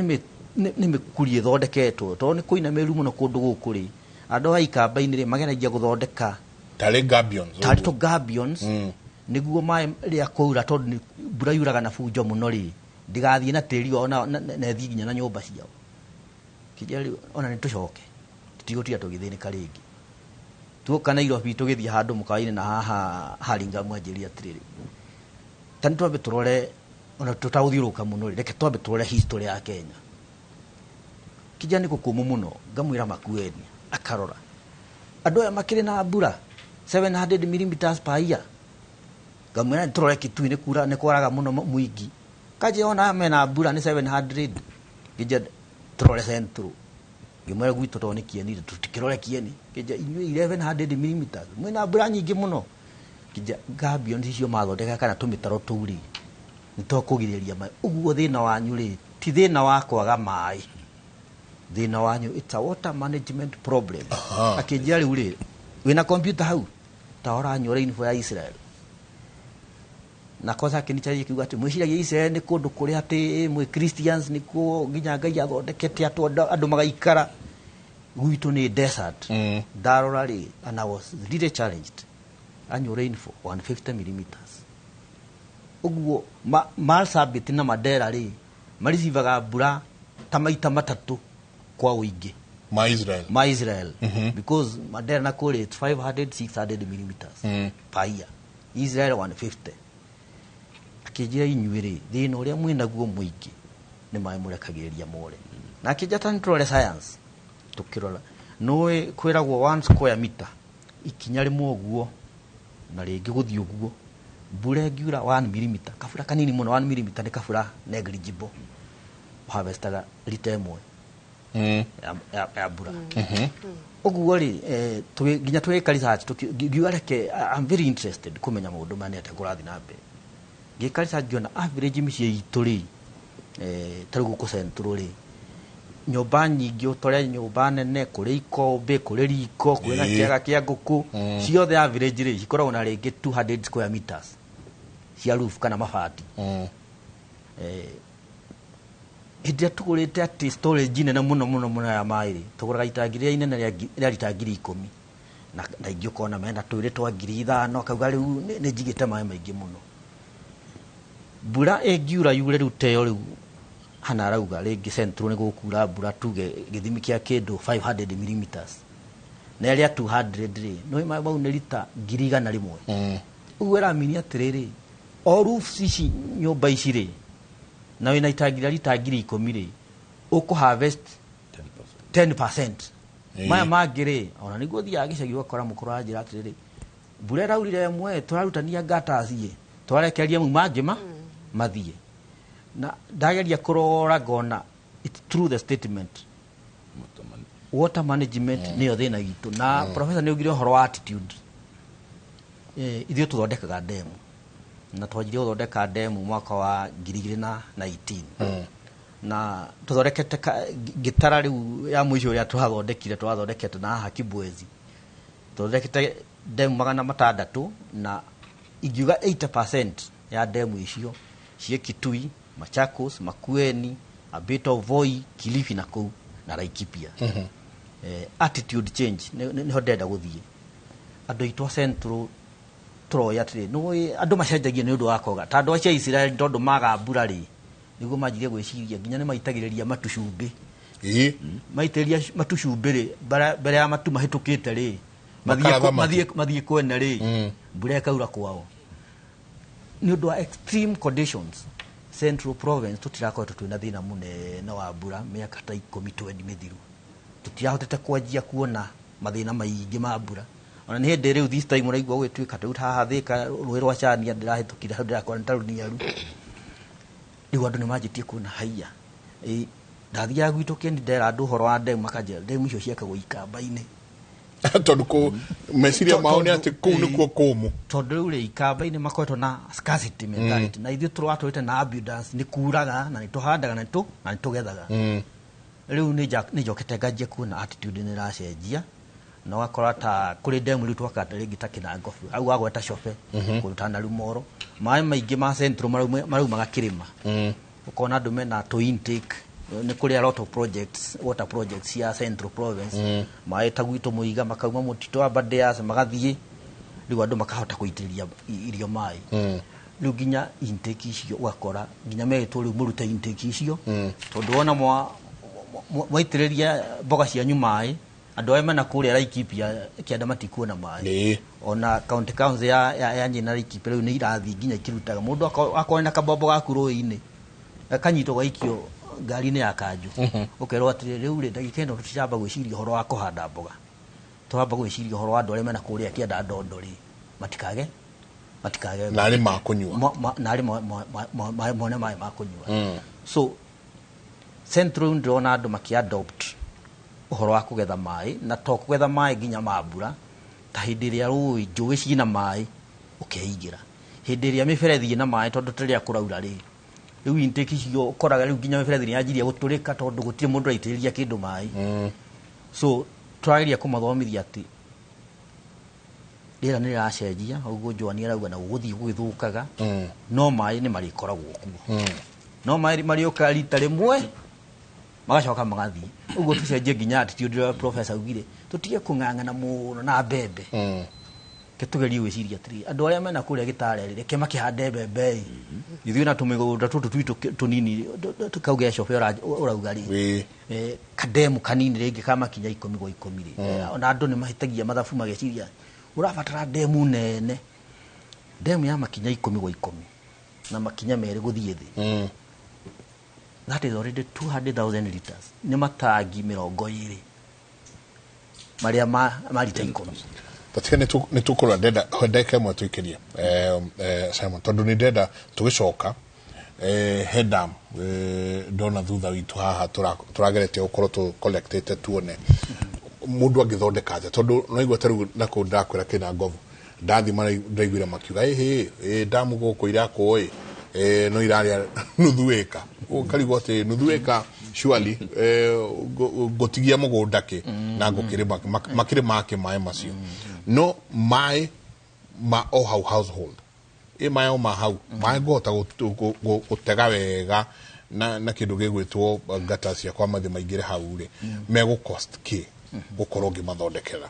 I: nĩ mĩkuri ĩthondeketwo tondũ nĩ kũina mĩru mũno kũndũ gũkũ rĩ, andũ a ikamba-inĩ rĩ mageragia gũthondeka
F: tarĩ gabions,
I: tarĩ tũ gabions, nĩguo maĩ rĩrĩa kwaura, tondũ nĩ mbura yuraga na bunjo mũno rĩ, ndĩgathiĩ na tĩri wao na ĩthiĩ nginya na nyũmba ciao. Kĩnjĩra rĩu ona nĩ tũcoke, tũtigũtinda tũgĩthĩnĩka rĩngĩ. Tuoka Nairobi tũgĩthiĩ handũ mũkawa-inĩ na haha Hurlingham, anjĩrire atĩrĩrĩ, ta nĩ twambe tũrore, ona tũtagũthiũrũrũka mũno rĩ, reke twambe tũrore history ya Kenya. Kĩnjĩra nĩ kũkũmũ mũno, ngamwĩra Makueni, akarora andũ aya makĩrĩ na mbura 700 millimeters per year. Ngamwĩra nĩ tũrore Kitui, nĩ kura nĩ kwaraga mũno mũingĩ. Kanjĩra ona aya mena mbura nĩ 700. Ngĩnjĩra tũrore Central, ngĩmwĩra gwitũ tondũ nĩ Kieni, tũtikĩrore Kieni. Ngĩnjĩra inyuĩ 1100 millimeters mwĩna mbura nyingĩ mũno. Ngĩnjĩra gabions icio mathondeka kana tũmĩtaro tũu rĩ, nĩ twakũgirĩrĩria maĩ. Ũguo thĩna wanyu rĩ, ti thĩna wa kwaga maĩ, thĩna wanyu it's a water management problem. Akĩnjĩra rĩu rĩ, wĩna computer hau, ta ũranyua rainfall ya Israel na kwanza akĩnicharia kiuga atĩ mwĩciragia Israel nĩ kũndũ kũrĩa atĩ mwĩ Christians nĩkuo nginya Ngai athondekete atũ andũ magaikara. Gwitũ nĩ desert. Ndarora rĩ, and I was really challenged, annual rainfall 150 millimeters. Ũguo Marsabit na Mandera rĩ, maricivaga mbura ta maita matatũ kwa ũingĩ
F: ma Israel.
I: Ma Israel, because Mandera na kũrĩ it's 500 600 millimeters per year, Israel 150. Akĩnjĩra inyuĩ rĩ, thĩna ũrĩa mwĩnaguo mũingĩ nĩ maĩ mũrekagĩrĩria more. Na akĩnjĩra ta nĩtũrore science. Tũkĩrora, nũĩ kwĩragwo 1 square meter ikinya rĩmwe ũguo na rĩngĩ gũthiĩ ũguo, mbura ĩngiura 1 millimeter, kabura kanini mũno, 1 millimeter nĩ kabura negligible, harvestaga rita ĩmwe ya mbura. Ũguo rĩ, nginya tũgĩka research, ngiuga reke, I'm very interested kũmenya maũndũ maya nĩ atĩa kũrathiĩ na mbere. Ngĩka research, ngĩona average mĩciĩ itũ rĩ, ta rĩu gũkũ Central rĩ, nyũmba nyingĩ, ũtore nyũmba nene kũrĩ ikũmbĩ, kũrĩ riko, kwĩna kĩaga kĩa ngũkũ, ciothe average rĩ cikoragwo na rĩngĩ 200 square meters cia roof kana mabati. Hĩndĩ ĩrĩa tũgũrĩte atĩ storage nene mũno mũno mũno ya maĩ rĩ, tũgũraga itangi rĩrĩa inene rĩa rita 10,000, na ingĩ ũkona mena twĩrĩ twa 5,000, akauga rĩu nĩ njigĩte maĩ maingĩ mũno. Mbura ĩngiura yure rĩu teo rĩu hana arauga rĩngĩ Central nĩ gũkura mbura tuge gĩthimi kĩa kĩndũ 500 millimeters, na ĩrĩa 200 rĩ, nĩ maĩ mau nĩ rita 100,000. Ũguo ĩramini atĩrĩrĩ, o roofs ici, nyũmba ici rĩ, na wĩna itangi rĩa rita 10,000 rĩ, ũkũ harvest 10%. Maya mangĩ rĩ, ona nĩguo thiaga gĩcagi ũgakora mũkũrũ aranjĩra atĩrĩrĩ, mbura ĩraurire ĩmwe, tũrarutania gutters ĩ, twarekereria mau mangĩ ma mathiĩ. Na ndageria kũrora ngona it's true, the statement water management nĩyo thĩna witũ. Na professor nĩ augire ũhoro wa attitude. Ithuĩ tũthondekaga demu, na twanjirie gũthondeka demu mwaka wa 2019, na tũthondekete ngĩtara rĩu ya mũico ũrĩa twathondekire, twathondekete na haha Kibwezi tũthondekete demu 600, na ingiuga 80% ya demu icio ciĩ Kitui, Machakos, Makueni, a bit of Voi, Kilifi na kũu na Laikipia. Attitude change nĩho ndĩrenda gũthiĩ. Andũ aitũ a Central tũroĩ atĩrĩ, nĩũĩ andũ macenjagia nĩ ũndũ wa kwaga, ta andũ acio a Israel, tondũ maga mbura rĩ, nĩguo manjirie gwĩciria nginya nĩ maitagĩrĩria matu cumbĩ. Maitĩrĩria matu cumbĩ rĩ, mbere ya matu mahĩtũkĩte rĩ,
F: Makaratha matu.
I: Mathiĩ kwene rĩ, mbura ĩkaura kwao nĩ ũndũ wa extreme conditions. Central Province tũtirakoretwo twĩna thĩna mũnene wa mbura mĩaka ta 10 20 mĩthiru, tũtirahotete kwanjia kuona mathĩna maingĩ ma mbura. Ona nĩ hĩndĩ rĩu this time ũraigua gũgĩtuĩka rĩu haha Thĩka, rũĩ rwa Chania ndĩrahĩtũkire hau, ndĩrakora nĩ ta rũniaru. Rĩu andũ nĩ manjĩtie kuona haiya. Ndathiaga gwitũ Kĩeni, ndera andũ ũhoro wa ndemu, makanjĩra ndemu icio ciakagwo ikamba-inĩ.
F: Tondũ kũ meciria mao nĩ atĩ kũu nĩkuo kũmũ.
I: Tondũ rĩu rĩ, ikamba-inĩ makoretwo na scarcity mentality, na ithuĩ tũratũrĩte na abundance, nĩ kuraga na nĩ tũhandaga na nĩ tũgethaga. Rĩu nĩ njokete nganjia kuona attitude nĩ ĩracenjia, na ũgakora ta kũrĩ ndemu rĩu twakata rĩngĩ ta Kinangofu hau wagweta Cobe, kũruta na Rumoro, maĩ maingĩ ma Central maraumaga kĩrĩma. Ũkona andũ mena tũ intake, nĩ kũrĩ a lot of projects, water projects cia Central Province. Maĩ ta gwitũ Mũiga makauma mũtitũ wa Aberdares magathiĩ, rĩu andũ makahota kũitĩrĩria irio maĩ. Rĩu nginya intake icio ũgakora nginya merĩtwo rĩu mũrute intake icio, tondũ wona Mwaitĩrĩria mboga cianyu maĩ, andũ arĩa mena kũrĩa Laikipia kĩanda matikuona maĩ. Ona county council ya Nyeri na Laikipia rĩu nĩ irathiĩ nginya ikĩrutaga mũndũ akorwo na kabombo gaku rũĩ-inĩ, kanyitwo gaikio ngari-inĩ ya kanjũ, ũkerwo atĩrĩ, rĩu rĩ, ndagĩka ĩno tũtiramba gwĩciria ũhoro wa kũhanda mboga, tũramba gwĩciria ũhoro wa andũ arĩa mena kũrĩa kĩanda ndondo rĩ, matikage
F: Na arĩ ma kũnyua.
I: Na arĩ mone maĩ ma kũnyua. So central ndĩrona andũ makĩ-adopt ũhoro wa kũgetha maĩ, na to kũgetha maĩ nginya ma mbura, ta hĩndĩ ĩrĩa rũĩ njũĩ ciĩna maĩ ũkeigĩra, hĩndĩ ĩrĩa mĩberethi ĩna maĩ, tondũ ta rĩrĩa kũraura rĩ, rĩu intake icio ũkoraga rĩu nginya mĩberethi nĩ yanjirie gũtũrĩka tondũ gũtirĩ mũndũ ũraitĩrĩria kĩndũ maĩ. So tũrageria kũmathomithia atĩ rĩera nĩ rĩracenjia ũguo Joan arauga, na gũgũthiĩ gũgĩthũkaga, no maĩ nĩ marĩkoragwo kuo, no maĩ marĩũkaga rita rĩmwe magacoka magathiĩ. Ũguo tũcenjie nginya attitude ĩrĩa professor augire, tũtige kũng'ang'ana mũno na mbembe, ke tũgerie gwĩciria atĩrĩ, andũ arĩa mena kũrĩa gĩtare rĩ, reke makĩhande mbembe ĩ, ithuĩ na tũmĩgũnda tũtũ twitũ tũnini kau gecobe ũrauga rĩ, kademu kanini rĩngĩ ka makinya 10 gwa 10 rĩ. Ona andũ nĩ mahĩtagia mathabu mageciria ũrabatara ndemu nene, ndemu ya makinya 10 gwa 10 na makinya 2 gũthiĩ thĩ, that is already 200,000 liters, nĩ matangi 20 marĩa ma lita 10.
F: Tatiga nĩ tũkũrora, ndenda ndagĩka ĩmwe tũikĩrie, Simon, tondũ nĩ ndenda tũgĩcoka, he dam, ndona thutha witũ haha tũrageretie gũkorwo tũ collectĩte tuone mũndũ angĩthondeka atĩa, tondũ naigua ta rĩu nakũu ndakwĩra kĩna ngovu ndathi ndaiguire makiuga ĩhĩ ĩ damu gũkũ irakwo ĩ, no irarĩa nuthu ĩka, ũkarigwo atĩ nuthu ĩka surely, ngũtigia mũgũnda kĩ na ngũkĩrĩma makĩrĩ make maĩ macio, no maĩ ma o hau household ĩ maĩ o ma hau maĩ ngũhota gũtega wega na kĩndũ gĩgwĩtwo ngata ciakwa mathi maingĩre hau rĩ, megũ cost kĩ gũkorwo ngĩmathondekera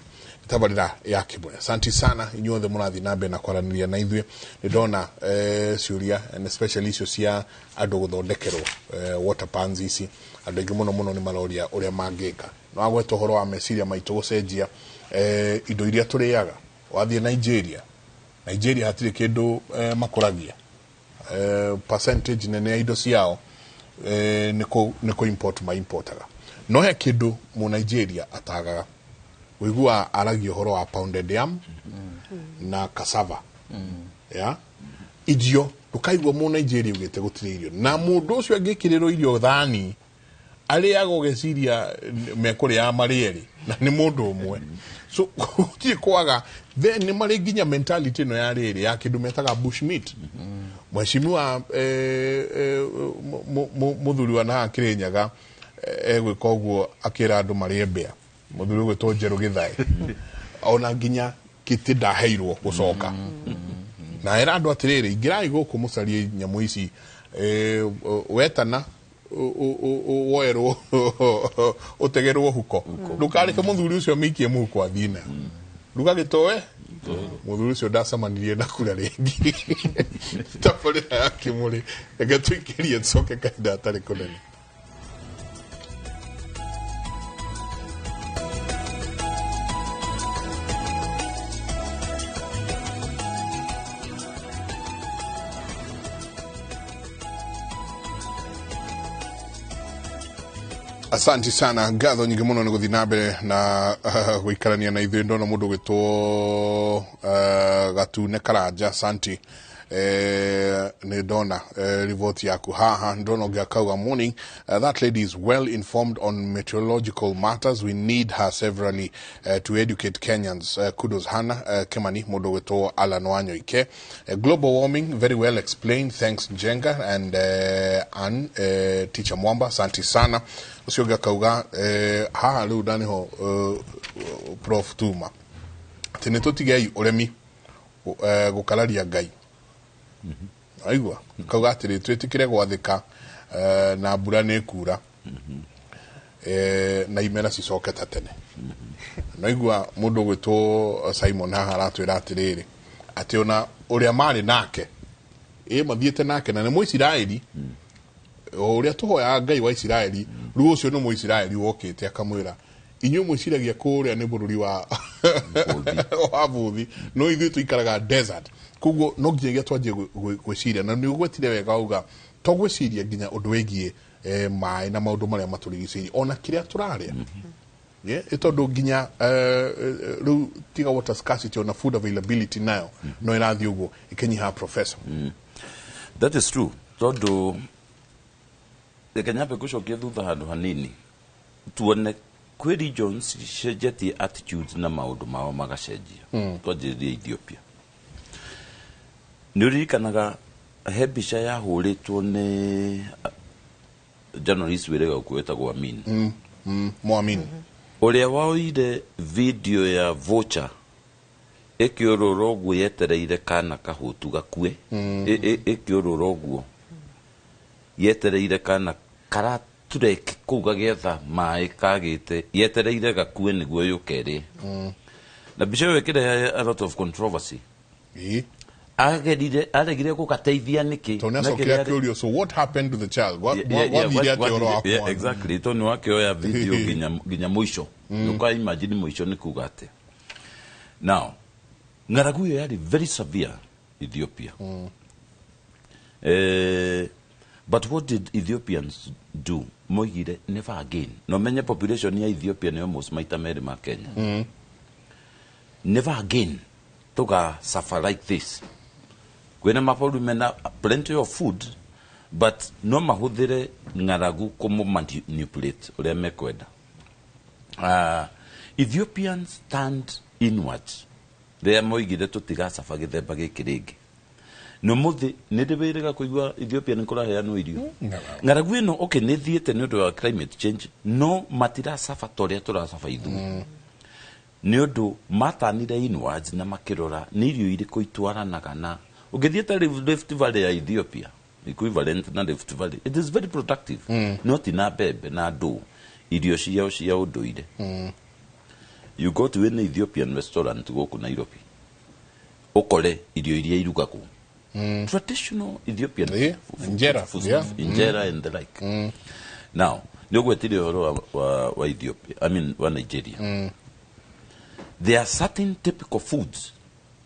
F: tabarĩra ya kĩmwe. Asante sana inyuothe mũrathiĩ na mbere na kwaranĩria na ithuĩ. Nĩ ndona ciũria and especially icio cia andũ gũthondekerwo water pans ici. Andũ aingĩ mũno mũno nĩ maroria ũrĩa mangĩka. No agweta ũhoro wa meciria maitũ gũcenjia, indo iria tũrĩaga. Wathiĩ Nigeria, Nigeria hatirĩ kĩndũ makũragia, percentage nene ya indo ciao nĩ kũ import ma importaga, no he kĩndũ mu Nigeria atagaga ũigua aragia ũhoro wa pounded yam na cassava ya irio. Ndũkaigua mu Nigeria ugĩte gũtirĩ irio, na mũndũ ũcio angĩkĩrĩrwo irio thani arĩaga ũgeciria mekũrĩaga marĩ erĩ na nĩ mũndũ ũmwe. So gũtirĩ kwaga. Then nĩ marĩ nginya mentality ĩno ya rĩrĩ ya kĩndũ metaga bush meat. Mheshimiwa mũthuri wa nahaha Kĩrĩnyaga, egwĩka ũguo akĩra andũ marĩe mbĩa, mũthuri ũgwĩtwo Njerũ Gĩthae, ona nginya kĩtĩ ndaheirwo gũcoka na era andũ atĩrĩrĩ, ingĩrai gũkũ mũcarie nyamũ ici, wetana woerwo ũtegerwo huko, ndũkareke mũthuri ũcio amĩikie mũhuko athiĩ nayo ruga gĩtoe. Mũthuri ũcio ndacemanirie na kura rĩngĩ. Tabarĩra ya kĩmũrĩ, reke tũikĩrie tũcoke kahinda hatarĩ kũnene. Asante sana, ngatho nyingĩ mũno nĩ gũthiĩ na mbere na gũikarania na ithuĩ. Ndona mũndũ ũgwĩtwo Gatune Karanja, asante. Nĩ ndona riboti yaku haha. Ndona ũngĩ akauga, "Morning, that lady is well informed on meteorological matters. We need her severally to educate Kenyans. Kudos Hannah Kimani." Mũndũ ũgwĩtwo Alan Wanyoike, "Global warming very well explained. Thanks Njenga and Ann, teacher Mwamba." Asante sana. Ũcio ũngĩ akauga, haha rĩu ndanĩho Prof Tuma, atĩ nĩ tũtigei ũremi, gũkararia Ngai. Aigua kauga atĩrĩ, twĩtĩkĩre gwathĩka, na mbura nĩ kura, na imera cicoke ta tene. Naigua mũndũ ũgwĩtwo Simon haha aratwĩra atĩrĩrĩ, atĩ ona ũrĩa marĩ nake ĩ mathiĩte nake na nĩ Mũisiraeli. O ũrĩa tũhoyaga Ngai wa Isiraeli, rĩu ũcio nĩ Mũisiraeli wokĩte akamwĩra, inyuĩ mwĩciragia kũrĩa nĩ bũrũri wa bũthi, no ithuĩ tũikaraga desert. Koguo no nginyagia twanjie gwĩciria, na nĩ ũgwetire wega wauga to gwĩciria nginya ũndũ wĩgiĩ maĩ na maũndũ marĩa matũrigicĩirie, ona kĩrĩa tũrarĩa. Ĩ tondũ nginya rĩu tiga water scarcity, ona food availability nayo no ĩrathiĩ ũguo ĩkĩnyiha, professor.
G: That is true, tondũ reke nyambe ngũcokia thutha handũ hanini, tuone kwĩ regions cicenjetie attitudes na maũndũ mao magacenjia. Twanjĩrĩrie Ethiopia. Nĩ ũririkanaga he mbica yahũrĩtwo nĩ journalist wĩrĩga gũkũ wĩtagwo Amin?
F: Mwamin.
G: Ũrĩa woire video ya vulture ĩkĩũrũra ũguo yetereire kana kahũtu gakue. Ĩkĩũrũra ũguo yetereire kana karaturek kũu gagĩetha maĩ kagĩte, yetereire gakue nĩguo yũke ĩrĩe. Na mbica ĩyo ĩkĩrehe a lot of controversy. Agerire aregire gũgateithia nĩkĩ?
F: Tondũ
G: Na
F: nĩacokire
G: kĩrĩa
F: akĩũrio, "So what happened to the child?" Gwathire atĩa ũhoro wa mwana?
G: Exactly, tondũ nĩ wakĩoya video nginya mũico, ũka imagine mũico nĩ kuga atĩa. Now ng'aragu ĩyo yarĩ very severe Ethiopia. But what did Ethiopians do? Moigire never again. No menye population ya Ethiopia nĩ almost maita merĩ ma Kenya. Never again tuga suffer like this. Kwĩna mabũrũri mena plenty of food, but no mahũthĩre ng'aragu kũmũ manipulate ũrĩa mekwenda. Ethiopians turned inwards rĩrĩa moigire tũtigacaba gĩthemba gĩkĩ rĩngĩ. No mũthĩ nĩ ndĩ wĩrĩga kũigua Ethiopia nĩ kũraheanwo irio. Ng'aragu ĩno, okay, nĩ thiĩte nĩ ũndũ wa climate change, no matiracaba ta ũrĩa tũracaba ithuĩ, nĩ ũndũ matanire inwards na makĩrora nĩ irio irĩkũ itwaranaga. Na ũngĩthiĩ ta Rift Valley ya Ethiopia, equivalent na Rift Valley, it is very productive, no ti na mbembe na ndũ, irio ciao cia ũndũire. You go to any Ethiopian restaurant gũkũ Nairobi, ũkore irio iria irugagwo traditional Ethiopian
F: Injera,
G: food, injera and the like. Now nĩ ũgwetire ũhoro wa Ethiopia, I mean wa Nigeria. There are certain typical foods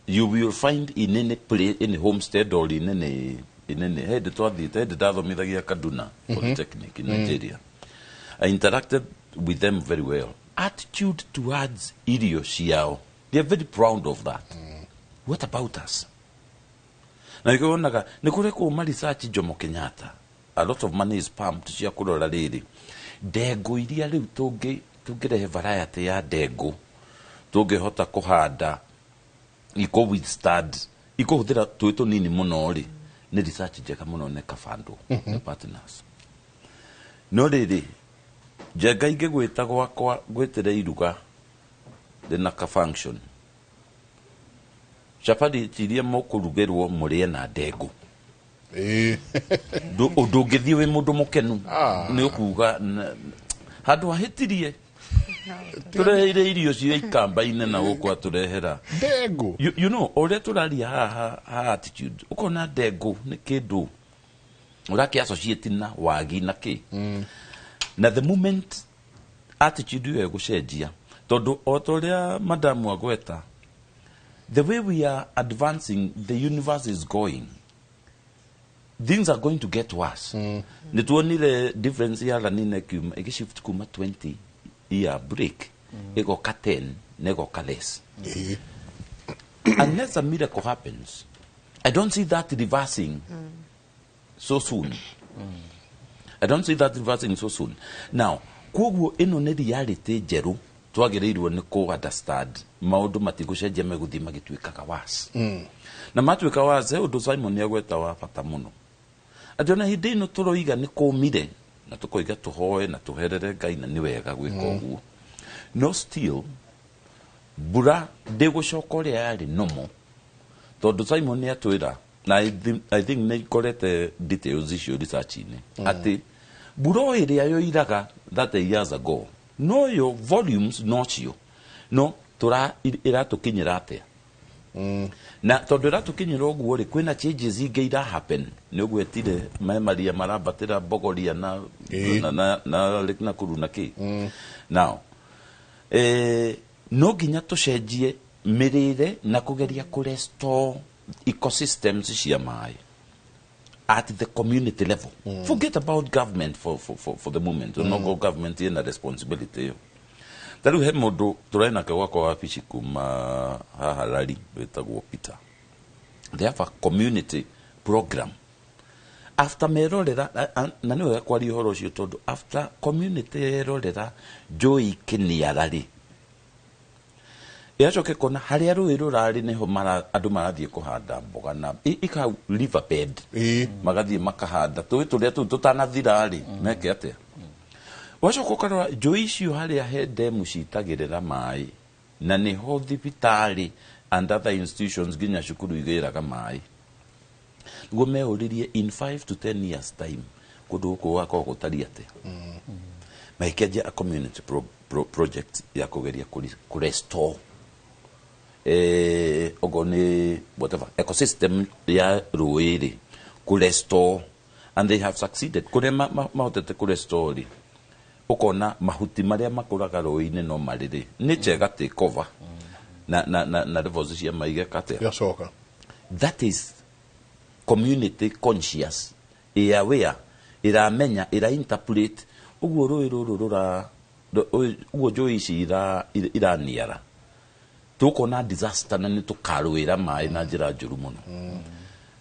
G: you will find in any place, any homestead or in any hĩndĩ twathiĩte, hĩndĩ ndathomithagia Kaduna Polytechnic in Nigeria. I interacted with them very well. Attitude towards irio ciao, they are very proud of that. What about us? Na nĩkĩo wonaga nĩ kũrekwo ma research Jomo Kenyatta, a lot of money is pumped cia kũrora rĩrĩ ndengũ iria rĩu tũngĩrehe variety ya ndengũ tũngĩhota kũhanda iko withstand ikũhũthĩra tũĩ tũnini mũno rĩ. Nĩ research njega mũno nĩ kabandũ nĩ partners. No rĩrĩ, Njenga, ingĩgwĩta gwakwa ngwĩtĩre iruga rĩna ka function, chapati iria mũkũrugĩrwo mũrĩe na ndengũ, ndũngĩthiĩ wĩ mũndũ mũkenu. Nĩ ũkuga handũ hahĩtirie tũreheire irio cia ikamba-inĩ na gũkũ atũrehera
F: ndengũ.
G: You know ũrĩa tũraria haha ha attitude, ũkona ndengũ nĩ kĩndũ ũrakĩ associate na wagi na kĩ. Na the moment attitude ĩyo ĩgũcenjia, tondũ o ta ũrĩa madamu agweta, the way we are advancing, the universe is going, things are going to get worse. Nĩ tuonire difference ya La Nina ĩkiuma ĩgĩshift kuma 20 year break ĩgoka 10 na ĩgoka less. Unless a miracle happens, I don't see that reversing so soon. I don't see that reversing so soon. Now koguo ĩno nĩ reality njerũ twagĩrĩirwo nĩ kũ understand. Maũndũ matigũcenjia, megũthiĩ magĩtuĩkaga worse. Na matuĩka worse, he ũndũ Simon agweta wa bata mũno, atĩ ona hĩndĩ ĩno tũroiga nĩ kũmire na tũkoiga tũhoe na tũherere Ngai, na nĩ wega gwĩka ũguo, no still mbura ndĩgũcoka ũrĩa yarĩ nomo, tondũ Simon nĩ atwĩra, na I think nĩ ikorete details icio research-inĩ, atĩ mbura o ĩrĩa yoiraga 30 years ago noyo volumes nocio, no tũra ĩratũkinyĩra atĩa? Na tondũ ĩratũkinyĩra ũguo rĩ, kwĩna changes ingĩ ira happen. Nĩ ũgwetire maĩ maria marambatĩra Bogoria na na Lake Nakuru na kĩ. Now no nginya tũcenjie mĩrĩre na kũgeria kũ ecosystems cia maĩ at the community level. Forget about government for the moment. No go government ina responsibility ĩyo. Ta rĩu he mũndũ tũrarĩ nake gwakwa wabici kuma haha Rari wĩtagwo Peter. They have a community program. After merorera na nĩ wega kwaria ũhoro ũcio tondũ after community yerorera njũĩ ikĩniara rĩ, ĩgacoka ĩkona harĩa rũĩ rũrarĩ nĩho andũ marathiĩ kũhanda mboga na ika river bed, magathiĩ makahanda tũĩ tũrĩa tũu tũtanathira rĩ, meke atĩa. Wacoka ũkarora njũĩ icio harĩa he ndemu citagĩrĩra maĩ na nĩho thibitarĩ and other institutions nginya cukuru igĩraga maĩ, nĩguo meũririe in 5 to 10 years time kũndũ gũkũ gũgakorwo gũtariĩ atĩa. Magĩkĩanjia a community project ya kũgeria kũ restore ogo nĩ whatever ecosystem ya rũĩ rĩ, kũ restore, and they have succeeded. Kũrĩa mahotete kũ restore rĩ, ũkona mahuti marĩa makũraga rũĩ-inĩ no marĩ rĩ nĩ njega take over na levels cia maĩ igeka atĩa?
F: Yacoka.
G: That is community conscious, aware, ĩramenya, ĩra interpret ũguo rũĩ rũrũ rũra ũguo njũĩ ici iraniara, tũkona disaster na nĩ tũkarũĩra maĩ na njĩra njũru mũno.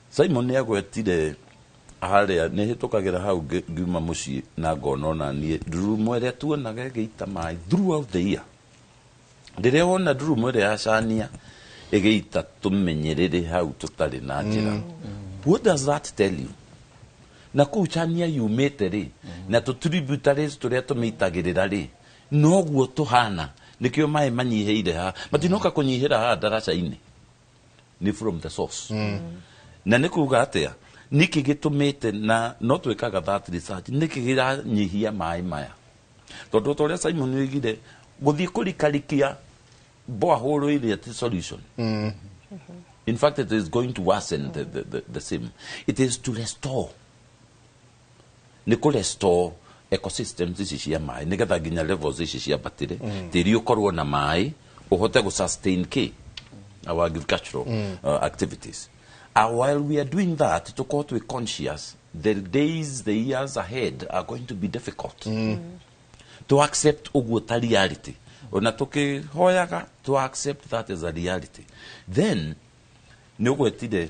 G: Simon nĩ agwetire harĩa nĩ hĩtũkagĩra hau ngiuma mũciĩ na ngona ona niĩ ndurumo ĩrĩa tuonaga ĩgĩita maĩ throughout the year. Rĩrĩa wona ndurumo ĩrĩa yacania ĩgĩita tũmenyerere hau tũtarĩ na njĩra, what does that tell you? Na kũu chania yumĩte rĩ, na tũ tributaries tũrĩa tũmĩitagĩrĩra rĩ, noguo tũhana. Nĩkĩo maĩ manyihĩire haha, matinoka kũnyihĩra haha ndaraca-inĩ, nĩ from the source. Na nĩ kuga atĩa, nĩkĩ gĩtũmĩte, na no twĩkaga that research, nĩkĩ kĩranyihia maĩ maya? Tondũ ta ũrĩa Simon oigire, gũthiĩ kũrikarikia borehole ĩrĩa ti solution. In fact, it is going to worsen the same. It is to restore, nĩ kũ restore ecosystems ici cia maĩ nĩgetha nginya levels ici ciambatĩre, tĩri ũkorwo na maĩ ũhote gũ sustain kĩ our agricultural activities. While we are doing that, tũkorwo twĩ conscious the days, the years ahead are going to be difficult. To accept ũguo ta reality, ona tũkĩhoyaga to accept that as a reality. Then nĩ ũgwetire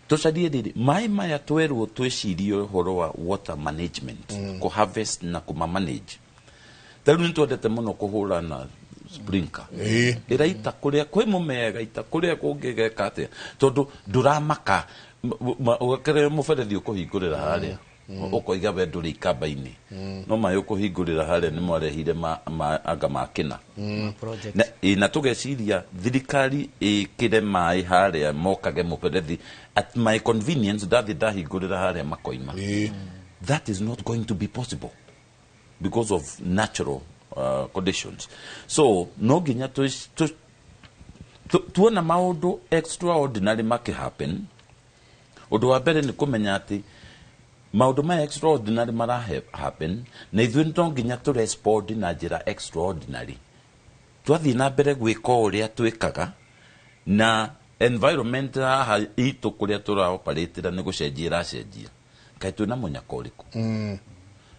G: tũcarie rĩrĩ maĩ maya, twerwo twĩcirie ũhoro wa water management, kũ harvest na kũma manage. Ta rĩu nĩ twendete mũno kũhũra na sprinkler, ĩraita kũrĩa kwĩ mũmea, ĩgaita kũrĩa kũngĩ, geka atĩa, tondũ ndũramaka ũgakĩrĩa mũberethi ũkũhingũrĩra harĩa ũkoiga we ndũrĩ ikamba-inĩ, no maĩ ũkũhingũrĩra harĩa nĩ mwarehire anga ma kĩna.
I: Project.
G: Na tũgeciria thirikari ĩkĩre maĩ harĩa mokage mũberethi at my convenience, ndathiĩ ndahingũrĩra harĩa makoima. That is not going to be possible because of natural conditions. So no nginya tuona maũndũ extraordinary makĩ happen. Ũndũ wa mbere nĩ kũmenya atĩ maũndũ maya extraordinary mara happen na ithuĩ no nginya tũ respond na njĩra extraordinary. Twathiĩ na mbere gwĩka o ũrĩa twĩkaga na environment haha itũ kũrĩa tũraoperatĩra nĩ gũcenjia ĩracenjia, kaĩ twĩna mũnyaka ũrĩkũ?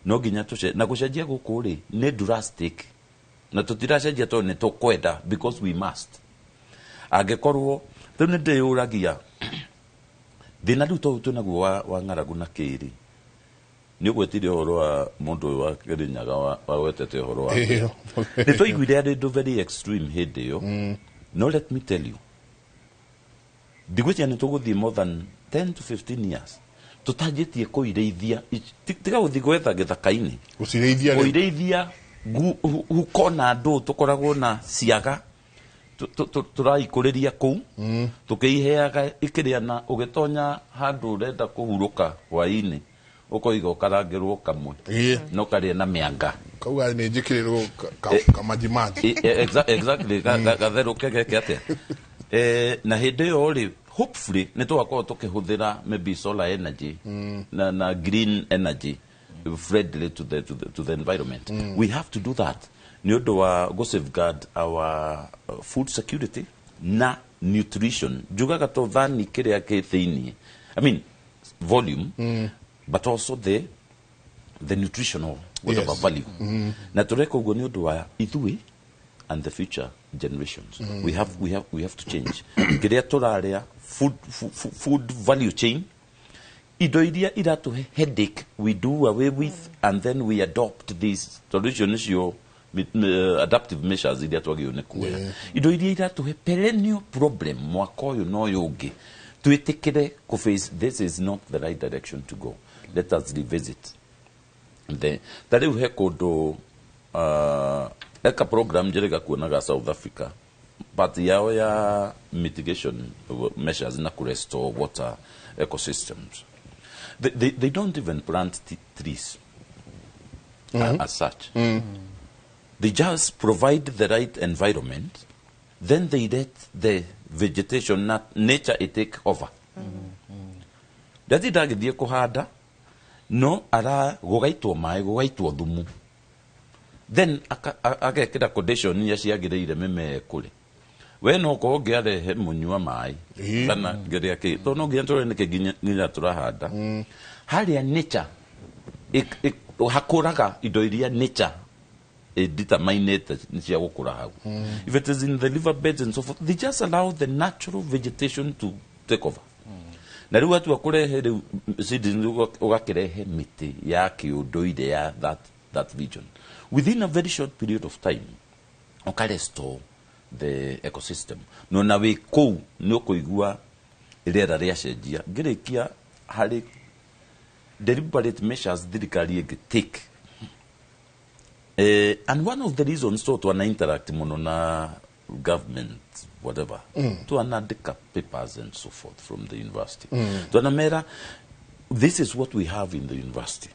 G: No nginya tũce na gũcenjia gũkũ rĩ nĩ drastic, na tũtiracenjia tondũ nĩ tũkwenda, because we must. Angĩkorwo rĩu nĩ ndĩyũragia thĩna rĩu tondũ twĩnaguo wa ng'aragu na kĩrĩ, nĩ ũgwetire ũhoro wa mũndũ ũyũ wa Kĩrĩnyaga wagwetete ũhoro wa nĩ twaiguire arĩ ũndũ very extreme hĩndĩ ĩyo. No let me tell you, ndigwĩciria nĩ tũgũthiĩ more than 10 to 15 years tũtanjĩtie kũirĩithia. Tiga gũthiĩ gwetha gĩthaka-inĩ,
F: Gũcirĩithia rĩ.
G: Kũirĩithia huko na ndũ tũkoragwo na ciaga tũraikũrĩria kũu tũkĩiheaga ikĩrĩa, na ũgĩtonya handũ ũrenda kũhurũka hwaĩ-inĩ ũkoiga ũkarangĩrwo kamwe na ũkarĩa na mĩanga.
F: Kauga nĩ njĩkĩrĩrwo kamajimaji.
G: Exactly, gatherũke geke atĩa. Na hĩndĩ ĩyo rĩ, hopefully nĩ tũgakorwo tũkĩhũthĩra maybe solar energy na green energy friendly to the environment. We have to do that nĩ ũndũ wa go safeguard our food security na nutrition. Njugaga to thani kĩrĩa kĩ thĩiniĩ, I mean volume, but also the nutritional whatever value. Na tũreka ũguo nĩ ũndũ wa ithuĩ and the future generations. We have to change kĩrĩa tũrarĩa, food value chain. Indo iria iratũhe headache, we do away with, and then we adopt these. Tondũ icio nĩcio adaptive measures iria twagĩrĩirwo nĩ kuoya. Indo iria iratũhe perennial problem mwaka ũyũ na ũyũ ũngĩ, twĩtĩkĩre kũ face this is not the right direction to go, let us revisit the. Ta rĩu he kũndũ eka program njĩrĩga kuonaga South Africa, but yao ya mitigation measures na ku restore water ecosystems, they don't even plant trees as such. They just provide the right environment, then they let the vegetation, not nature, it take over. Ndathi ndagĩthiĩ kũhanda no ara gũgaitwo maĩ, gũgaitwo thumu, then agekĩra condition iria ciagĩrĩire mĩmea ĩkũre. We no korwo ũngĩarehe mũnyua maĩ kana kĩrĩa kĩ, tondũ no nginya tũrore nĩkĩ nginya tũrahanda harĩa nature hakũraga indo iria nature determinate nĩ cia gũkũra hau. If it is in the river beds and so forth, they just allow the natural vegetation to take over. Na rĩu atua kũrehe rĩu seedlings, ũgakĩrehe mĩtĩ ya kĩũndũire ya that region. Within a very short period of time, ũka restore the ecosystem. No na wĩ kũu nĩ ũkũigua rĩera rĩacenjia. Ngĩrĩkia, harĩ deliberate measures thirikari ĩngĩ take. And one of the reasons to twana interact muno na government, whatever, twanandĩka papers and so forth from the university, twanamera this is what we have in the university.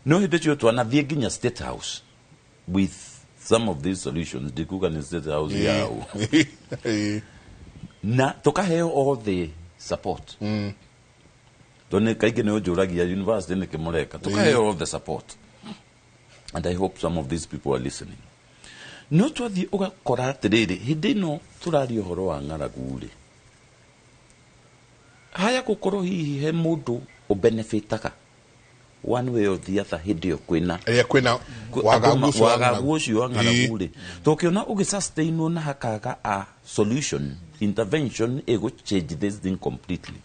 G: No hĩndĩ cio twanathiĩ nginya State House with some of these solutions. Ndikuga nĩ State House yao na tukaheo all the support, tondũ kaingĩ nĩ ũnjũragia university nĩkĩ mũreka. Tukaheo all the support, and I hope some of these people are listening. No twathiĩ ũgakora atĩrĩrĩ, hĩndĩ ĩno tũraria ũhoro wa ng'aragu rĩ, haya gũkorwo hihi he mũndũ ũbenefitaga one way or the other hĩndĩ ĩyo kwĩna
F: ĩrĩa kwĩna wagagu ũcio wa
G: wagagu
F: ng'aragu.
G: Ũcio wa ng'aragu rĩ, tũkĩona ũgĩsustainwo na hakaga a solution, intervention ĩgũ change this thing completely,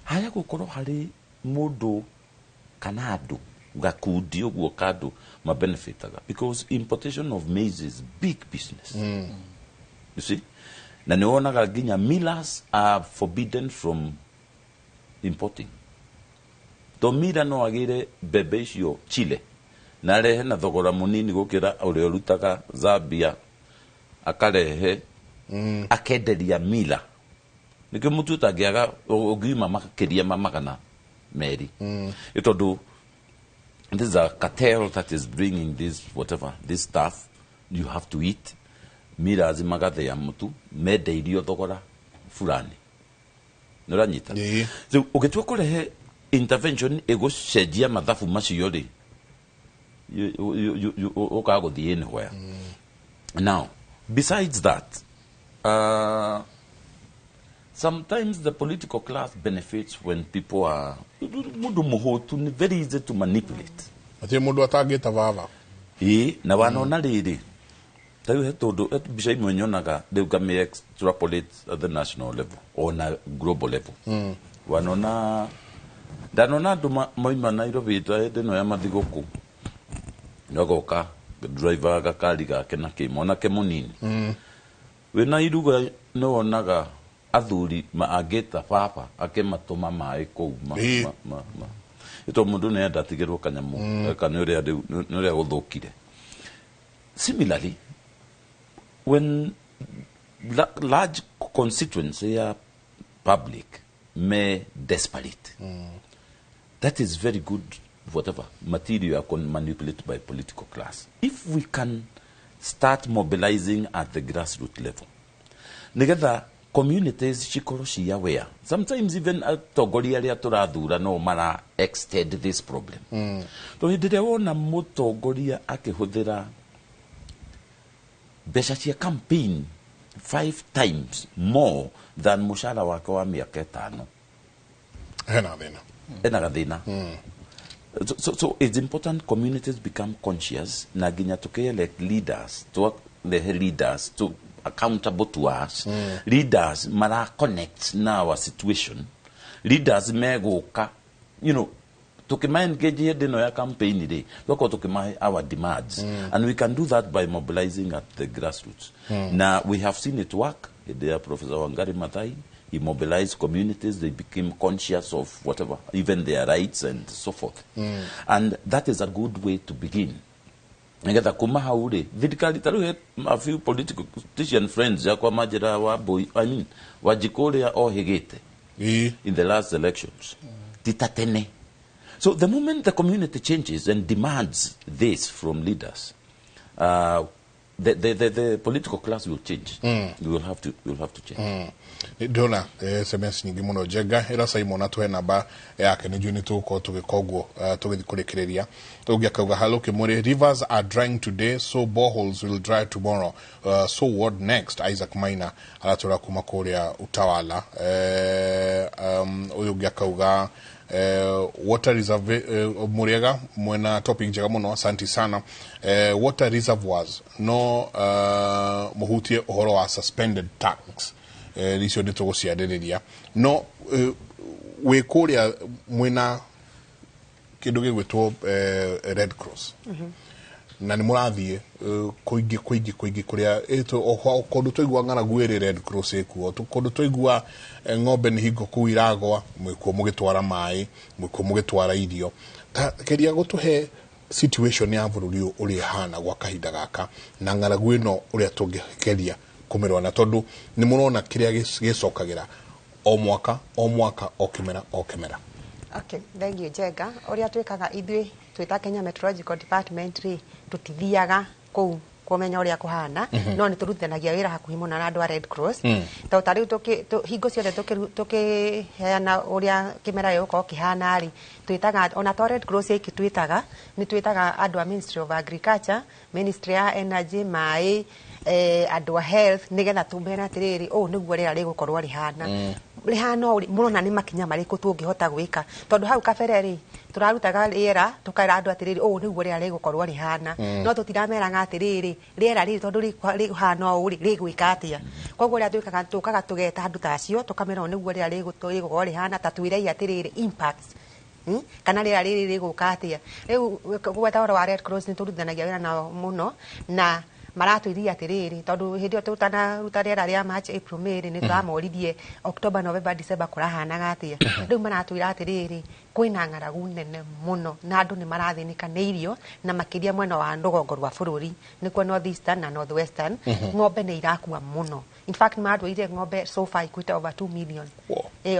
G: haya gũkorwo harĩ mũndũ kana andũ gakundi ũguo ka andũ mabenefitaga, because importation of maize is big business, you see. Na nĩ wonaga nginya millers are forbidden from importing, to miller no agĩre mbembe icio Chile na arehe na thogora mũnini gũkĩra ũrĩa ũrutaga Zambia akarehe akenderia miller. Nĩkĩo mũtu ũtangĩaga ũngiuma makĩria ma 200, nĩ tondũ this is a cartel that is bringing this whatever, this stuff you have to eat. Millers magathĩa mũtu mendeirio thogora fulani. Nĩ ũranyita?
F: Ĩĩ.
G: Rĩu ũgĩtua kũrehe intervention ĩgũcenjia mathabu macio rĩ, ũkaga gũthiĩ anywhere. Now, besides that, sometimes the political class benefits when people are mũndũ mũhũtu nĩ very easy to manipulate.
F: Hatirĩ mũndũ atangĩta baba.
G: Ĩĩ, na wanona rĩrĩ, ta rĩu he tũndũ, he mbica imwe nyonaga rĩu ngamĩ extrapolate at the national level ona global level. Wanona ndanona andũ mauma Nairobi ta hĩndĩ ĩno ya mathigũkũ, agoka driver gakari gake na kĩ mwanake mũnini wĩna iruga. Nĩ wonaga athuri angĩta baba akĩmatũma maĩ kũu ma, ma. Ĩto mũndũ nĩ enda atigĩrwo kanyamũ ka nĩ ũrĩa rĩu nĩ ũrĩa gũthũkire. Similarly, when large constituency ya public me desperate, that is very good whatever material can manipulate by political class. If we can start mobilizing at the grassroots level nigetha Communities cikorwo ci aware. Sometimes even atongoria arĩa tũrathura no mara extend this problem, tondũ hĩndĩ ĩrĩa wona mũtongoria akĩhũthĩra mbeca cia campaign five times more than mũcara wake wa mĩaka 5,
F: hena thĩna.
G: Ena gathĩna. So it's important communities become conscious, na nginya tuki-elect leaders, twarehe leaders to accountable to us, leaders mara connect na our situation, leaders megũka tukima engage hĩndĩ ĩno ya campaign rĩ, twakorwo tukimahe our demands, and we can do that by mobilizing at the grassroots. Na we have seen it work. Hĩndĩ ya Professor Wangari Maathai, he mobilized communities, they became conscious of whatever, even their rights and so forth, and that is a good way to begin, nigetha kuma hau rĩ, thirikari ta rĩu he a few politician friends yakwa manjĩra wa Mbui, I mean Wanjikũ ũrĩa ohĩgĩte in the last elections ti ta tene. So the moment the community changes and demands this from leaders, the political class will change. We will have to change.
F: Ndĩrona SMS nyingĩ mũno. Njenga ĩra Simon atũhe namba yake, nĩ njũĩ nĩ tũgũkorwo tũgĩka ũguo tũgĩthiĩ kũrĩkĩrĩria. Ũngĩ akauga, "Hello Kimuri, rivers are drying today, so boreholes will dry tomorrow, so what next?" Isaac Maina aratũra kuma kũrĩa Utawala. Ũyũ ũngĩ akauga, water reserve, mũrĩega mwena topic njega mũno, asanti sana. Water reservoirs no mũhutie ũhoro wa suspended tanks, icio nĩ tũgũciarĩrĩria. No wĩ kũrĩa mwĩna kĩndũ gĩgwĩtwo Red Cross, na nĩ mũrathiĩ kũingĩ kũingĩ kũingĩ kũrĩa kũndũ twaigua ng'aragu ĩrĩ, Red Cross ĩkuo. Kũndũ twaigua ng'ombe nĩ hingo kũu iragwa, mwĩkuo mũgĩtwara maĩ, mwĩkuo mũgĩtwara irio. Ta geria gũtũhe situation ya bũrũri ũyũ ũrĩa ĩhana gwa kahinda gaka, na ng'aragu ĩno ũrĩa tũngĩgeria kũmĩrwana, tondũ nĩ mũrona kĩrĩa gĩcokagĩra o mwaka o mwaka, o kĩmera o kĩmera.
H: Okay, thank you, Njenga. Ũrĩa twĩkaga ithuĩ twĩta Kenya Meteorological Department rĩ, tũtithiaga kũu kũmenya ũrĩa kũhana, no nĩ tũrutithanagia wĩra hakuhĩ mũno na andũ a Red Cross, tondũ ta rĩu hingo ciothe tũkĩheana ũrĩa kĩmera gĩgũkorwo kĩhana rĩ, twĩtaga ona to Red Cross ĩki, twĩtaga nĩ twĩtaga andũ a Ministry of Agriculture, Ministry ya Energy, maĩ, andũ a health, nĩgetha tũmere atĩrĩrĩ, ũũ nĩguo rĩera rĩgũkorwo rĩhana, rĩhana ũũ rĩ, mũrona nĩ makinya marĩkũ tũngĩhota gwĩka? Tondũ hau kabere rĩ, tũrarutaga rĩera tũkaĩra andũ atĩrĩrĩ, ũũ nĩguo rĩera rĩgũkorwo rĩhana, no tũtirameraga atĩrĩrĩ, rĩera rĩrĩ tondũ rĩhana ũũ rĩ, rĩgwĩka atĩa? Koguo ũrĩa twĩkaga, tũkaga tũgeta andũ ta acio, tũkamera ũũ nĩguo rĩera rĩgũkorwo rĩhana, ta twĩrei atĩrĩrĩ impacts, Kana rĩera rĩrĩ rĩgũka atĩa? Rĩu gweta ũhoro wa Red Cross, nĩ tũrutithanagia wĩra nao mũno, na maratwĩria atĩrĩrĩ, tondũ hĩndĩ ĩyo tũtanaruta rĩera rĩa March, April, May rĩ, nĩ tũramoririe October, November, December kũrahanaga atĩa. Rĩu maratwĩra atĩrĩrĩ, kwĩna ng'aragu nene mũno na andũ nĩ marathĩnĩka nĩ irio, na makĩria mwena wa rũgongo rwa bũrũri, nĩkuo North Eastern na North Western. Ng'ombe nĩ irakua mũno. In fact, maratwĩrire ng'ombe so far ikuĩte over 2 million.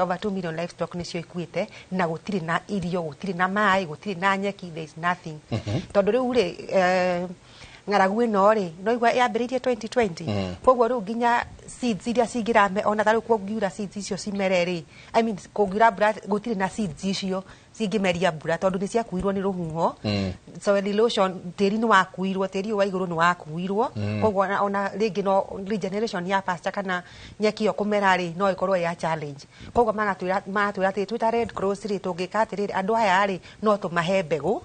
H: Over 2 million livestock nĩcio ikuĩte, na gũtirĩ na irio, gũtirĩ na maĩ, gũtirĩ na nyeki, there is nothing. Tondũ rĩu rĩ, ng'aragu ĩno rĩ, no igua yambĩrĩirie 2020, koguo rĩu nginya seeds iria cingĩrame, ona ta rĩu kũngiura seeds icio cimere rĩ, I mean kũngiura mbura, gũtirĩ na seeds icio cingĩmeria mbura, tondũ nĩ ciakuirwo nĩ rũhuho. Soil erosion, tĩri nĩ wakuirwo, tĩri ũyũ wa igũrũ nĩ wakuirwo. Koguo ona rĩngĩ no regeneration ya pasture kana nyeki ĩyo kũmera rĩ, no ĩkorwo ya challenge. Koguo magatwĩra atĩrĩ, twĩ ta Red Cross rĩ, tũngĩka atĩrĩrĩ, andũ aya rĩ, no tũmahe mbegũ,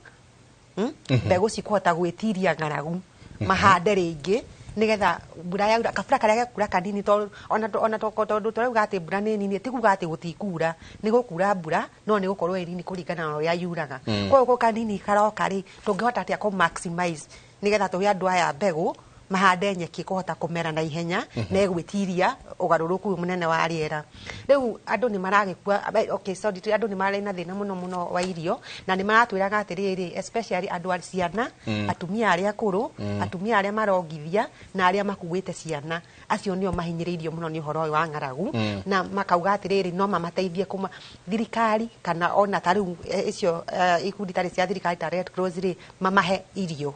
H: Mbegũ cikũhota gwĩtiria ng'aragu, mahande rĩngĩ, nigetha mbura yaura, kabura karĩa gekura kanini, tondũ ona tondũ tũrauga atĩ mbura nĩ nini, ti kuga atĩ gũtikura, nĩ gũkura mbura, no nĩ gũkorwo ĩ nini kũringana na ũrĩa yuraga. Koguo kanini karoka rĩ, tũngĩhota atĩa kũ maximize nigetha tũhe andũ aya mbegũ mahande nyeki kũhota kũmera na ihenya na ĩgwĩtiria ũgarũrũku ũyũ mũnene wa rĩera? Rĩu andũ nĩ maragĩkua, okay, sorry, andũ nĩ marĩ na thĩna mũno mũno wa irio, na nĩ maratwĩraga atĩrĩrĩ, especially andũ a ciana, atumia arĩa akũrũ, atumia arĩa marongithia na arĩa makuĩte ciana, acio nĩo mahinyĩrĩirio mũno nĩ ũhoro ũyũ wa ng'aragu. Na makauga atĩrĩrĩ, no mamateithie kuma thirikari, kana ona ta rĩu icio ikundi tarĩ cia thirikari ta Red Cross rĩ, mamahe irio.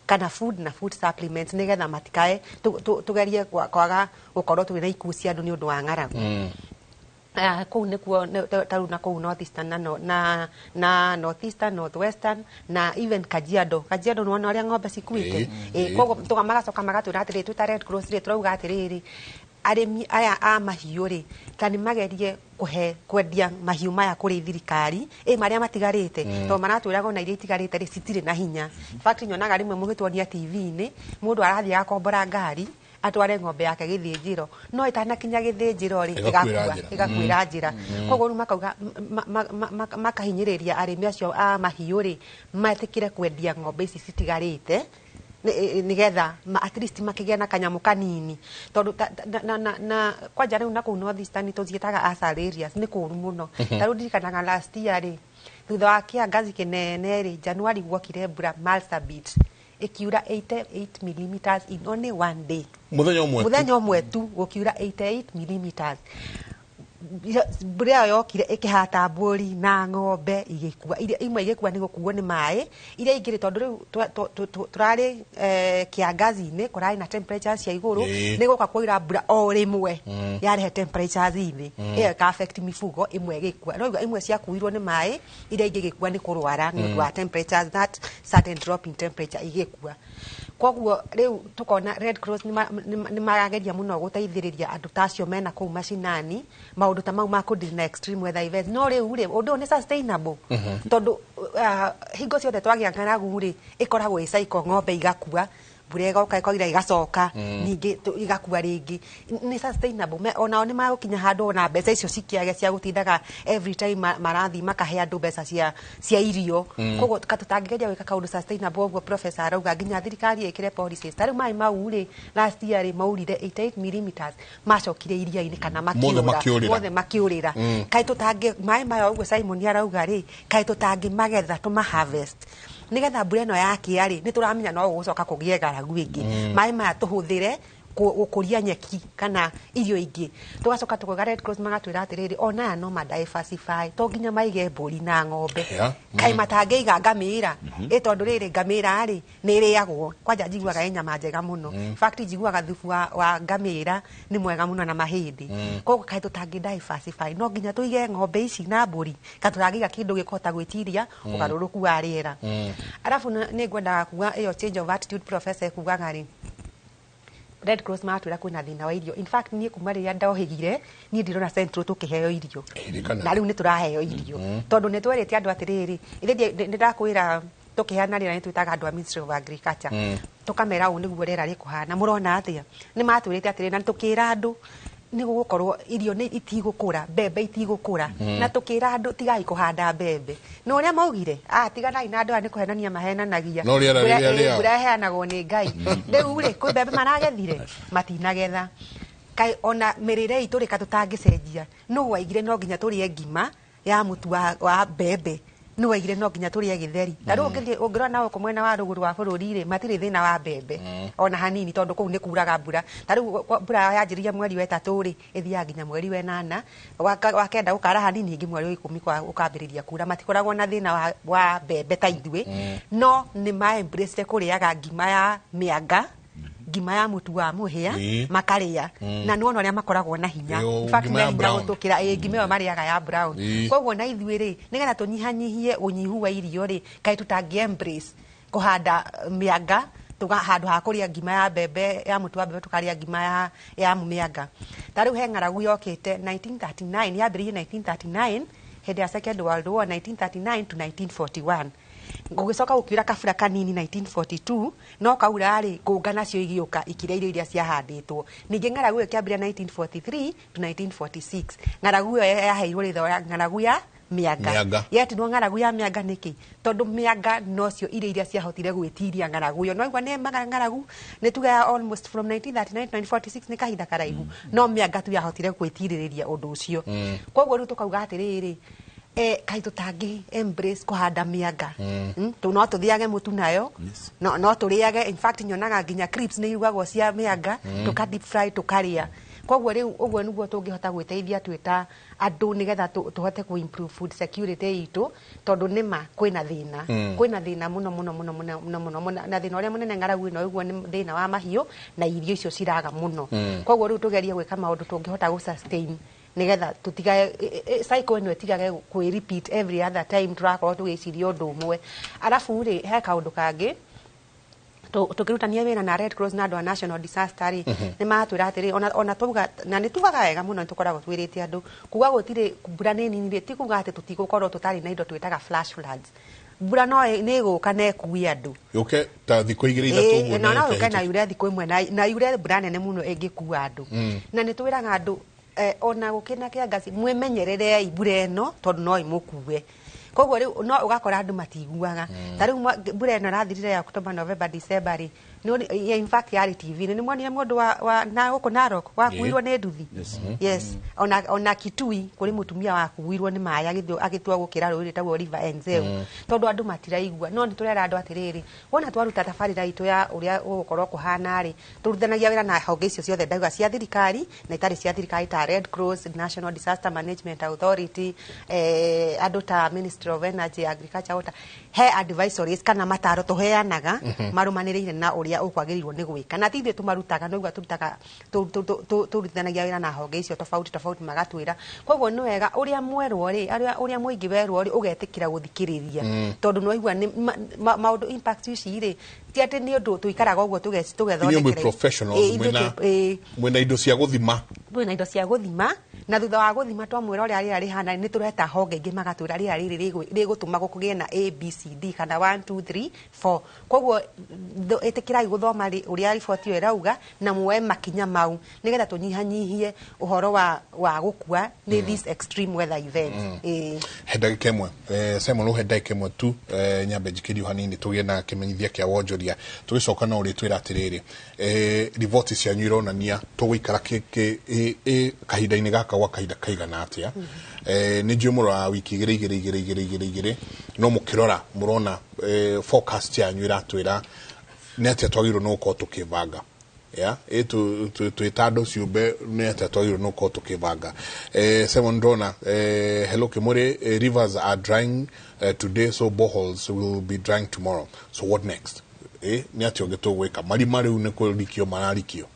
H: Kana food na food supplements, nĩgetha matikae tũgerie kwaga gũkorwo twĩna ikuũ cia andũ nĩ ũndũ wa ng'aragu. Kũu nĩkuo ta rĩu na kũu North Eastern na, no, na, na North Eastern, North Western na even Kajiado. Kajiado nĩwona ũrĩa ng'ombe cikuĩte. Koguo magacoka magatwĩra atĩrĩrĩ, twĩ ta Red Cross rĩ, tũrauga atĩrĩrĩ, arĩmi aya a mahiũ rĩ, ta nĩ magerie kũhe kwendia mahiũ maya kũrĩ thirikari marĩa matigarĩte, tondũ maratwĩraga ona iria itigarĩte rĩ, citirĩ na hinya. In fact, nyonaga rĩmwe mũgĩtuonia TV-inĩ, mũndũ arathiĩ agakombora ngari atware ng'ombe yake gĩthĩnjĩro, no ĩtanakinya gĩthĩnjĩro rĩ,
F: Ĩgakuĩra
H: ĩgakua.
F: Njĩra.
H: Ĩgakuĩra njĩra. Koguo rĩu makauga makahinyĩrĩria arĩmi acio a mahiũ rĩ, metĩkĩre kwendia ng'ombe ici citigarĩte nĩgetha at least makĩgĩa na kanyamũ kanini, tondũ na kwanja rĩu na kũu North Eastern tũciĩtaga ASAL areas, nĩ kũũru mũno. Ta rĩu ndirikanaga last year rĩ, thutha wa kĩangazi kĩnene rĩ, January guokire mbura Marsabit ĩkiura 88 millimeters in only one day.
F: Muthenya ũmwe tu.
H: Mũthenya ũmwe tu gũkiura 88 millimeters. Mbura ĩyo yokire ĩkĩhata mbũri na ng'ombe igĩkua. Iria imwe igĩkua nĩ gũkuo nĩ maĩ, iria ingĩ rĩ, tondũ rĩu tũrarĩ kĩangazi-inĩ, kũrarĩ na temperatures cia igũrũ, nĩ gũka kwaura mbura o rĩmwe yarehe temperatures thĩ, ĩyo ĩka affect mifugo, ĩmwe ĩgĩkua. No imwe ciakuirwo nĩ maĩ, iria ingĩ igĩkua nĩ kũrwara nĩ ũndũ wa temperatures, that sudden drop in temperature, igĩkua. Koguo rĩu tukona Red Cross nĩ marageria mũno gũteithĩrĩria andũ ta acio mena kũu macinani, maũndũ ta mau ma kũdeal na extreme weather events. No rĩu rĩ, ũndũ ũyũ nĩ sustainable? Tondũ hingo ciothe twagĩa ng'aragu rĩ, ĩkoragwo ĩ cycle, ng'ombe igakua, mbura ĩgoka ĩkoira, igacoka ningĩ igakua rĩngĩ. Nĩ sustainable? Onao nĩ magũkinya handũ ona mbeca icio cikĩage cia gũtindaga every time marathiĩ makahe andũ mbeca cia irio. Koguo tũtangĩgeria gwĩka kaũndũ sustainable, ũguo professor arauga nginya thirikari ĩkĩre policies. Ta rĩu maĩ mau rĩ, last year rĩ, maurire 88 millimeters, macokire iria-inĩ kana
F: Mothe
H: makĩũra.
F: Makĩũrĩra.
H: Mothe makĩũrĩra. Kaĩ tũtangĩ maĩ maya, ũguo Simon arauga rĩ, kaĩ tũtangĩmagetha, tũma harvest, nĩgetha mbura ĩno yakĩa rĩ, nĩ tũramenya no gũgũcoka kũgĩe ng'aragu ĩngĩ, maĩ maya tũhũthĩre gũkũria nyeki kana irio ingĩ? Tũgacoka tũkoiga Red Cross magatwĩra atĩrĩrĩ, ona aya no ma diversify, to nginya maige mbũri na ng'ombe. Kaĩ matangĩiga ngamĩra? Ĩ tondũ rĩrĩ, ngamĩra rĩ, nĩ ĩrĩagwo. Kwanja njiguaga ĩ nyama njega mũno. In fact, njiguaga thubu wa ngamĩra nĩ mwega mũno na mahĩndĩ. Koguo kaĩ tũtangĩ diversify? No nginya tũige ng'ombe ici na mbũri? Ka tũrangĩiga kĩndũ gĩkũhota gwĩtiria ũgarũrũku wa rĩera? Arabu nĩ ngwendaga kuga ĩyo change of attitude professor ekugaga rĩ, Red Cross maratwĩra kwĩna thĩna wa irio. In fact, niĩ kuma rĩrĩa ndohĩgire, niĩ ndirona Central tũkĩheo irio.
F: Ririkana.
H: Na rĩu nĩ tũraheo irio, tondũ nĩ twerĩte andũ atĩrĩrĩ, ithe nĩ ndakwĩra tũkĩheana rĩera nĩ twĩtaga andũ a Ministry of Agriculture, tũkamera ũũ nĩguo rĩera rĩkũhana, mũrona atĩa? Nĩ matwĩrĩte atĩrĩrĩ, na tũkĩra andũ nĩ gũgũkorwo irio nĩ itigũkũra, mbembe itigũkũra, na tũkĩra andũ tigai kũhanda mbembe. Na ũrĩa maugire, ah, tiganai na andũ aya, nĩ kũhenania mahenanagia.
F: No rĩera rĩrĩa rĩao.
H: Mbura ĩheanagwo nĩ Ngai. Rĩu rĩ, kwĩ mbembe maragethire? Matinagetha. Kaĩ ona mĩrĩre itũ rĩ, ka tũtangĩcenjia? Nũ waigire no nginya tũrĩe ngima ya mũtu wa mbembe? Nũ waigire no nginya tũrĩe gĩtheri? Ta rĩu ũngĩthiĩ ũngĩrora na gũkũ mwena wa rũgũrũ wa bũrũri rĩ, matirĩ thĩna wa mbembe ona hanini, tondũ kũu nĩ kuraga mbura. Ta rĩu mbura yanjĩrĩria mweri wa 3 rĩ, ĩthiaga nginya mweri wa 8, wa 9 gũkara hanini, ningĩ mweri wa 10 gũkambĩrĩria kura. Matikoragwo na thĩna wa mbembe ta ithuĩ, no nĩ ma embrace kũrĩaga ngima ya mĩanga, ngima ya mũtu wa mũhĩa, makarĩa, na nĩwona ũrĩa makoragwo na hinya.
F: Ĩyo,
H: In fact,
F: ngima ya
H: me hinya
F: brown.
H: gũtũkĩra ngima ĩyo marĩaga ya brown. Koguo na ithuĩ rĩ, nĩgetha tũnyihanyihie ũnyihu wa irio rĩ, kaĩ tũtangĩ embrace kũhanda mĩanga, tuga handũ ha kũrĩa ngima ya mbembe, ya mũtu wa mbembe, tũkarĩa ngima ya mĩanga? Ta rĩu he ng'aragu yokĩte 1939, yambĩrĩirie 1939 hĩndĩ ya Second World War, 1939 to 1941. Gũgĩcoka gũkiura kabura kanini 1942, no kaura rĩ, ngũnga nacio igĩũka ikĩrĩa irio iria ciahandĩtwo. Ningĩ ng'aragu ĩyo ĩkĩambĩrĩria 1943 to 1946. Ng'aragu ĩyo yaheirwo rĩtwa ya ng'aragu ya mĩanga.
F: Mĩanga.
H: Yetirwo ng'aragu ya mĩanga nĩkĩ? Tondũ mĩanga nocio irio iria ciahotire gwĩtiria ng'aragu ĩyo. No igua nĩ ng'aragu nĩ tuge ya almost from 1939 to 1946, nĩ kahinda karaihu, no mĩanga tu yahotire gwĩtirĩrĩria ũndũ ũcio. Koguo rĩu tũkauga atĩrĩrĩ, kaĩ tũtangĩ embrace kũhanda mĩanga? No tũthĩage mũtu nayo, no tũrĩage. In fact, nyonaga nginya crisps nĩ irugagwo cia mĩanga, tũka deep fry tũkarĩa. Koguo rĩu ũguo nĩguo tũngĩhota gwĩteithia twĩ ta andũ nĩgetha tũhote kũ improve food security itũ, tondũ nĩma kwĩna thĩna. Kwĩna thĩna mũno mũno mũno mũno mũno mũno mũno, na thĩna ũrĩa mũnene ng'aragu ĩno ũguo nĩ thĩna wa mahiũ na irio icio ciraga mũno. Koguo rĩu tũgerie gwĩka maũndũ tũngĩhota gũ sustain nigetha tutigae cycle ĩno ĩtigage kwĩ repeat every other time tũrakorwo tũgĩciria ũndũ ũmwe. Arabu rĩ, he kaũndũ kangĩ tũkĩrutania wĩra na Red Cross na andũ a National Disaster rĩ, nĩ maratwĩra atĩrĩ, ona twauga na nĩ tugaga wega mũno, nĩ tũkoragwo twĩrĩte andũ kuga gũtirĩ mbura nĩ nini rĩ, ti kuga atĩ tũtigũkorwo tũtarĩ na indo twĩtaga flash floods. Mbura no nĩ ĩgũka na ĩkue andũ
F: yũke ta thikũ igĩrĩ ithatũ ũguo.
H: Na no yũke na yure thikũ ĩmwe na yure mbura nene mũno ĩngĩkua andũ. Na nĩ twĩraga andũ ona gũkĩna kĩangaci mwĩmenyererei mbura ĩno tondũ no ĩmũkue. Koguo rĩu no ũgakora andũ matiguaga. Ta rĩu mbura ĩno ĩrathirire ya October, November, December rĩ, in fact yarĩ TV nĩ mwonire mũndũ wa na gũkũ Narok wakuirwo nĩ nduthi. Yes, ona Kitui kũrĩ mũtumia wakuirwo nĩ maĩ agĩtua gũkĩra rũĩ rwĩtagwo River Enzeu, tondũ andũ matiraigua. No nĩ tũrera andũ atĩrĩrĩ, wona twaruta tabarĩra itũ ya ũrĩa gũgũkorwo kũhana rĩ, tũrutithanagia wĩra na honge icio ciothe ndauga cia thirikari na itarĩ cia thirikari ta Red Cross, National Disaster Management Authority, andũ ta Ministry of Energy, Agriculture, Water, he advisories kana mataro tũheanaga marũmanĩrĩire na ũrĩa ũkwagĩrĩirwo nĩ gwĩka. Na ti ithuĩ tũmarutaga, no tũrutaga tũrutithanagia wĩra na honge icio tofauti tofauti magatwĩra. Koguo nĩ wega ũrĩa mwerwo rĩ, ũrĩa mũingĩ werwo rĩ, ũgetĩkĩra gũthikĩrĩria, tondũ nĩ waigua nĩ maũndũ impact ici rĩ, ti atĩ nĩ ũndũ tũikaraga ũguo tũgethondekera.
F: Inyuĩ mwĩ professionals, mwĩna indo cia gũthima.
H: Mwĩna indo cia gũthima, na thutha wa gũthima twamwĩra ũrĩa rĩera rĩhana, nĩ tũreta honge ingĩ magatwĩra rĩera rĩrĩ rĩgũtũma gũkũgĩe na A, B, C, D kana 1 2 3 4. Koguo ĩtĩkĩrai gũthoma ũrĩa riboti ĩyo ĩrauga na muoe makinya mau nĩgetha tũnyihanyihie ũhoro wa gũkua nĩ these extreme weather events.
F: He ndagĩka ĩmwe, Simon, ũhe ndagĩka ĩmwe tu, nyambe njikĩrio hanini tũgĩe na kĩmenyithia kĩa wonjoria, tũgĩcoka no ũrĩtwĩra atĩrĩrĩ, riboti cianyu ironania tũgũikara kahinda-inĩ gaka gwa kahinda kaigana atĩa. Nĩ njũĩ mũroraga wiki igĩrĩ igĩrĩ igĩrĩ igĩrĩ igĩrĩ igĩrĩ, no mũkĩrora mũrona forecast yanyu ĩratwĩra nĩ atĩa twagĩrĩirwo nĩ gũkorwo tũkĩbanga. Twĩ ta andũ ciũmbe nĩ atĩa twagĩrĩirwo nĩ gũkorwo tũkĩbanga. Simon Ndona, hello Kimuri, rivers are drying today, so boreholes will be drying tomorrow, so what next? Nĩ atĩa ũngĩ tũgwĩka? Marima rĩu nĩ kũrikio mararikio,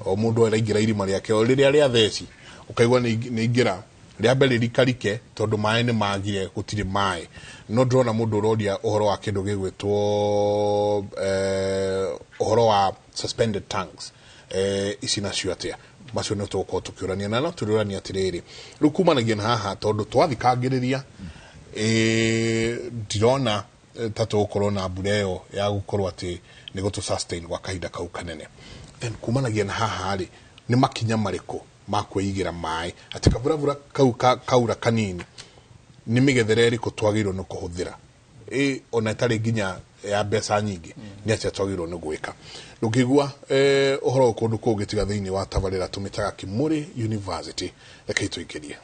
F: o mũndũ araingĩra irima rĩake o rĩrĩa rĩa theci, ũkaigua nĩ ingĩra rĩa mbere rikarike tondũ maĩ nĩ magire, gũtirĩ maĩ. No ndĩrona mũndũ ũroria ũhoro wa kĩndũ gĩgwĩtwo ũhoro wa suspended tanks, ici nacio atĩa? Macio nĩ tũgũkorwo tũkĩũrania na no tũrĩũrania atĩrĩrĩ, rĩu kumanagia na haha tondũ twathikangĩrĩria, ndirona ta tũgũkorwo na mbura ĩyo ya gũkorwo atĩ nĩ gũtũ sustain gwa kahinda kau kanene. Then kumanagia na haha rĩ, nĩ makinya marĩkũ ma kwĩigĩra maĩ atĩ kaburavura kau kaura kanini, nĩ mĩgethere ĩrĩkũ twagĩrĩirwo nĩ kũhũthĩra, ona ĩtarĩ nginya ya mbeca nyingĩ, nĩ atĩa twagĩrĩirwo nĩ gwĩka? Ndũngĩigua ũhoro kũndũ kũngĩ tiga thĩinĩ wa tabarĩra tũmĩtaga Kimuri University. Rekei tũingĩrie.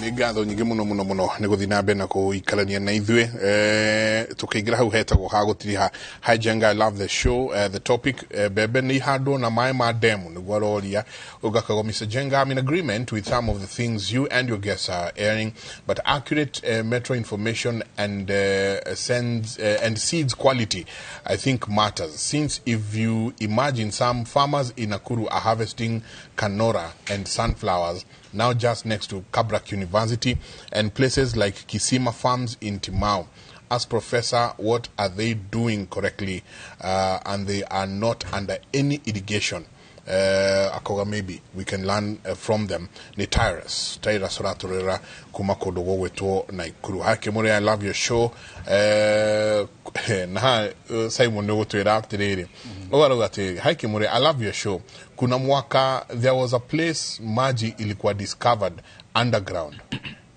F: Nĩ ngatho nyingĩ mũno mũno mũno nĩ gũthiĩ na mbere na kũikarania na ithuĩ, tũkĩingĩra hau hetagwo ha gũtiriha. Hi Jenga, I love the show. The topic, mbembe nĩ ihandwo na maĩ ma demu, nĩguo aroria. Ũgakagwo, Mr. Jenga, I'm in agreement with some of the things you and your guests are airing, but accurate metro information and sends and seeds quality, I think, matters, since if you imagine some farmers in Nakuru are harvesting canola and sunflowers now just next to Kabrak University and places like Kisima Farms in Timau. Ask Professor, what are they doing correctly? And they are not under any irrigation. Akoga maybe we can learn from them. Ni Tyrus ũratũrĩra kuma kũndũ gũgwĩtwo Naikuru. Hi Kimuri, I love your show. Na Simon nĩ ũgũtwĩra atĩrĩrĩ, ũgarauga atĩrĩrĩ, hi Kimuri, I love your show. Kuna mwaka there was a place maji ilikuwa discovered underground,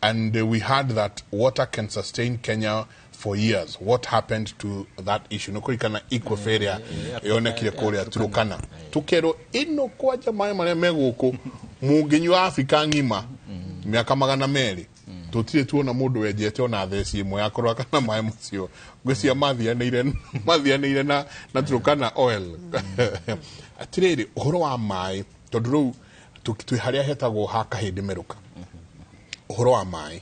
F: and we heard that water can sustain Kenya for years. What happened to that issue? Nĩ kũririkana aquifer ĩrĩa yonekire kũrĩa Turkana, tũkerwo ĩno kwanja maĩ marĩa me gũkũ mũngĩnyua Afrika ng'ima mĩaka 200, tũtirĩ tuona mũndũ wenjete ona theci ĩmwe ya kũrora kana maĩ macio ngwĩcia mathianĩire na Turkana oil. Atĩrĩrĩ, ũhoro wa maĩ, tondũ rĩu twĩ harĩa hetagwo ha Kahĩndĩ Merũka, ũhoro wa maĩ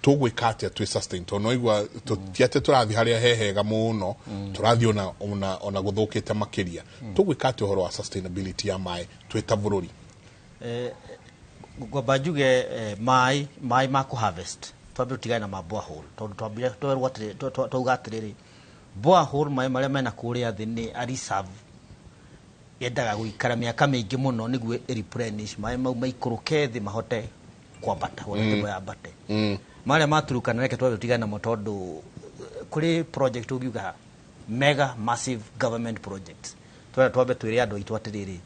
F: tũgwĩka atĩa twĩ sustain? Tondũ noigua ti atĩ tũrathiĩ harĩa hehega mũno, tũrathiĩ ona gũthũkĩte makĩria. Tũgwĩka atĩa ũhoro wa sustainability ya maĩ twĩ ta bũrũri?
I: Ngwamba njuge maĩ ma kũ harvest, twambe tũtigane na ma borehole, tondũ twambire twerwo atĩrĩ, twauga atĩrĩrĩ, borehole maĩ marĩa mena kũrĩa thĩ nĩ a reserve yendaga gũikara mĩaka mĩingĩ mũno nĩguo ĩ replenish maĩ mau maikũrũke thĩ mahote kwambata wona table yambate. Marĩa maturukana reke twambe tũtigane namo, tondũ kũrĩ project ũngiuga mega massive government projects. Twenda twambe twĩre andũ aitũ atĩrĩrĩ,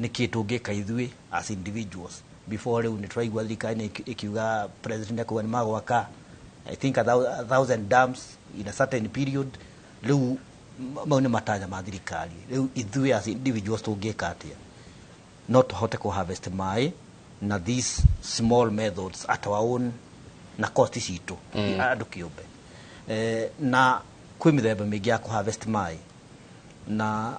I: nĩkĩ tũngĩka ithuĩ as individuals before rĩu nĩ tũraigua thirikari nĩ ĩkiuga, president akuga nĩ magwaka, I think, 1,000 dams in a certain period. Rĩu mau nĩ matanya ma thirikari. Rĩu ithuĩ as individuals tũngĩka atĩa? No tũhote kũ harvest maĩ na these small methods at our own na cost citũ andũ kĩũmbe. Na kwĩ mĩthemba mĩingĩ ya kũ harvest maĩ, na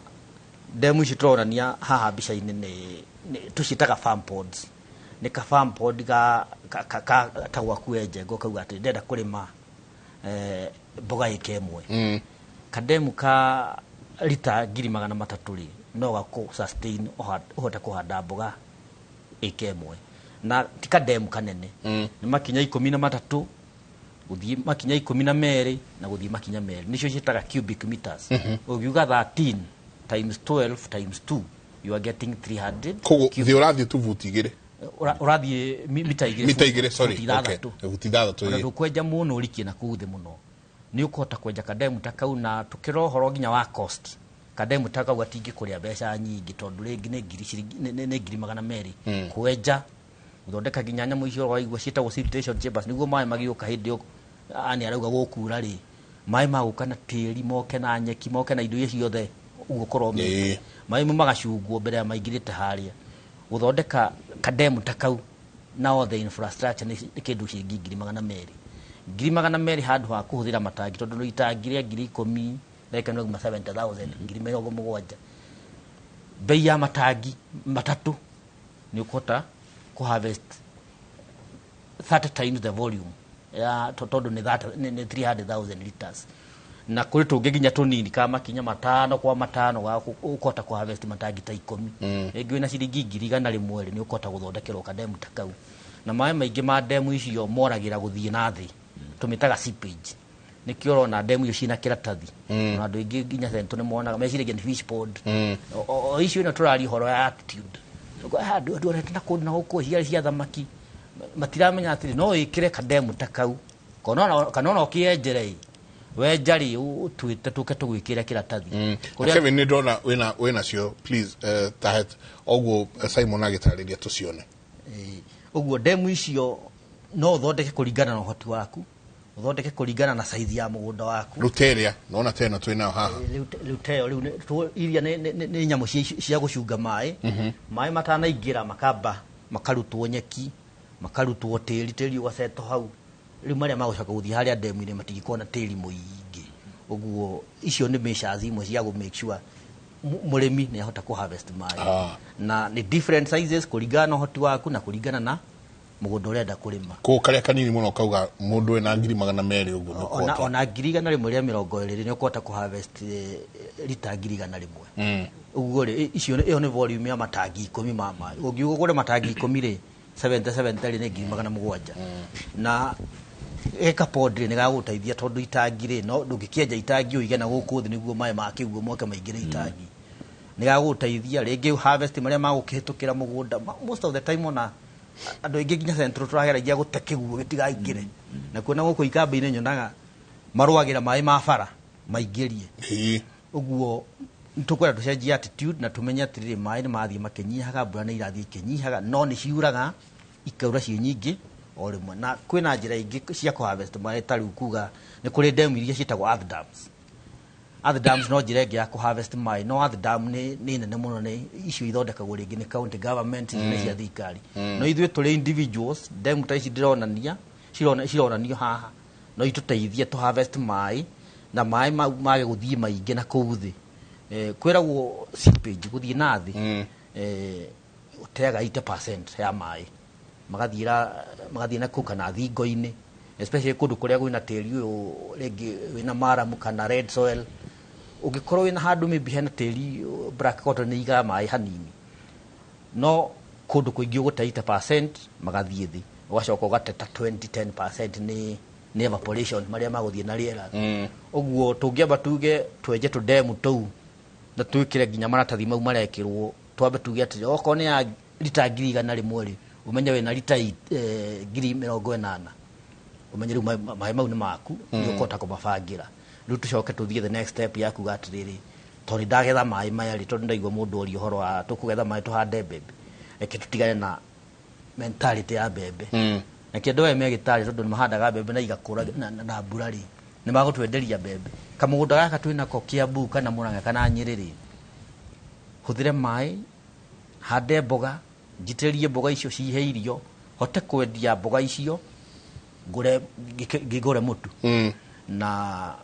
I: ndemu ici tũronania haha mbica-inĩ nĩ tũciĩtaga farm ponds. Nĩ ka farm pond ka ta gwaku wenje ũkauga atĩ ndĩrenda kũrĩma mboga ĩka ĩmwe. Kademu ka rita 300,000 rĩ, no gakũ sustain ũhote kũhanda mboga ĩka ĩmwe, na ti kademu kanene. Nĩ makinya 13 gũthiĩ makinya 12 na gũthiĩ makinya 2, nĩcio ciĩtaga cubic meters. Ũngiuga 13 times 12 times 2, you are getting 300.
F: Koguo thĩ ũrathiĩ tu buti 2.
I: Ũrathiĩ mita 2.
F: Mita 2, sorry.
I: Buti 6.
F: Buti 6.
I: Ona ndũkwenja mũno ũrikie na kũu thĩ mũno, nĩ ũkũhota kwenja kademu ta kau. Na tũkĩrora ũhoro nginya wa cost, kademu ta kau gatingĩkũrĩa mbeca nyingĩ, tondũ rĩngĩ nĩ ngiri ciringi nĩ 200,000 kwenja, gũthondeka nginya nyamũ icio waigua ciĩtagwo siltation chambers, nĩguo maĩ magĩũka hĩndĩ ĩyo ani arauga gũkura rĩ, maĩ magũka na tĩri moke na nyeki moke na indo iria ciothe ũguo korwo maĩ mau magacungwo mbere ya maingĩrĩte harĩa. Gũthondeka kademu ta kau na all the infrastructure nĩ kĩndũ ciringi 200,000, 200,000, handũ ha kũhũthĩra matangi, tondũ nĩ itangi rĩa 10,000 reke no 70,000, 70,000, bei ya matangi 3, nĩ ũkũhota kũ harvest 30 times the volume ya tondũ nĩ 30 nĩ 300,000 liters. Na kũrĩ tũngĩ nginya tũnini ka makinya 5 kwa 5 ga ũkũhota kũ harvest matangi ta 10. Rĩngĩ wĩna ciringi 100,000 rĩ, nĩ ũkũhota gũthondekerwo kademu ta kau. Na maĩ maingĩ ma ndemu icio moragĩra gũthiĩ na thĩ, tũmĩtaga seepage. Nĩkĩo ũrona ndemu icio ciĩna kĩratathi. Na andũ aingĩ nginya Central nĩ monaga meciragia nĩ fish pond. O icio ĩno tũraria ũhoro ya attitude. Andũ arĩa na kũndũ na gũkũ ciarĩ cia thamaki matiramenya atĩrĩ no wĩkĩre kademu ta kau kana ona ũkĩenjere ĩ wenja rĩ, ũtuĩte tũke tũgwĩkĩre kĩratathi.
F: Na Kevin, nĩ ndona wĩna cio, please, tahe ũguo Simon agĩtarĩria tũcione.
I: Ĩĩ, ũguo ndemu icio no ũthondeke kũringana na ũhoti waku, ũthondeke kũringana na saizi ya mũgũnda waku.
F: Rĩu terĩa nona teno twĩ nayo haha.
I: Rĩu teyo rĩu iria nĩ nyamũ cia gũcunga maĩ. Maĩ matanaingĩra makamba makarutwo nyeki, makarutwo tĩri, tĩri ũgacetwo hau. Rĩu marĩa magũcoka gũthiĩ harĩa ndemu-inĩ matingĩkorwo na tĩri mũingĩ. Ũguo icio nĩ measures imwe cia gũ make sure mũrĩmi nĩ ahota kũ harvest maĩ. Na nĩ different sizes kũringana na ũhoti waku na kũringana na mũgũnda ũrenda kũrĩma.
F: Koguo karĩa kanini mũno kauga mũndũ wĩna 200,000 ũguo nĩ
I: Ona
F: ũkũhota.
I: Ona 120,000 nĩ ũkũhota kũ harvest rita 100,000. Ũguo rĩ, icio ĩyo nĩ volume ya matangi 10 ma maĩ. Ũngiuga ũgũre matangi 10 rĩ, 70 70 rĩ, nĩ 700,000. Na gĩka pond rĩ, nĩ gagũteithia, tondũ itangi rĩ, no ndũngĩkĩenja itangi ũige na gũkũ thĩ nĩguo maĩ ma kĩguo moke maingĩre itangi. Nĩ gagũteithia rĩngĩ harvest marĩa magũkĩhĩtũkĩra mũgũnda. Most of the time ona andũ aingĩ nginya Central tũrageragia gũte kĩguo gĩtigaingĩre, na kuona gũkũ ikamba-inĩ nyonaga marũagĩra maĩ ma bara maingĩrie. Ũguo tũkwenda tũcenjie attitude na tũmenye atĩrĩrĩ, maĩ nĩ mathiĩ makĩnyihaga, mbura nĩ irathiĩ ikĩnyihaga, no nĩ ciuraga, ikaura ciĩ nyingĩ O rĩmwe na kwĩna njĩra ingĩ cia kũ harvest maĩ, ta rĩu kuga nĩ kũrĩ dam iria ciĩtagwo earth dams. Earth dams no njĩra ĩngĩ ya kũ harvest maĩ, no earth dam nĩ nene mũno, nĩ icio ithondekagwo rĩngĩ nĩ county government, nĩ cia thirikari. No ithuĩ tũrĩ individuals, dam ta ici ndĩronania cironanio haha no itũteithie tũ harvest maĩ, na maĩ mau mage gũthiĩ maingĩ na kũu thĩ. Kwĩragwo seepage gũthiĩ na thĩ ũteaga 80% ya maĩ, magathiĩ na kũu kana thingo-inĩ, especially kũndũ kũrĩa kwĩna tĩri ũyũ rĩngĩ wĩna maramu kana red soil. Ũngĩkorwo wĩna handũ maybe hena tĩri black cotton, nĩ igaga maĩ hanini, no kũndũ kũingĩ ũgũte 80% magathiĩ thĩ, ũgacoka ũgateta 20 10% nĩ evaporation, marĩa magũthiĩ na rĩera. Ũguo tũngĩamba tuge twenje tũndemu tũu na twĩkĩre nginya maratathi mau marekĩrwo, twambe tuge atĩrĩ, okorwo nĩ ya rita 100,000 rĩ, ũmenye wĩna rita 80,000, ũmenye rĩu maĩ mau nĩ maku, nĩ ũkũhota kũmabangĩra. Rĩu tũcoke tũthiĩ the next step ya kuga atĩrĩrĩ, tondũ ndagetha maĩ maya rĩ, tondũ ndaigua mũndũ oria ũhoro wa tũkũgetha maĩ tũhande mbembe, reke tũtigane na mentality ya mbembe. Reke andũ aya megĩtarĩ, tondũ nĩ mahandaga mbembe na igakũra na mbura rĩ, nĩ magũtwenderia mbembe. Kamũgũnda gaka twĩnako Kiambu kana Murang'a kana Nyĩrĩ rĩ, hũthĩre maĩ hande mboga, njitĩrĩrie mboga icio cihe irio, hote kwendia mboga icio ngũre ngĩgũre mũtu. Na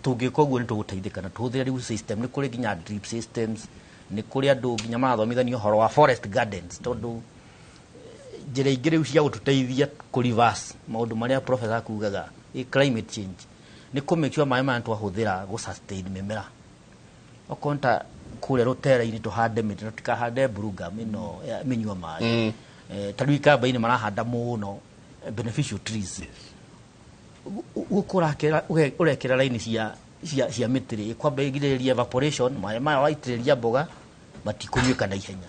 I: tũngĩka ũguo nĩ tũgũteithĩka, na tũhũthĩre rĩu system, nĩ kũrĩ nginya drip systems, nĩ kũrĩ andũ nginya marathomithania ũhoro wa forest gardens, tondũ njĩra ingĩ rĩu cia gũtũteithia kũ reverse maũndũ marĩa professor akugaga, climate change, nĩ kũ make sure maĩ maya twahũthĩra gũ sustain mĩmera. Okorwo nĩ ta kũrĩa rũtere-inĩ, tũhande mĩtĩ na tũtikahande bluegum ĩno ya mĩnyua maĩ. Ta rĩu ikamba-inĩ marahanda mũno beneficial trees. Gũkũ ũrekĩra raini cia mĩtĩ rĩ, kwamba ĩgirĩrĩria evaporation, maĩ maya waitĩrĩria mboga matikũnyuĩka na ihenya,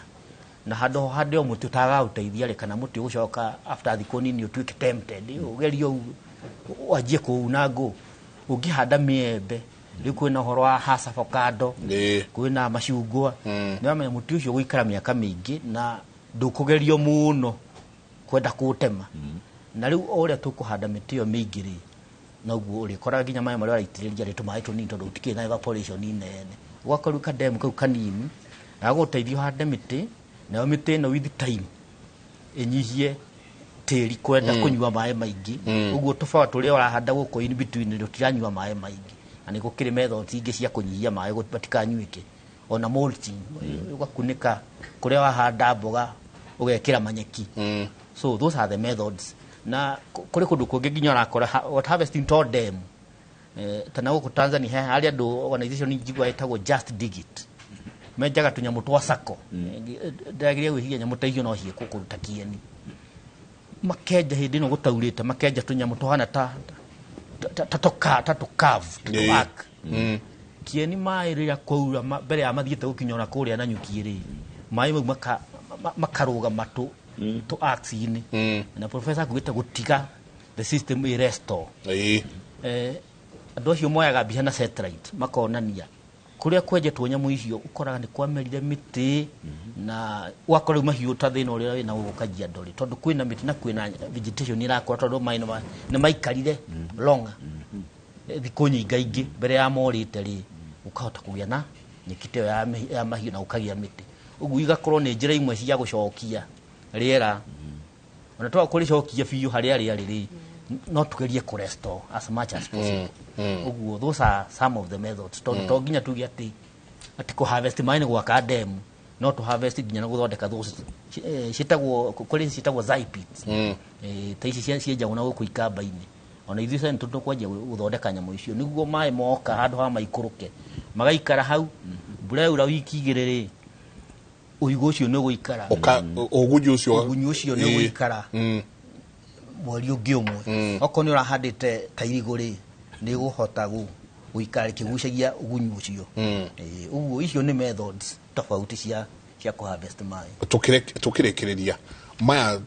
I: na handũ hande o mũtĩ ũtagaga gũteithia rĩ, kana mũtĩ ũgũcoka after thikũ nini ũtuĩke tempted ũgerie wanjie kũuna ngũ. Ũngĩhanda mĩembe rĩu, kwĩna ũhoro wa Hass avocado, kwĩna macungwa, nĩ wamenya mũtĩ ũcio gũikara mĩaka mĩingĩ na ndũkũgerio mũno kwenda kũũtema. Na rĩu o ũrĩa tũkũhanda mĩtĩ ĩyo mĩingĩ rĩ, noguo ũrĩkoraga nginya maĩ marĩa ũraitĩrĩria rĩ, tũmaĩ tũnini, tondũ gũtikĩrĩ na evaporation nene. Ũgakorwo rĩu kademu kau kanini gagũteithia ũhande mĩtĩ, nayo mĩtĩ ĩno with time ĩnyihie tĩri kwenda kũnyua maĩ maingĩ. Ũguo tũbawa tũrĩa ũrahanda gũkũ in between rũtiranyua maĩ maingĩ, na nĩ gũkĩrĩ methods ingĩ cia kũnyihia maĩ matikanyuĩke, ona mulching, ũgakunĩka kũrĩa wahanda mboga, ũgekĩra manyeki. So those are the methods. Na kũrĩ kũndũ kũngĩ nginya ũrakora water harvesting to dam. Ta na gũkũ Tanzania he harĩa andũ organization njigua ĩtagwo Just Dig It, menjaga tũnyamũ twa sako. Ndĩrageria gwĩciria nyamũ ta icio no ciĩkwo kũruta kĩeni, makenja hĩndĩ ĩno gũtaurĩte, makenja tũnyamũ tũhana ta tũkavu tũak kĩeni, maĩ rĩrĩa kwaura mbere ya mathiĩte gũkinya ona kũrĩa na nyuki rĩ, maĩ mau makarũgama tũ arcs-inĩ. Na professor akugĩte gũtiga the system ĩ restore. Andũ acio moyaga mbica na satellite, makonania kũrĩa kwenjetwo nyamũ icio, ũkoraga nĩ kwamerire mĩtĩ, na ũgakora rĩu mahiũ ta thĩna ũrĩa wĩna gũkũ Kajiado rĩ, tondũ kwĩna mĩtĩ na kwĩna vegetation ĩrakũra, tondũ maĩ nĩ maikarire longer, thikũ nyingaingĩ mbere ya morĩte rĩ, ũkahota kũgĩa na nyeki ta ĩyo ya mahiũ na ũkagĩa mĩtĩ. Ũguo igakorwo nĩ njĩra imwe cia gũcokia rĩera, ona twaga kũrĩcokia biũ harĩa rĩarĩ rĩ, no tugerie kũ restore as much as possible. Ũguo those are some of the methods, tondũ to nginya tuge atĩ kũ harvest maĩ nĩ gwaka dam, no tũ harvest nginya na gũthondeka those ciĩtagwo, kũrĩ ciĩtagwo zai pits. Ta ici cienjagwo na gũkũ ikamba-inĩ, ona ithuĩ sasa nĩtũkwanjia gũthondeka nyamũ icio nĩguo maĩ moka, handũ ha maikũrũke magaikara hau, mbura yaura wiki 2 rĩ, ũigũ ũcio nĩ ũgũikara.
F: Ũgunyi ũcio.
I: Ũgunyi ũcio nĩ ũgũikara mweri ũngĩ ũmwe. Okorwo nĩ ũrahandĩte ta irigũ rĩ, nĩ ũgũhota gũikara rĩkĩgucagia ũgunyi ũcio. Ũguo icio nĩ methods tofauti cia kũ harvest maĩ.
F: Tukĩrĩkĩrĩria maya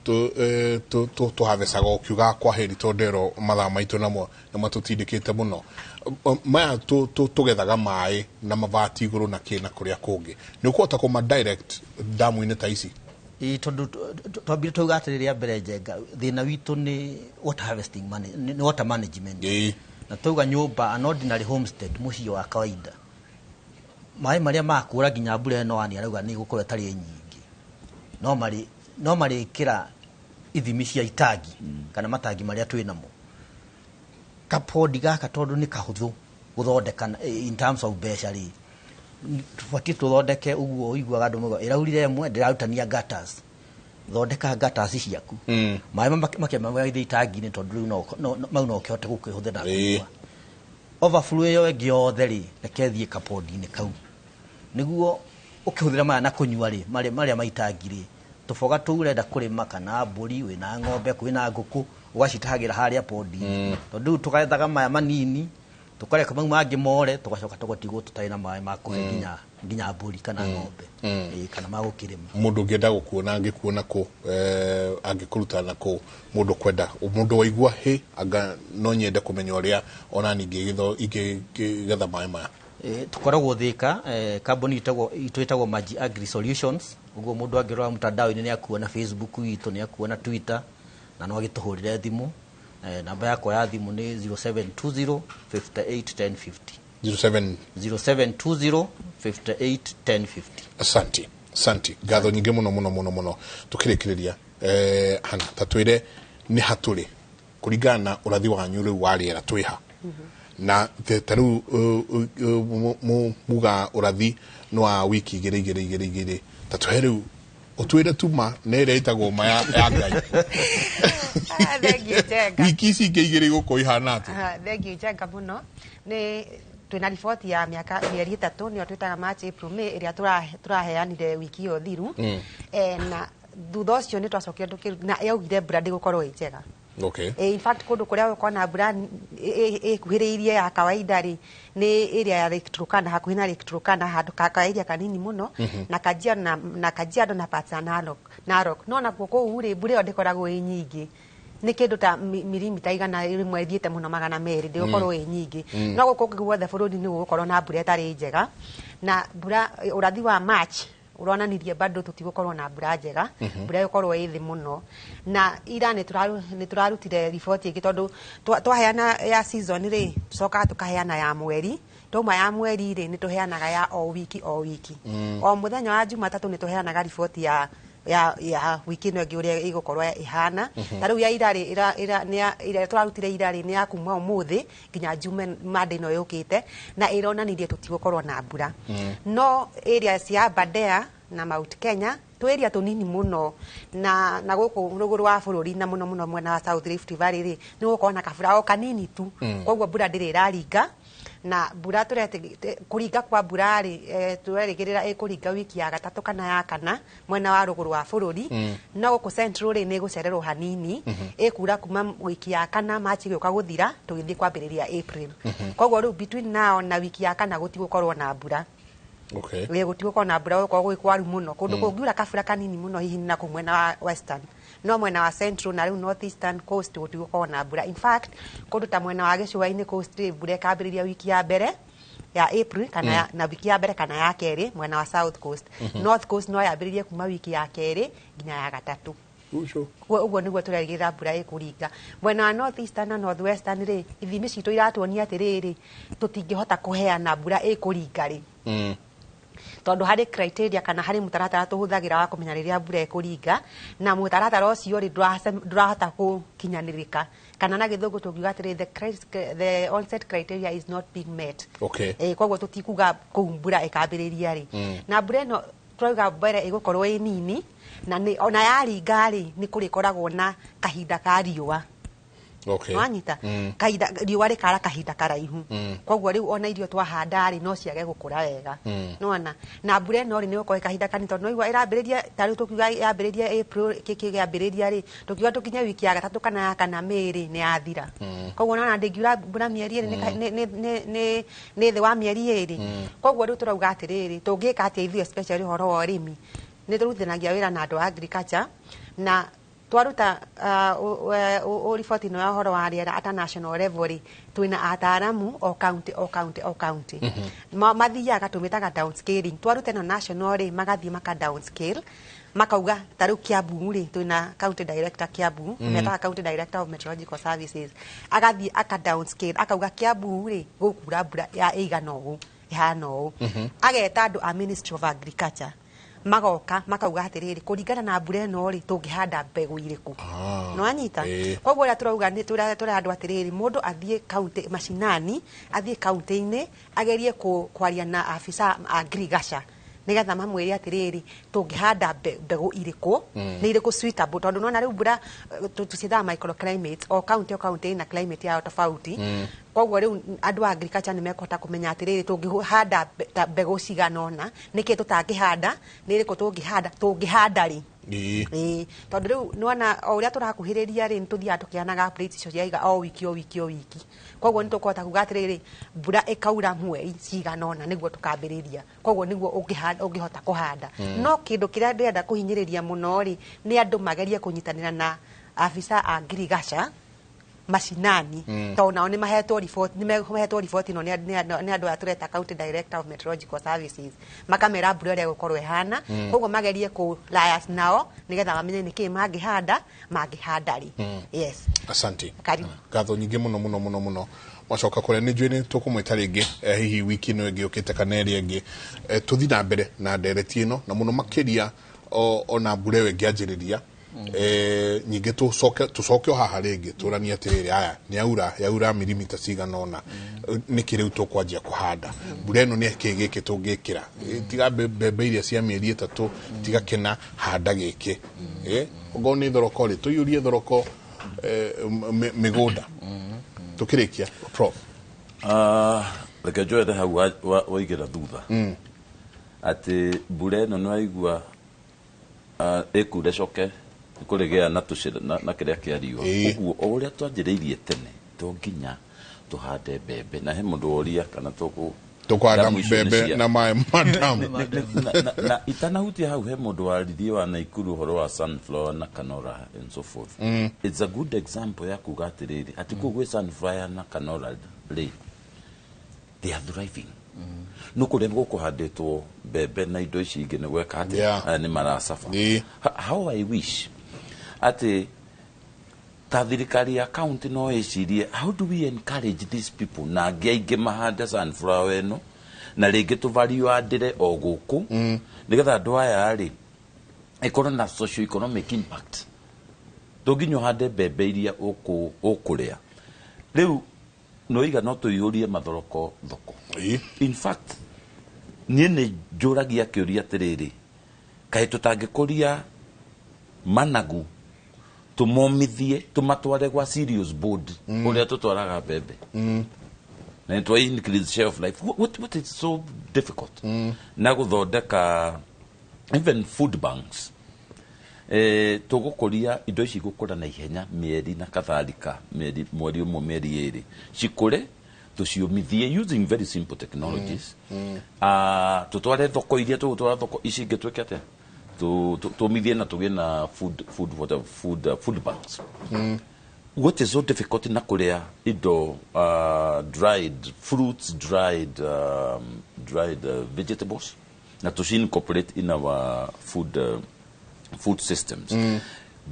F: tũhavecaga ũkiuga kwa heri, tondũ ĩro mathaa maitũ namo nĩ matũtindĩkĩte mũno. Maya tũgethaga maĩ na mabati igũrũ na kĩ na kũrĩa kũngĩ, nĩ ũkũhota kũma direct damu-inĩ ta ici?
I: Ĩĩ, tondũ twambire twauga atĩrĩ rĩa mbere, Njenga, thĩna witũ nĩ water harvesting nĩ water management. Na twauga nyũmba, an ordinary homestead, mũciĩ wa kawaida, maĩ marĩa makũra nginya mbura ĩno wani arauga nĩ ĩgũkorwo ĩtarĩ nyingĩ, no marĩkĩra ithimi cia itangi kana matangi marĩa twĩ namo, kapodi gaka, tondũ nĩ kahũthũ gũthondeka in terms of mbeca rĩ, tũbatiĩ tũthondeke ũguo. Ũiguaga andũ mauga ĩraurire ĩmwe ndĩrarutania gutters. Thondeka gutters ciaku, maĩ makĩmaigithia itangi-inĩ, tondũ rĩu mau no ũkĩhote gũkĩhũthĩra kũnyua. Overflow ĩyo ĩngĩ yothe rĩ, reke ĩthiĩ kapondi-inĩ kau nĩguo ũkĩhũthĩra maya na kũnyua rĩ, marĩa maitangi rĩ, tũboga tũu ũrenda kũrĩma kana mbũri, wĩna ng'ombe, kwĩna ngũkũ, ũgacitahagĩra harĩa pondi-inĩ, tondũ rĩu tũgethaga maya manini, tũkareka mau mangĩ more, tũgacoka tũgatigwo tũtarĩ na maĩ ma kũhe nginya mbũri kana ng'ombe. Ĩĩ, kana magũkĩrĩma.
F: Mũndũ ũngĩenda gũkuona angĩkuona kũ, angĩkũruta na kũ? Mũndũ kwenda, mũndũ waigua hĩ anga no nyende kũmenya ũrĩa ona ningĩ ingĩgetha maĩ maya.
I: Tũkoragwo Thĩka, kambuni itũ ĩtagwo Maji Agri Solutions. Ũguo mũndũ angĩrora mtandao-inĩ nĩ akuona Facebook itũ, nĩ akuona Twitter, na no agĩtũhũrĩre thimũ. Namba yakwa ya thimũ nĩ 0720 58 10 50.
F: 07
I: 0720 58 10 50.
F: Asanti, asanti, ngatho nyingĩ mũno mũno mũno mũno. Tũkĩrĩkĩrĩria, hana ta twĩre nĩ hatũrĩ kũringana na ũrathi wanyu rĩu wa rĩera, twĩ ha? Na ta rĩu muga ũrathi nĩ wa wiki igĩrĩ igĩrĩ igĩrĩ igĩrĩ, ta tũhe rĩu ũtwĩre tuma nĩ ĩrĩa ĩtagwo ma ya Ngai.
H: Ah, thengiũ, Njenga.
F: Wiki ici ingĩ igĩrĩ igũkorwo ihana atĩa?
H: Ah, thengiũ, Njenga, mũno. Nĩ twĩna riboti ya mĩaka mĩeri 3, nĩyo twĩtaga March, April, May, ĩrĩa tũraheanire wiki ĩyo thiru. Na thutha ũcio nĩ twacokire na yaugire mbura ndĩgũkorwo ĩ njega. In fact, kũndũ kũrĩa gũkorwo na mbura ĩkuhĩrĩirie ya kawaida rĩ, nĩ area ya Lake Turkana, hakuhĩ na Lake Turkana, handũ ka area kanini mũno, na Kajiado na Kajiado na parts ya Narok. No nakuo kũu rĩ, mbura ĩyo ndĩkoragwo ĩ nyingĩ, nĩ kĩndũ ta mirimita 100 ĩthiĩte mũno 200, ndĩgũkorwo ĩ nyingĩ. No gũkũ kũngĩ guothe bũrũri nĩ gũgũkorwo na mbura ĩtarĩ njega. Na mbura, ũrathi wa March ũronanirie bado tũtigũkorwo na mbura njega, mbura ĩgũkorwo ĩ thĩ mũno. Na ira nĩ tũrarutire riboti ĩngĩ, tondũ twaheana ya season rĩ, tũcokaga tũkaheana ya mweri. Twauma ya mweri rĩ, nĩ tũheanaga ya o wiki o wiki. O mũthenya wa Jumatatũ nĩ tũheanaga riboti ya wiki ĩno ĩngĩ ũrĩa ĩgũkorwo ĩhana. Ta rĩu ya ira rĩ, ĩrĩa tũrarutire ira rĩ, nĩ ya kuma ũmũthĩ nginya Jume Monday ĩno yũkĩte, na ĩronanirie tũtigũkorwo na mbura. No area cia Aberdare na Mount Kenya, tũ area tũnini mũno, na gũkũ rũgũrũ wa bũrũri, na mũno mũno mwena wa South Rift Valley rĩ, nĩ gũkorwo na kabura o kanini tu. Koguo mbura ndĩrĩ ĩraringa. Na mbura kũringa kwa mbura rĩ, tũrerĩgĩrĩra ĩkũringa wiki ya gatatũ kana ya kana mwena wa rũgũrũ wa bũrũri. No gũkũ central rĩ, nĩ ĩgũcererwo hanini, ĩkura kuma wiki ya kana, March ĩgĩũka gũthira, tũgĩthiĩ kwambĩrĩria April. Koguo rĩu between now na wiki ya kana gũtigũkorwo na mbura. Ĩ, gũtigũkorwo na mbura, gũkorwo gwĩ kwaru mũno. Kũndũ kũngiura kabura kanini mũno hihi nĩ nakũu mwena wa western, no mwena wa central na rĩu north eastern coast gũtigũkorwo na mbura. In fact, kũndũ ta mwena wa gĩcũa-inĩ coast rĩ, mbura ĩkambĩrĩria wiki ya mbere ya April kana na wiki ya mbere kana ya kerĩ mwena wa south coast. North coast no yambĩrĩrie kuma wiki ya kerĩ nginya ya gatatũ.
F: Ucio.
H: Ũguo nĩguo tũrerĩgĩrĩra mbura ĩkũringa. Mwena wa north eastern na north western rĩ, ithimi citũ iratuonia atĩrĩrĩ, tũtingĩhota kũheana mbura ĩkũringa rĩ, tondũ harĩ criteria kana harĩ mũtaratara tũhũthagĩra wa kũmenya rĩrĩa mbura ĩkũringa, na mũtaratara ũcio rĩ, ndũrahota gũkinyanĩrĩka, kana na Gĩthũngũ tũngiuga atĩrĩ, the onset criteria is not being met. Koguo tũtikuga kũu mbura ĩkambĩrĩria rĩ. Na mbura ĩno tũrauga mbere ĩgũkorwo ĩ nini, na nĩ ona yaringa rĩ, nĩ kũrĩkoragwo na kahinda ka riũa. Wanyita? Kahinda riũa rĩkara kahinda karaihu. Koguo rĩu ona irio twahanda rĩ, no ciage gũkũra wega. Nĩwona? Na mbura ĩno rĩ, nĩ gũkorwo kahinda kanini, tondũ noigua ĩrambĩrĩria, ta rĩu tũkiuga yambĩrĩria April, kĩkĩ gĩambĩrĩria rĩ, tũkiuga tũkinye wiki ya gatatũ kana ya kana, May rĩ, nĩ yathira. Koguo nona ndĩngiura mbura mĩeri 2 nĩ thĩ wa mĩeri 2. Koguo rĩu tũrauga atĩrĩrĩ, tũngĩka atĩa ithuĩ, especially ũhoro wa ũrĩmi? Nĩ tũrutithanagia wĩra na andũ a agriculture, na twaruta riboti ĩno ya ũhoro wa rĩera at a national level rĩ, twĩna ataaramu o county o county o county. Mathiaga, tũmĩtaga downscaling. Twaruta ĩno national rĩ, magathiĩ maka downscale. Makauga ta rĩu Kiambu rĩ, twĩna county director Kiambu, metaga county director of meteorological services, agathiĩ aka downscale, akauga Kiambu rĩ gũkura mbura ya ĩigana ũũ, ĩhana ũũ. Ageta andũ a Ministry of Agriculture, magoka makauga atĩrĩrĩ, kũringana na mbura ĩno rĩ, tũngĩhanda mbegũ irĩkũ? Nĩwanyita? Koguo ũrĩa tũrauga nĩ tũrera andũ atĩrĩrĩ, mũndũ athiĩ kaunti macinani, athiĩ kaunti-inĩ, agerie kwaria na afisa a ngirigaca nĩgetha mamwĩre atĩrĩrĩ, tũngĩhanda mbegũ irĩkũ, nĩ irĩkũ suitable, tondũ nona rĩu mbura tũciĩtaga microclimate, o county o county ĩna climate yao tofauti. Koguo rĩu andũ a agriculture nĩ mekũhota kũmenya atĩrĩrĩ, tũngĩhanda mbegũ cigana ũna, nĩkĩ tũtangĩhanda, nĩ ĩrĩkũ tũngĩhanda, tũngĩhanda rĩ. Ĩĩ, tondũ rĩu nĩwona o ũrĩa tũrakuhĩrĩria rĩ, nĩtũthiaga tũkĩheanaga updates icio cia o wiki o wiki o wiki. Koguo nĩtũkũhota kuga atĩrĩrĩ, mbura ĩkaura mweri cigana ũna nĩguo tũkambĩrĩria, koguo nĩguo ũngĩhota kũhanda. No kĩndũ kĩrĩa ndĩrenda kũhinyĩrĩria mũno rĩ, nĩ andũ magerie kũnyitanĩra na afisa a ngirigaca macinani, tondũ nao nĩ mahetwo report, nĩ mahetwo report ĩno nĩ andũ aya tũreta county director of meteorological services, makamera mbura ũrĩa ĩgũkorwo ĩhana. Koguo magerie kũ liaise nao nĩgetha mamenye nĩkĩĩ mangĩhanda, mangĩhanda rĩ. Yes.
F: Asante.
H: Karibu.
F: Ngatho nyingĩ mũno mũno mũno mũno. Wacoka kũrĩa nĩ njũĩ nĩ tũkũmwĩta rĩngĩ, hihi wiki ĩno ĩngĩ yũkĩte kana ĩrĩa ĩngĩ, tũthiĩ na mbere na ndereti ĩno, na mũno makĩria ona mbura ĩyo ĩngĩanjĩrĩria. Nyingĩ tũcoke o haha rĩngĩ tũranie atĩrĩrĩ, aya nĩ yaura, yaura mirimita cigana ũna, nĩkĩ rĩu tũkwanjia kũhanda mbura ĩno, nĩ kĩ gĩkĩ tũngĩkĩra? Tiga mbembe iria cia mĩeri 3, tiga kĩna, handa gĩkĩ. Okorwo nĩ thoroko rĩ, tũiyũrie thoroko mĩgũnda. Tũkĩrĩkia, Prof.
G: Reke njoere hau waigĩra thutha atĩ mbura ĩno nĩwaigua ĩkura ĩcoke kũrĩgĩa na tũcĩra na kĩrĩa kĩa riũa. Ũguo o ũrĩa twanjĩrĩirie tene, to nginya tũhande mbembe, na he mũndũ woria kana tũkũ
F: tũkũhanda
G: damu icio nĩ
F: mbembe na maĩ ma damu.
G: Na itanahutia hau, he mũndũ waririe wa Naikuru ũhoro wa sunflower na canola and so forth. It's a good example ya kuga atĩrĩrĩ, atĩ kũu gwĩ sunflower na canola rĩ, they are thriving, no kũrĩa gũkũhandĩtwo mbembe na indo ici ingĩ nĩ gweka atĩ aya nĩ maracaba. How I wish atĩ ta thirikari ya county no ĩcirie, how do we encourage these people na angĩ aingĩ mahande sunflower ĩno, na rĩngĩ tũvalue o gũkũ, nĩgetha andũ aya rĩ ĩkorwo na socio economic impact. To nginya ũhande mbembe iria ũkũrĩa rĩu, noiga no tũiyũrie mathoroko thoko. In fact, niĩ nĩ njũragia kĩũria atĩrĩrĩ, kaĩ tũtangĩkũria managu, tũmomithie, tũmatware gwa cereals board ũrĩa tũtwaraga mbembe, na nĩ increase shelf life? What is so difficult na gũthondeka even food banks? Tũgũkũria indo ici gũkũra na ihenya, mĩeri na katharika, mĩeri, mweri ũmwe, mĩeri 2, cikũre, tũciũmithie using very simple technologies, tũtware thoko iria tũgũtwara thoko ici ingĩ, twĩke atĩa? Tũmithie na tũgĩe na food food whatever, food, food banks. What is so difficult na kũrĩa indo dried fruits, dried vegetables, na tũci incorporate in our food systems?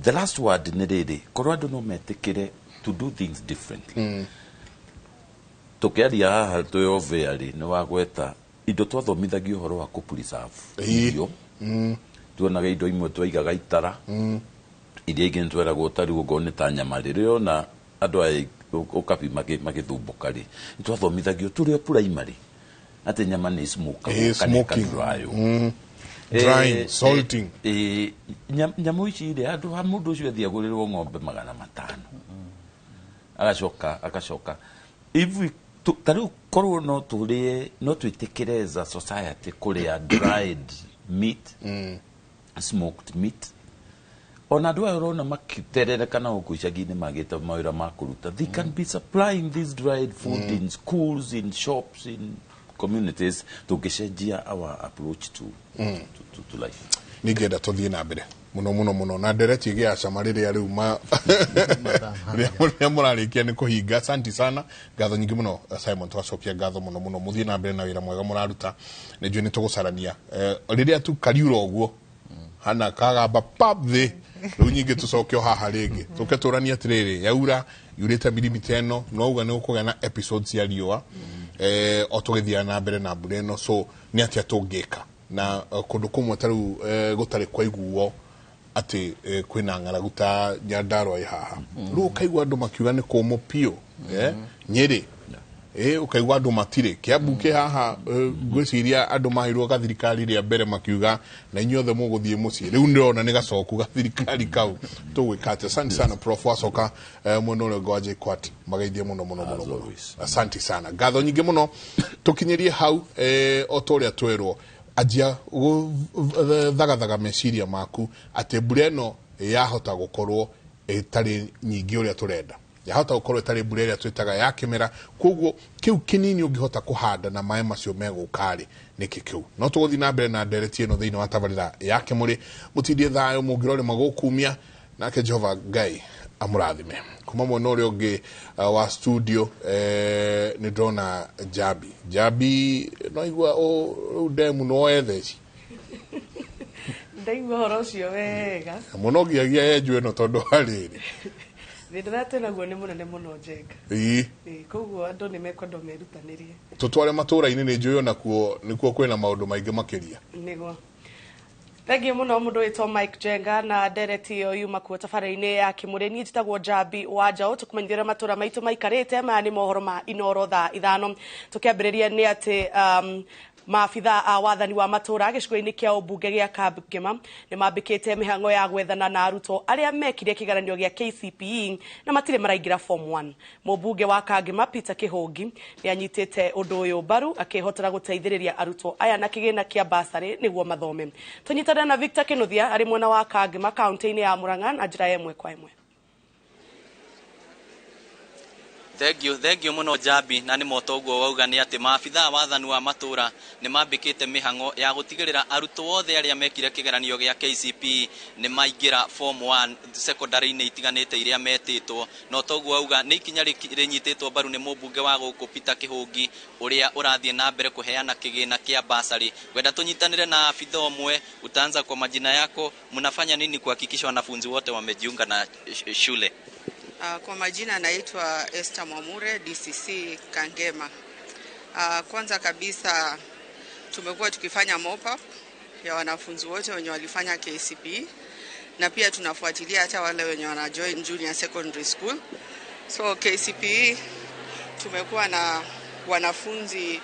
G: The last word nĩ rĩrĩ, korwo andũ no metĩkĩre to do things differently. Tũkĩaria haha twĩ ovea rĩ, nĩ wagweta indo twathomithagio ũhoro wa kũ preserve irio. Tuonaga indo imwe twaigaga itara, iria ingĩ nĩ tweragwo ta rĩu okorwo nĩ ta nyama rĩ, rĩrĩa ona andũ aya ũkabi magĩthumbũka rĩ, nĩ twathomithagio tũrĩ o primary atĩ nyama nĩ smokagwo kana
F: smoking.
G: ĩkadrywo.
F: Drying, salting.
G: Nyamũ ici rĩ, handũ ha mũndũ ũcio athiĩ agũrĩrwo ng'ombe 500, agacoka if we ta rĩu korwo no tũrĩe, no twĩtĩkĩre as a society kũrĩa dried meat, smoked meat, ona andũ aya ũrona makĩterereka na gũkũ icagi-inĩ magĩte mawĩra ma kũruta, they can be supplying this dried food in schools, in shops, in communities, tũngĩcenjia our approach to life.
F: Ningĩenda tũthiĩ na mbere mũno mũno mũno na ndereti ĩgĩa cama rĩrĩa rĩu rĩrĩa mũrarĩkia nĩ kũhinga. Asante sana, ngatho nyingĩ mũno. Simon, tũgacokia ngatho mũno mũno, mũthiĩ na mbere na wĩra mwega mũraruta. Nĩ njũĩ nĩ tũgũcarania rĩrĩa tu kariura ũguo. Hana kagamba pap thĩ. Rĩu nyingĩ tũcoke o haha rĩngĩ tũke tũranie atĩrĩrĩ, yaura yurĩte mirimita ĩno, no uga nĩ gũkũgĩa na episodes cia riũa o tũgĩthiaga na mbere na mbura ĩno. So nĩ atĩa tũngĩka na kũndũ kũmwe ta rĩu gũtarĩ kwaiguo atĩ kwĩna ng'aragu ta Nyandarua ĩ haha, rĩu ũkaigua andũ makiuga nĩ kũmũ biũ, Nyĩrĩ ũkaigua andũ matirĩ, Kiambu kĩ haha, ngwĩciria andũ maheirwo gathirikari rĩa mbere makiuga na inyuothe mũgũthiĩ mũciĩ, rĩu ndĩrona nĩ gacoku gathirikari kau, tũgwĩka atĩa? Asante sana, Prof. Wacoka mwena ũrĩa ũngĩ wa JKUAT, mageithie mũno mũno mũno mũno. Asante sana, ngatho nyingĩ mũno. Tũkinyĩrie hau o ta ũrĩa twerwo, anjia gũthagathaga meciria maku atĩ mbura ĩno yahota gũkorwo ĩtarĩ nyingĩ ũrĩa tũrenda, yahota gũkorwo ĩtarĩ mbura ĩrĩa twĩtaga ya kĩmera, koguo kĩu kĩnini ũngĩhota kũhanda na maĩ macio megũka-rĩ, nĩkĩ kĩu. No tũgũthiĩ na mbere na ndereti ĩno thĩinĩ wa tabarĩra ya Kĩmũrĩ. Mũtindie thayũ mũngĩrore magũkumia, nake Jehova Ngai amũrathime. Kuma mwena ũrĩa ũngĩ wa studio nĩ ndĩrona Jambi. Jambi, no igua rĩu ndemu no wethe ici.
J: Ndaigua ũhoro ũcio wega.
F: Mũno ngiagia yenjwo ĩno tondũ wa rĩrĩ.
J: Thĩna ũrĩa twĩnaguo nĩ mũnene mũno, Njenga. Ĩĩ, koguo andũ nĩ mekwenda merutanĩrie.
F: Tũtware matũra-inĩ, nĩ njũĩ onakuo nĩkuo kwĩna maũndũ maingĩ makĩria.
J: Nĩguo. Thengiũ mũno mũndũ wĩtwo Mike Njenga na ndereti ĩyo yuma kuo tabarĩra-inĩ ya Kĩmũrĩ. Niĩ njĩtagwo Njambi wa Njaũ, tũkũmenyithia ũrĩa matũra maitũ maikarĩte. Maya nĩ mohoro ma Inoro thaa 5. Tũkĩambĩrĩria nĩ atĩ maabitha a wathani wa matũra gĩcigo-inĩ kĩa ũmbunge gĩa Kangema nĩ mambĩkĩte mĩhang'o ya gwethana na arutwo arĩa mekire kĩgeranio gĩa KCPE na matirĩ maraingĩra form 1. Mũmbunge wa Kangema Peter Kĩhũngi nĩ anyitĩte ũndũ ũyũ mbaru, akĩhotera gũteithĩrĩria arutwo aya na kĩgĩna kĩa basarĩ nĩguo mathome. Tũnyitanĩre na Victor Kĩnuthia arĩ mwena wa Kangema kaunti-inĩ ya Murang'a na njĩra ya ĩmwe kwa ĩmwe.
K: Thengiũ, thengiũ mũno Njambi, na nĩ moto ũguo wauga nĩ atĩ maabitha a wathani wa matũra nĩ mambĩkĩte mĩhang'o ya gũtigĩrĩra arutwo othe arĩa mekire kĩgeranio gĩa KCPE nĩ maingĩra form 1 secondary-inĩ itiganĩte iria metĩtwo. Na toguo wauga nĩ ikinya rĩnyitĩtwo mbaru nĩ mũmbunge wa gũkũ Peter Kĩhũngi ũrĩa ũrathiĩ na mbere kũheana kĩgĩna kĩa basarĩ. Wenda tũnyitanĩre na abitha ũmwe, utaanza kwa majina yako, mnafanya nini kuhakikisha wanafunzi wote wamejiunga na shule?
L: Kwa majina naitwa Esther Mwamure, DCC Kangema. Kwanza kabisa tumekuwa tukifanya mop up ya wanafunzi wote wenye walifanya KCPE, na pia tunafuatilia hata wale wenye wana join junior secondary school. So KCPE tumekuwa na wanafunzi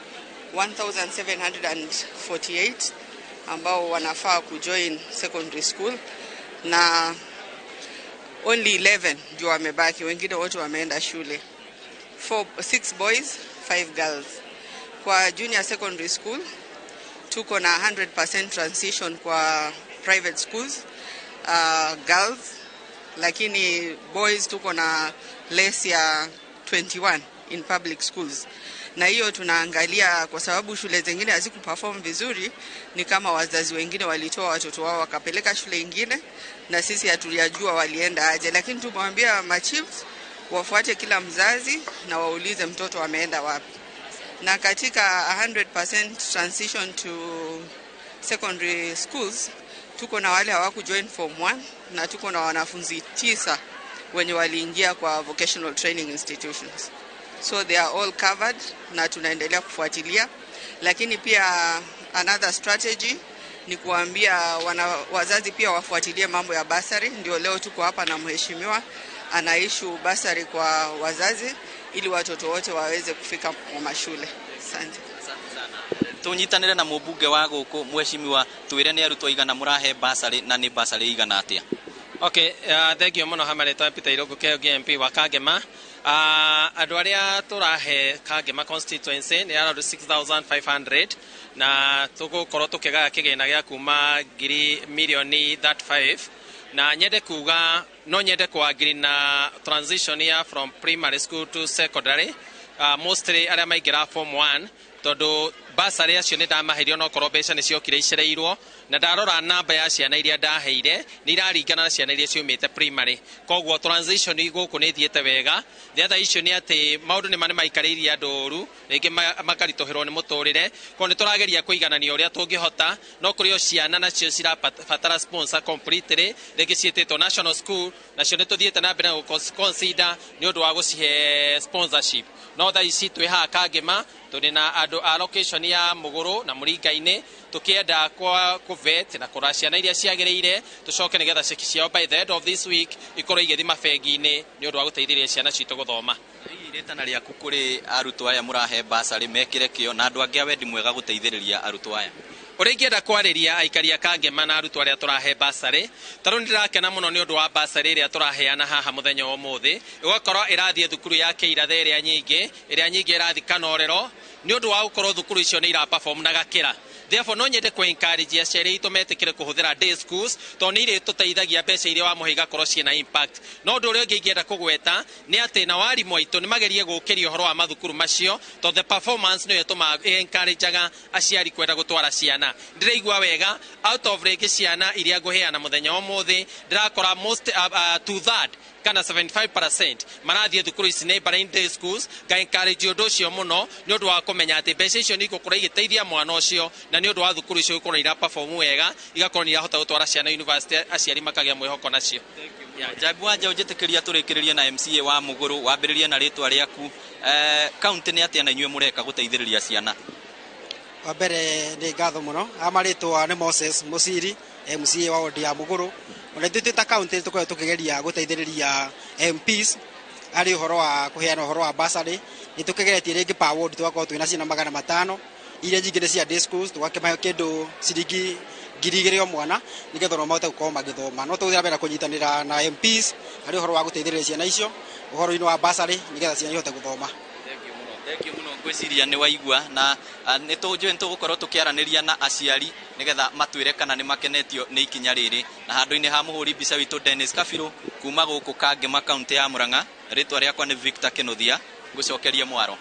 L: 1748 ambao wanafaa kujoin secondary school, na only 11 ndio wamebaki, wengine wote wameenda shule. 6 boys, 5 girls. Kwa junior secondary school tuko na 100% transition kwa private schools, girls, lakini boys tuko na less ya 21 in public schools. Na hiyo tunaangalia kwa sababu shule zingine hazikuperform vizuri, ni kama wazazi wengine walitoa watoto wao wakapeleka shule ingine, na sisi hatujajua walienda aje, lakini tumewambia machiefs wafuate kila mzazi na waulize mtoto ameenda wapi. Na katika 100% transition to secondary schools tuko na wale hawakujoin form 1, na tuko na wanafunzi 9 wenye waliingia kwa vocational training institutions. So they are all covered na tunaendelea kufuatilia. Lakini pia another strategy ni kuambia wazazi pia wafuatilie mambo ya basari. Ndio leo tuko hapa na mheshimiwa anaissue basari kwa wazazi ili watoto wote waweze kufika kwa mashule. Asante.
K: Asante sana. Tunyitanire na mũmbunge wa gũkũ mheshimiwa, twĩre nĩ arutwo igana mũrahe basari na nĩ basari igana atĩa?
M: Okay, thank you mũno. Hamarĩtwa Peter Irũngũ Kĩũngi, MP wa Kangema. Andũ arĩa tũrahe Kangema constituency nĩ around 6500, na tũgũkorwo tũkĩgaya kĩgĩna gĩa kuma ngiri mirioni 35. Na nyende kuga no nyende kuagiri na transition ya from primary school to secondary, mostly arĩa maingĩra form 1. Tondu basarĩ acio nĩ ndamaheire onokorwo mbeca nĩ ciokire icereirwo, na ndarora namba ya ciana iria ndaheire nĩ iraringana na ciana iria ciumĩte primary, koguo transition gũkũ nĩ ĩthiĩte wega. The other issue nĩ atĩ maũndũ nĩ maikarĩirie andũ ũru, rĩngĩ makaritũhĩrwo nĩ mũtũrĩre, koguo nĩ tũrageria kũiganania ũrĩa tũngĩhota. No kũrĩ o ciana nacio cirabatara sponsor completely, rĩngĩ ciĩtĩtwo national school, nacio nĩ tũthiĩte na mbere na gũ consider nĩ ũndũ wa gũcihe sponsorship. No thaa ici twĩ haha Kangema, tũrĩ na andũ a location ya Mũgũrũ na Mũringa-inĩ, tũkĩenda kũvet na kũrora ciana iria ciagĩrĩire, tũcoke nĩgetha ceki ciao by the end of this week ikorwo igĩthiĩ mabengi-inĩ nĩ ũndũ wa gũteithĩrĩria ciana citũ gũthoma.
K: Hihi rĩtana rĩaku kũrĩ arutwo aya mũrahe basarĩ mekĩre kĩo, na andũ angĩ a wendi mwega gũteithĩrĩria arutwo aya?
M: Ũrĩa ingĩenda kwarĩria aikari a Kangema na arutwo arĩa tũrahe basarĩ, tarĩu nĩ ndĩrakena mũno nĩ ũndũ wa basarĩ ĩrĩa tũraheana haha mũthenya wa ũmũthĩ, ĩgakorwo ĩrathiĩ thukuru ya Kĩirathe ĩrĩa nyingĩ ĩrathiĩ Kanorero, nĩ ũndũ wa gũkorwo thukuru icio nĩ ira perform na gakĩra. Therefore no nyende kũ encourage aciari aitũ metĩkĩre kũhũthĩra day schools, tondũ nĩ irĩtũteithagia mbeca iria wamũhe igakorwo ciĩna impact. No ũndũ ũrĩa ũngĩ ingĩenda kũgweta nĩ atĩ na warimũ aitũ nĩ magerie gũkĩria ũhoro wa mathukuru macio, tondũ the performance nĩyo ĩtũmaga encourageaga aciari kwenda gũtwara ciana. Ndĩraigua wega, out of rĩngĩ ciana iria ngũheana mũthenya wa ũmũthĩ, ndĩrakora most two third kana 75% marathiĩ thukuru ici neighboring day schools. Nga encourage ũndũ ũcio mũno nĩ ũndũ wa kũmenya atĩ mbeca icio nĩ igũkorwo igĩteithia mwana ũcio, na nĩ ũndũ wa thukuru icio gũkorwo ira perform wega, igakorwo nĩ irahota gũtwara ciana university, aciari makagĩa mwĩhoko nacio.
K: Njambi wa Njaũ, njĩtĩkĩria tũrĩkĩrĩrie na MCA wa Mũgũrũ, wambĩrĩrie na rĩtwa rĩaku. Kaunti nĩ atĩa na inyuĩ mũreka gũteithĩrĩria ciana?
N: Wa mbere nĩ ngatho mũno. A marĩtwa nĩ Moses Mũciri, MCA wa wodi ya Mũgũrũ. Ona ithuĩ twĩ ta kaunti tũkoretwo tũkĩgeria gũteithĩrĩria MPs harĩ ũhoro wa kũheana ũhoro wa bursary. Nĩ tũkĩgeretie rĩngĩ per ward tũgakorwo twĩna ciana 500, iria nyingĩ nĩ cia day schools, tũgakĩmahe kĩndũ ciringi 2,000 o mwana, nĩgetha onao mahote gũkorwo magĩthoma. No tũgũthiĩ na mbere na kũnyitanĩra na MPs harĩ ũhoro wa gũteithĩrĩria ciana icio ũhoro-inĩ wa bursary, nĩgetha ciana ihote gũthoma.
K: Thengiũ mũno. Ngwĩciria nĩ waigua na nĩ tũnjũĩ nĩ tũgũkorwo tũkĩaranĩria na aciari nĩgetha matwĩre kana nĩ makenetio nĩ ikinya rĩrĩ. Na handũ-inĩ ha mũhũri mbica witũ Dennis Kabirũ, kuma gũkũ Kangema, kaunti ya Murang'a, rĩtwa rĩakwa nĩ Victor Kĩnuthia, ngũcokerie mwaro.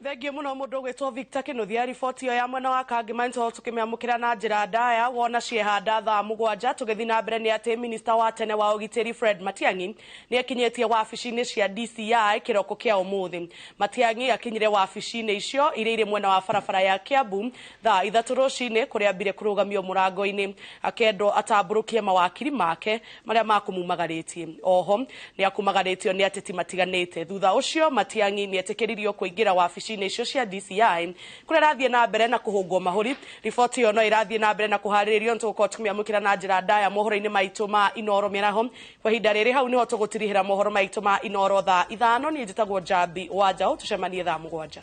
J: Thengiũ mũno mũndũ ũgwĩtwo Victor Kĩnuthia. Riboti ĩyo ya mwena wa Kangema nĩtũkorwo tũkĩmĩamũkĩra na njĩra ndaya wona ciehanda thaa 7. Tũgĩthiĩ na mbere nĩ atĩ minista wa tene wa ũgitĩri Fred Matiang'i nĩ akinyĩtie wabici-inĩ cia DCI kĩroko kĩa ũmũthĩ. Matiang'i akinyire wabici-inĩ icio iria irĩ mwena wa barabara ya Kiambu thaa 3 rũcinĩ, kũrĩa ambire kũrũgamio mũrango-inĩ akendwo atambũrũkie mawakiri make marĩa makũmumagarĩtie. Oho nĩ akumagarĩtio nĩ ateti matiganĩte. Thutha ũcio Matiang'i nĩ etĩkĩririo kũingĩra wabici-inĩ icio cia DCI kũrĩa arathiĩ na mbere na kũhũngwo mahũri. Riboti ĩyo no ĩrathiĩ na mbere na kũharĩrĩrio, nĩtũgũkorwo tũkĩmĩamũkĩra na njĩra ndaya mohoro-inĩ maitũ ma Inoro mĩaraho. Kwa ihinda rĩrĩ hau nĩho tũgũtirihĩra mohoro maitũ ma Inoro thaa 5. Niĩ njĩtagwo Njambi wa Njaũ, tũcemanie thaa 7.